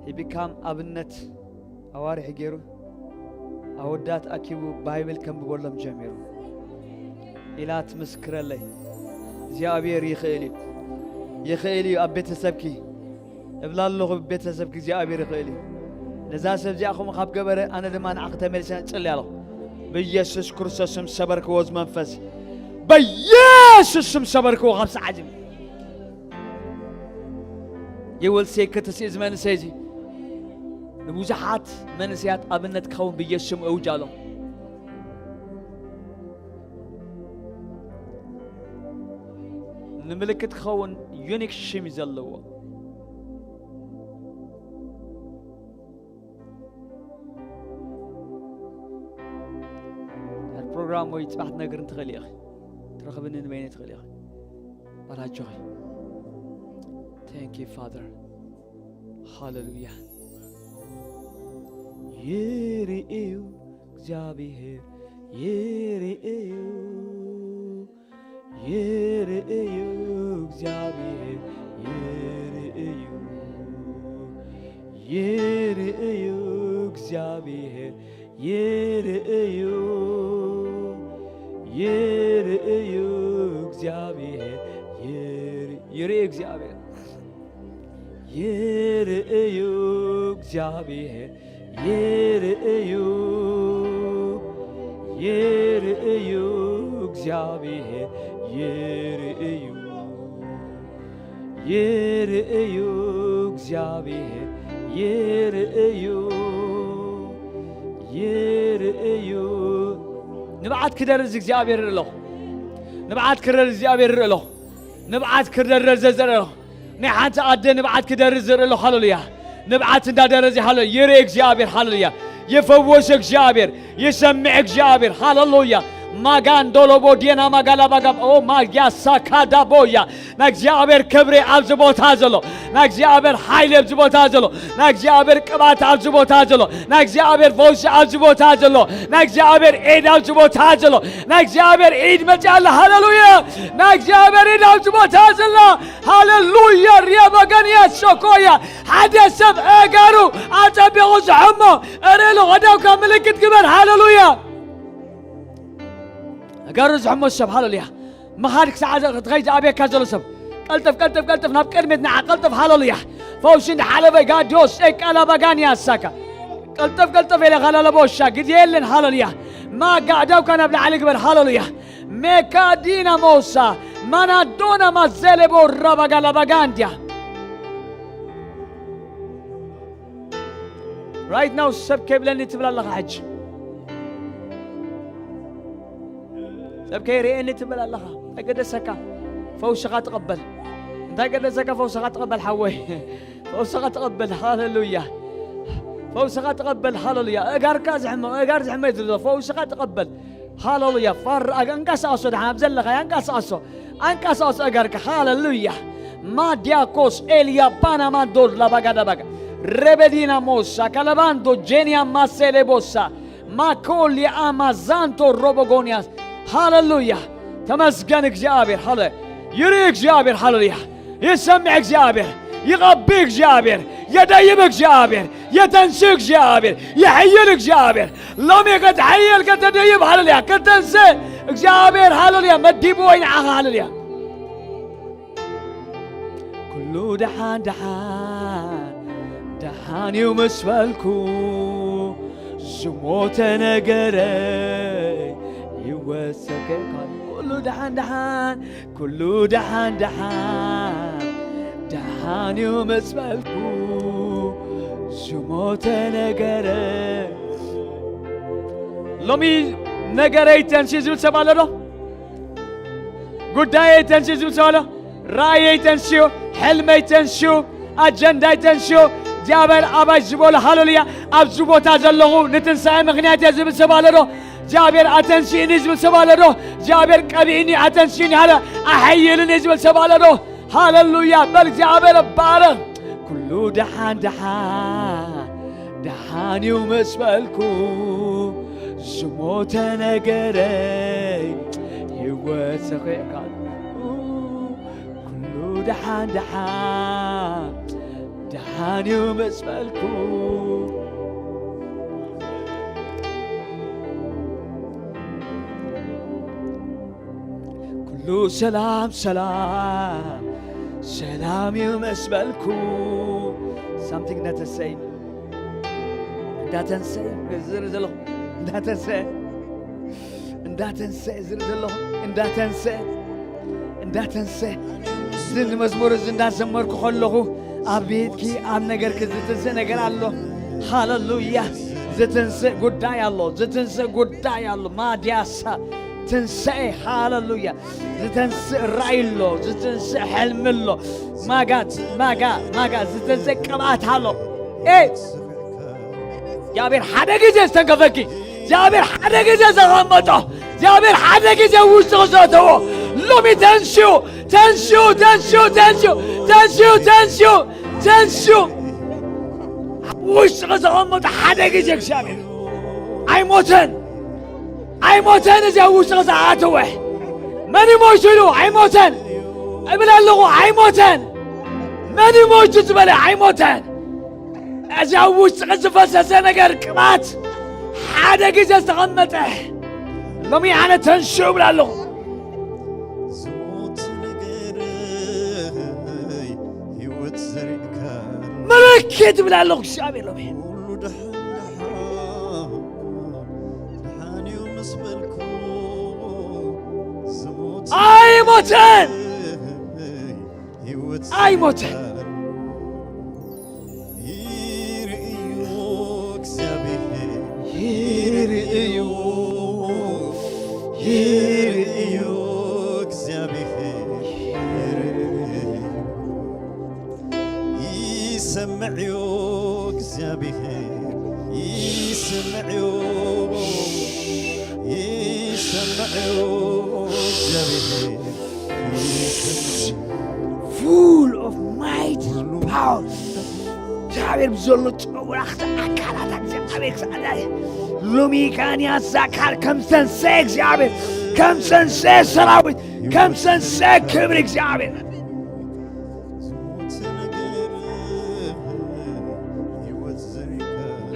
he become ኣብነት ኣዋርሒ ገይሩ ኣወዳት ኣኪቡ ባይብል ከንብበሎም ጀሚሩ ኢላ ትምስክረለይ። እግዚኣብሔር ይኽእል እዩ፣ ይኽእል እዩ። ኣብ ቤተሰብኪ እብላ ኣለኹ፣ ቤተሰብኪ እግዚኣብሔር ይኽእል እዩ። ነዛ ሰብ እዚኣ ከምኡ ካብ ገበረ ኣነ ድማ ንዓኺ ተመሊሰ እጽሊ ኣለኹ። ብኢየሱስ ክርስቶስ ስም ሰበርክዎ፣ እዚ መንፈስ በኢየሱስ ስም ሰበርክዎ። ካብ ሰዓት ጀሚሩ ይወልሴ ክትስኢ እዚ መንእሰይ እዚ ንብዙሓት መንእሰያት ኣብነት ክኸውን ብኢየሱስ ስም እውጅ ኣሎ። ንምልክት ክኸውን ዩኒክ ሽም እዩ ዘለዎ። ፕሮግራም ወይ ጽባሕ ትነግር እንትኽእል ኢኺ ትረኽብኒ ንበይነ ትኽእል ኢኺ። ኣራጆኺ Thank you Father. ሃሌሉያ። ይርእዩ እግዚኣብሔር ይርእዩ ይርእዩ እግዚኣብሔር ይርእዩ ይርእዩ እግዚኣብሔር ይርእዩ ይርእዩ እግዚኣብሔር ይር- ይርእዩ እግዚኣብሔር ይርእዩ እግዚኣብሔር ይርእዩ ይርእዩ እግዚኣብሔር ይርእዩ ይርእዩ እግዚኣብሔር ይርእዩ፣ ይርእዩ። ንብዓት ክደርዝ እግዚኣብሔር ይርኢ ኣለኹ። ንብዓት ክደርዝ እግዚኣብሔር ይርኢ ኣለኹ። ንብዓት ክደርዝ ዘርኢ ኣለኹ። ናይ ሓንቲ ኣደ ንብዓት ክደርዝ ዝርኢ ኣለኹ። ሃሌሉያ። ንብዓት እንዳደረዘ፣ ሃሌ-፣ ይርኢ እግዚኣብሔር። ሃሌሉያ። ይፈውስ እግዚኣብሔር። ይሰምዕ እግዚኣብሔር። ሃሌሉያ። ማጋንዶሎቦ ዴና ማጋላ ባጋ-፣ ኦ ማግያ ሳካዳቦያ። ናይ እግዚኣብሔር ክብሪ ኣብዚ ቦታ ዘሎ። ናይ እግዚኣብሔር ሓይሊ ኣብዚ ቦታ ዘሎ። ናይ እግዚኣብሔር ቅብኣት ኣብዚ ቦታ ዘሎ። ናይ እግዚኣብሔር ፈውሲ ኣብዚ ቦታ ዘሎ። ናይ እግዚኣብሔር ኢድ ኣብዚ ቦታ ዘሎ። ናይ እግዚኣብሔር ኢድ መፅያ ኣላ። ሃሌሉያ። ናይ እግዚኣብሔር ኢድ ኣብዚ ቦታ ዘላ። ሃሌሉያ። ሪያ በገንያ ሸኮያ። ሓደ ሰብ እገሩ ኣጸቢቑ ዝሕሞ እርኢሉ ቐዳውካ ምልክት ግበር። ሃሌሉያ። እገሩ ዝሕሞ ሰብ። ሃሌሉያ። ምኻድ ክሳዕ ዘ-፣ ክትኸይድ ዝኣብየካ ዘሎ ሰብ። ቀልጥፍ፣ ቀልጥፍ፣ ቀልጥፍ፣ ናብ ቅድሚት ንዓ፣ ቀልጥፍ። ሃሌሉያ። ፈውሲ እንዳሓለፈ ጋዲዮስ፣ ኤቃላ ባጋንያ ሳካ። ቀልጥፍ፣ ቀልጥፍ፣ ኤለ ኻላለ ቦሻ፣ ግዜ የለን። ሃሌሉያ። ማጋ፣ ኣእዳውካ ናብ ላዕሊ ግበር። ሃሌሉያ። ሜካዲና ሞሳ፣ ማናዶና ማዘሌ ቦራ ባጋላ ባጋንድያ። Right now ሰብ ከይብለኒ ትብል ኣለኻ ሕጂ። ሰብ ከይርእየኒ ትብል ኣለኻ። እንታይ ገደሰካ? ፈውስኻ ትቐበል። እንታይ ገደሰካ? ፈውስኻ ትቐበል ሓወይ። ፈውስኻ ትቐበል። ሃሌሉያ። ፈውስኻ ትቐበል። ሃሌሉያ። እጋርካ ዝሕመ፣ እጋር ዝሕመ እዩ ዘሎ። ፈውስኻ ትቐበል። ሃሌሉያ። ፋር ኣንቀሳቕሶ፣ ደሓን ኣብ ዘለኻ ኣንቀሳቕሶ። ኣንቀሳቕሶ እጋርካ። ሃሌሉያ። ማዲያኮስ ኤልያ ባና ማንዶር ላባጋዳባጋ ረበዲና ሞሳ ካላባንዶ ጄንያ ማሴሌ ቦሳ ማኮልያ ኣማዛንቶ ሮቦጎንያስ። ሃሌሉያ። ተመስገን እግዚኣብሔር። ሃሌ-፣ ይርኢ እግዚኣብሔር። ሃሌሉያ። ይሰምዕ እግዚኣብሔር። ይቐቢ እግዚኣብሔር። የደይብ እግዚኣብሔር። የተንስእ እግዚኣብሔር። ይሕይል እግዚኣብሔር። ሎሚ ከተሕይል ከተደይብ። ሃሌሉያ። ከተንስእ እግዚኣብሔር። ሃሌሉያ። መዲብዎ እዩ ንዓኻ። ሃሌሉያ። ኩሉ ደሓን ደሓን ደሓን እዩ ምስ በልኩ፣ ዝሞተ ነገረይ ይወሰከካል። ኩሉ ደሓን ደሓን ኩሉ ደሓን ደሓን ደሓን እዩ ምስ በልኩ፣ ዝሞተ ነገረይ። ሎሚ ነገረይ ተንስዩ ዝብል ሰብ ኣሎ ዶ? ጉዳየይ ተንስዩ ዝብል ሰብ ኣሎ? ራእየይ ተንስዩ፣ ሕልመይ ተንስዩ፣ ኣጀንዳይ ተንስዩ። እግዚኣብሔር ኣባይ ዝበሎ ሃሌሉያ። ኣብዚ ቦታ ዘለኹ ንትንሳኤ ምኽንያት እየ ዝብል ሰብ ኣሎ ዶ? እግዚኣብሔር ኣተንስእኒ ዝብል ሰብ ኣሎ ዶ? እግዚኣብሔር ቀቢእኒ፣ ኣተንስእኒ፣ ሃለ-፣ ኣሐይልኒ ዝብል ሰብ ኣሎ ዶ? ሃሌሉያ። በል እግዚኣብሔር ባረኽ። ኩሉ ደሓን ደሓን ደሓን እዩ ምስ በልኩ፣ ዝሞተ ነገረይ ህይወት ሰኺዕካሉ። ኩሉ ደሓን ደሓን ደሓን እዩ ምስ በልኩ፣ ኩሉ ሰላም ሰላም ሰላም እዩ ምስ በልኩ። ሳምቲንግ እንዳተንሰይ እንዳተንሰይ ዝርኢ ዘለኹ እንዳተንሰ እንዳተንሰ ዝርኢ ዘለኹ እንዳተንሰ እንዳተንሰ እዚ ንመዝሙር እዚ እንዳዘመርኩ ከለኹ ኣብ ቤትኪ ኣብ ነገርኪ ዝትንስእ ነገር ኣሎ። ሃሌሉያ። ዝትንስእ ጉዳይ ኣሎ። ዝትንስእ ጉዳይ ኣሎ። ማድያሳ ትንሳኤ። ሃሌሉያ። ዝተንስእ ራእይ ኣሎ። ዝተንስእ ሕልሚ ኣሎ። ማጋ ማጋ ማጋ ዝተንስእ ቅብኣት ኣሎ። ኤ እግዚኣብሔር ሓደ ግዜ ዝተንከፈኪ፣ እግዚኣብሔር ሓደ ግዜ ዘቐመጦ፣ እግዚኣብሔር ሓደ ግዜ ውሽጥኺ ዘእተዎ፣ ሎሚ ተንስኡ፣ ተንስኡ፣ ተንስኡ፣ ተንስኡ፣ ተንስኡ፣ ተንስኡ፣ ተንስኡ። ውሽጥኺ ዘቐመጦ ሓደ ግዜ እግዚኣብሔር ኣይሞተን፣ ኣይሞተን። እዚ ኣብ ውሽጥኺ ዝኣተወ መን ይሞይቱ ኢሉ ኣይሞተን እብል ኣለኹ፣ ኣይሞተን። መን ይሞይቱ ዝበለ ኣይሞተን። እዚ ኣብ ውሽጥኺ ዝፈሰሰ ነገር ቅብኣት ሓደ ግዜ ዝተቐመጠ ሎሚ ኣነ ተንስኡ እብል ኣለኹ። ዝሞት ነገረይ ህይወት ዘሪእካ ምልክት እብል ኣለኹ እግዚኣብሔር ሎሚ። ኩሉ ደሓን ደሓን ደሓን እዩ ምስ በልኩ፣ ዝሞት ኣይሞተን። ነገረይ ህይወት ኣይሞተን። ዘሪእካ ይስምዕዮ እግዚኣብሔር፣ ይስምዕዮ፣ ይስምዕዮ እግዚኣብሔር፣ ይስምዕዮ። Full of might and power። እግዚኣብሔር ብዘሎ ጨውራኽቲ ኣካላት እግዚኣብሔር ክሳዕዳ ሎሚ ካንያ ዛካር ከም ሰንሰ እግዚኣብሔር ከም ሰንሰ ሰራዊት ከም ሰንሰ ክብሪ እግዚኣብሔር።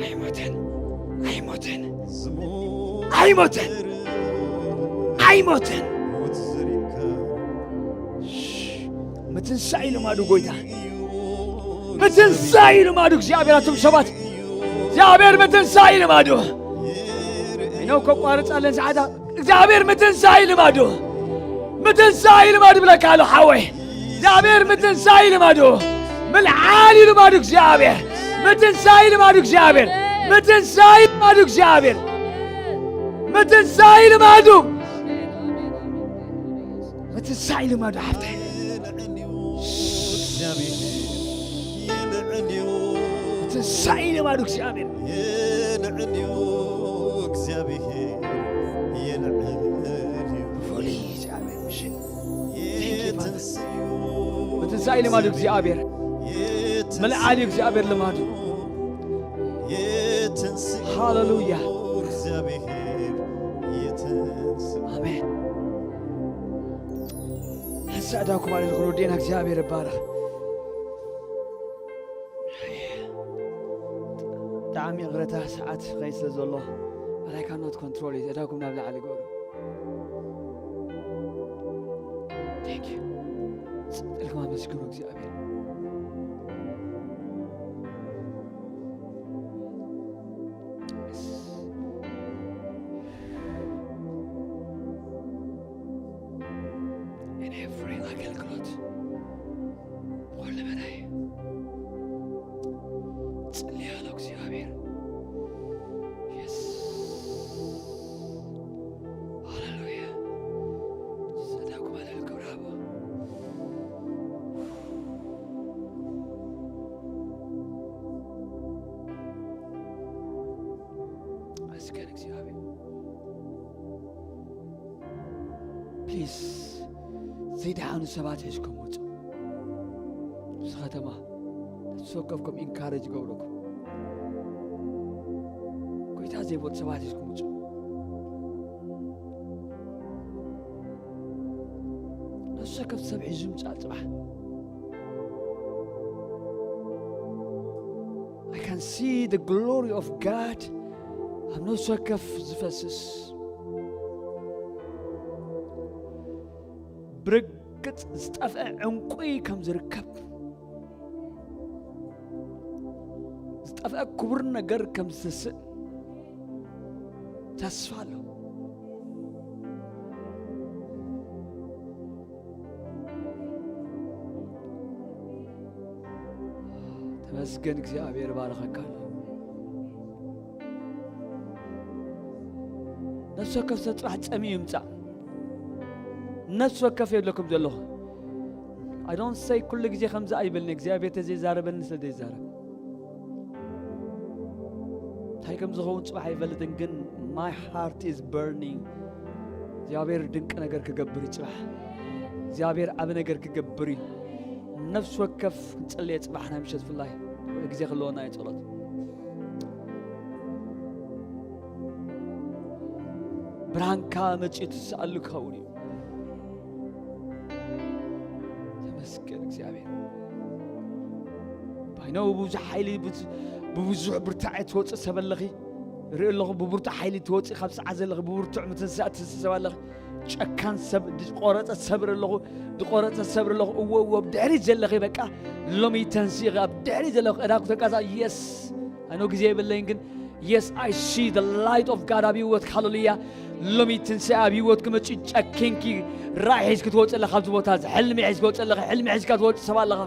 ኣይሞተን፣ ኣይሞተን፣ ኣይሞተን፣ ኣይሞተን። ምትንሳእ እዩ ልማዱ ጎይታ። ምትንሳእ እዩ ልማዱ እግዚኣብሔር። ኣቱም ሰባት እግዚኣብሔር ምትንሳእ እዩ ልማዱ። ኢኖ ከቋርጻለን ሰዓታ እግዚኣብሔር ምትንሳእ እዩ ልማዱ። ምትንሳእ እዩ ልማዱ ብለካ ኣሎ ሓወይ። እግዚኣብሔር ምትንሳእ እዩ ልማዱ። ምልዓል እዩ ልማዱ እግዚኣብሔር። ምትንሳእ እዩ ልማዱ እግዚኣብሔር። ምትንሳእ እዩ ልማዱ እግዚኣብሔር። ምትንሳእ እዩ ልማዱ። ምትንሳእ እዩ ልማዱ ሓፍተይ። ምትንሳእ እዩ ልማዱ እግዚኣብሔር። ፍሉይ እግዚኣብሔር ምሽን። Thank you, Father። ምትንሳእ እዩ ልማዱ እግዚኣብሔር። ምልዓል እዩ እግዚኣብሔር ልማዱ። ሃሌሉያ። ኣሜን። ሕንሳ እዳኩም ኣልልኩ ወዴና እግዚኣብሔር ይባረኽ። ብጣዕሚ ይቕረታ ሰዓት ኸይ ስለ ዘሎ ኣላይ ካኖት ኮንትሮል እዩ። እዳኩም ናብ ላዕሊ ገሩ። Thank you። ጽብቅ ኢልኩም ኣመስግኑ እግዚኣብሔር። Yes። In every ኣገልግሎት ኩሉ በላይ ጽልያ ኣሎ እግዚኣብሔር። Yes። ሃሌሉያ። ሰዳኩም ኣለልኩም ራቦ። ኣመስገን እግዚኣብሔር። ፕሊዝ ዘይደሓኑ ሰባት ሒዝኩም ውፁ። ምስ ከተማ ነፍሲ ወከፍኩም ኢንካሬጅ ገብረኩም። ጎይታ ዘይፈልጡ ሰባት ሒዝኩም ውፁ። ነፍሲ ወከፍ ሰብ ሒዙ ምፃእ ፅባሕ። I can see the glory of God ኣብ ነፍሲ ወከፍ ዝፈስስ። ብርግጽ ዝጠፍአ ዕንቁ ከም ዝርከብ፣ ዝጠፍአ ክቡር ነገር ከም ዝስስእ ተስፋ ኣሎ። ተመስገን እግዚኣብሔር ባረኸካ ኣሎ። ነፍሲ ወከፍ ሰብ ጽባሕ ጸሚኡ ይምጻእ። ነፍሲ ወከፍ የብለኩም ዘለኹ። I don't say ኩሉ ግዜ ከምዚ ኣይበልን፣ እግዚኣብሔር ተዘይዛረበኒ ስለ ዘይዛረብ። እንታይ ከም ዝኸውን ጽባሕ ኣይፈልጥን፣ ግን my heart is burning። እግዚኣብሔር ድንቂ ነገር ክገብር እዩ ጽባሕ። እግዚኣብሔር ዓቢ ነገር ክገብር እዩ። ነፍሲ ወከፍ ክንጽልየ ጽባሕ ናይ ምሸት ፍላይ ግዜ ክህልወና እዩ ጸሎት። ብርሃንካ መጺኡ ትስኣሉ ክኸውን እዩ። ተመስገን እግዚኣብሔር። ባይነው ብብዙሕ ሓይሊ ብዝ-፣ ብብዙሕ ብርታዐ ትወፅእ ሰብ ኣለኺ። ርኢ ኣለኹ ብብርቱዕ ሓይሊ ትወፅእ ካብ ሰዓት ዘለኺ ብብርቱዕ ምትንሳእ ትስስብ ኣለኺ። ጨካን ሰብ ዝቆረፀ ሰብር ኣለኹ። ዝቆረፀ ሰብር ኣለኹ። እዎ እዎ ብድሕሪት ዘለኺ በቃ ሎሚ ተንሲኺ ኣብ ድሕሪት ዘለኹ እዳ ኩተንቀሳ የስ ኣነ ግዜ የብለይን ግን Yes, I see the light of God ኣብ ህይወትካ ሃሌሉያ። ሎሚ ትንሳኤ ኣብ ህይወትኪ መፂኡ ጨኪንኪ ራእይ ሒዝኪ ትወፅእ ኣለኻ ኣብዚ ቦታ እዚ ሕልሚ ሒዝኪ ወፅእ ኣለኻ ሕልሚ ሒዝካ ትወፅእ ሰብ ኣለኻ።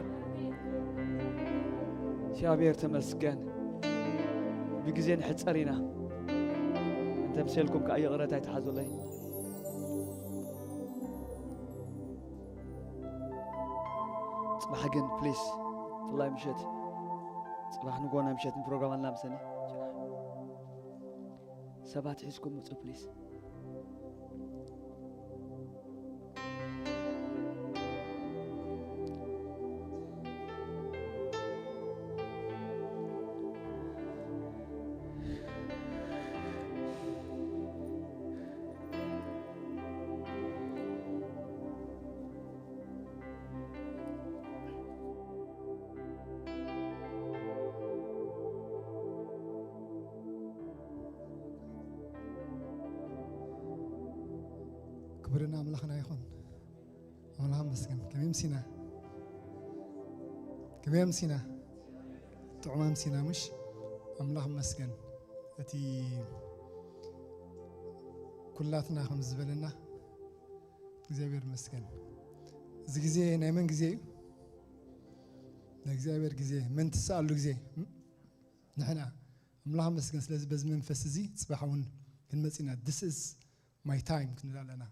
እግዚኣብሔር ተመስገን። ብግዜ ንሕፀር ኢና። እንተ ምሰልኩም ከዓ ይቕረታ ይትሓዙለይ። ፅባሕ ግን ፕሊስ ፍላይ ምሸት ጽባሕ ንጎና ምሸት ፕሮግራም ኣላ ምሰኒ። ሰባት ሒዝኩም ምጹ ፕሊስ። ክብርና ኣምላኽና ይኹን። ኣምላኽ መስገን። ከመይ ምሲና? ከመይ ምሲና? ጥዑማ ምሲና፣ ምሽ? ኣምላኽ መስገን። እቲ ኩላትና ከም ዝበለና እግዚኣብሔር መስገን። እዚ ግዜ ናይ መን ግዜ እዩ? ናይ እግዚኣብሔር ግዜ። መን ትሰኣሉ ግዜ? ንሕና። ኣምላኽ መስገን። ስለዚ በዚ መንፈስ እዚ ጽባሕ እውን ክንመጽእ ኢና። This is my time ክንብል ኣለና።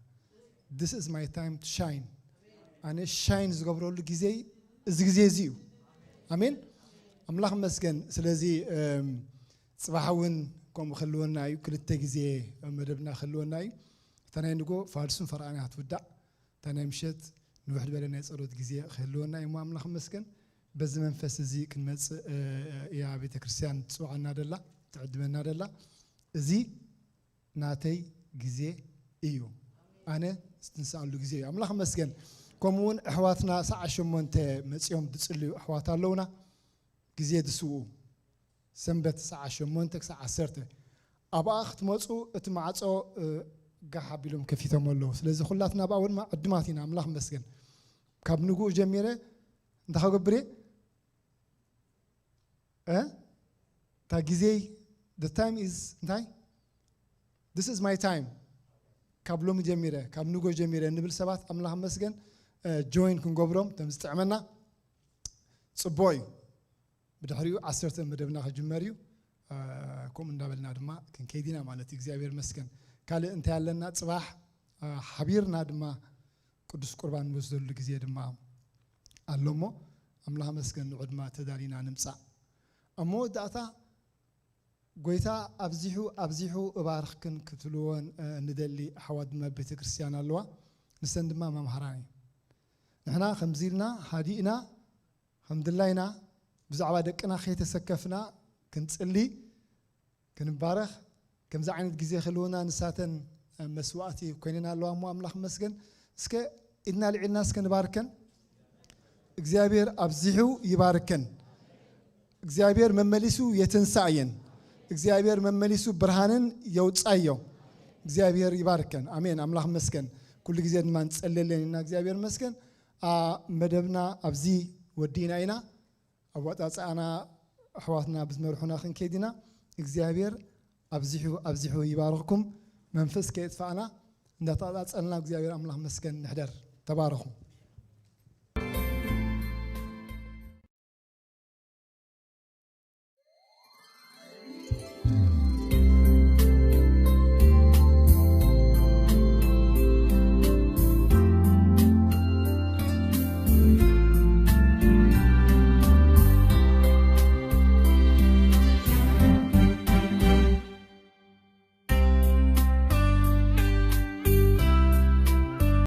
This is my time to shine። ኣነ ሻይን ዝገብረሉ ግዜ እዚ ግዜ እዚ እዩ። ኣሜን። ኣምላኽ መስገን። ስለዚ እም፣ ጽባሕ እውን ከምኡ ክህልወና እዩ። ክልተ ግዜ መደብና ክህልወና እዩ። እታ ናይ ንጎ ፋልሱን ፈርቓን እያ ትውዳእ። እታ ናይ ምሸት ንውሕ ዝበለ ናይ ጸሎት ግዜ ክህልወና እዩ። እሞ ኣምላኽ መስገን። በዚ መንፈስ እዚ ክንመጽእ እ፣ እያ ቤተ ክርስቲያን ትጽውዓና ደላ፣ ትዕድመና ደላ። እዚ ናተይ ግዜ እዩ። ኣነ ዝትንስኣሉ ግዜ እዩ። ኣምላኽ መስገን። ከምኡ እውን ኣሕዋትና ሰዓ ሸሞንተ መጺኦም ዝጽልዩ ኣሕዋት ኣለውና። ግዜ ዝስውኡ ሰንበት ሰዓ ሸሞንተ ክሳዕ ዓሰርተ ኣብኣ ክትመጹ እቲ ማዕጾ እ፣ ጋሕ ኣቢሎም ከፊቶም ኣለዉ። ስለዚ ኩላትና ኣብኣ እውን ዕድማት ኢና። ኣምላኽ መስገን። ካብ ንግኡ ጀሚረ እንታይ ክገብር እየ? እ? እታ ግዜይ፣ the time is እንታይ? This is my time። ካብ ሎሚ ጀሚረ፣ ካብ ንጎ ጀሚረ እንብል ሰባት ኣምላኽ መስገን እ፣ ጆይን ክንገብሮም ከም ዝጥዕመና ጽቡቕ እዩ። ብድሕሪኡ ዓሰርተ መደብና ክጅመር እዩ። እ፣ ከምኡ እንዳበልና ድማ ክንከይድ ኢና ማለት እዩ። እግዚኣብሔር መስገን። ካልእ እንታይ ኣለና? ጽባሕ እ፣ ሓቢርና ድማ ቅዱስ ቁርባን ንወስደሉ ግዜ ድማ ኣሎ እሞ ኣምላኽ መስገን። ንዑ ድማ ተዳሊና ንምጻእ። ኣብ መወዳእታ ጎይታ ኣብዚሑ ኣብዚሑ እባርኽክን ክትብልዎን እ፣ እንደሊ ኣሕዋት ድማ ቤተ ክርስቲያን ኣለዋ። ንሰን ድማ መምሃራን እዩ። ንሕና ከምዚ ኢልና ሃዲእና ከም ድላይና ብዛዕባ ደቅና ከይተሰከፍና ክንጽሊ ክንባረኽ ከምዚ ዓይነት ግዜ ክህልውና ንሳተን መስዋእቲ ኮይነን ኣለዋ እሞ ኣምላኽ መስገን። እስከ ኢድና ልዒልና እስከ ንባርከን። እግዚኣብሔር ኣብዚሑ ይባርከን። እግዚኣብሔር መመሊሱ የተንሳእየን። እግዚኣብሔር መመሊሱ ብርሃንን የውጻዮ። እግዚኣብሔር ይባርከን። ኣሜን። ኣምላኽ መስገን። ኩሉ ግዜ ድማ ንጸልየለን ኢና። እግዚኣብሔር መስገን። ኣ፣ መደብና ኣብዚ ወዲእና ኢና። ኣወጻጽኣና ኣሕዋትና ብዝመርሑና ክንከይድ ኢና። እግዚኣብሔር ኣብዚሑ ኣብዚሑ ይባርኽኩም። መንፈስ ከየጥፋእና እንዳተቐጻጸልና እግዚኣብሔር ኣምላኽ መስገን ንሕደር። ተባረኹ።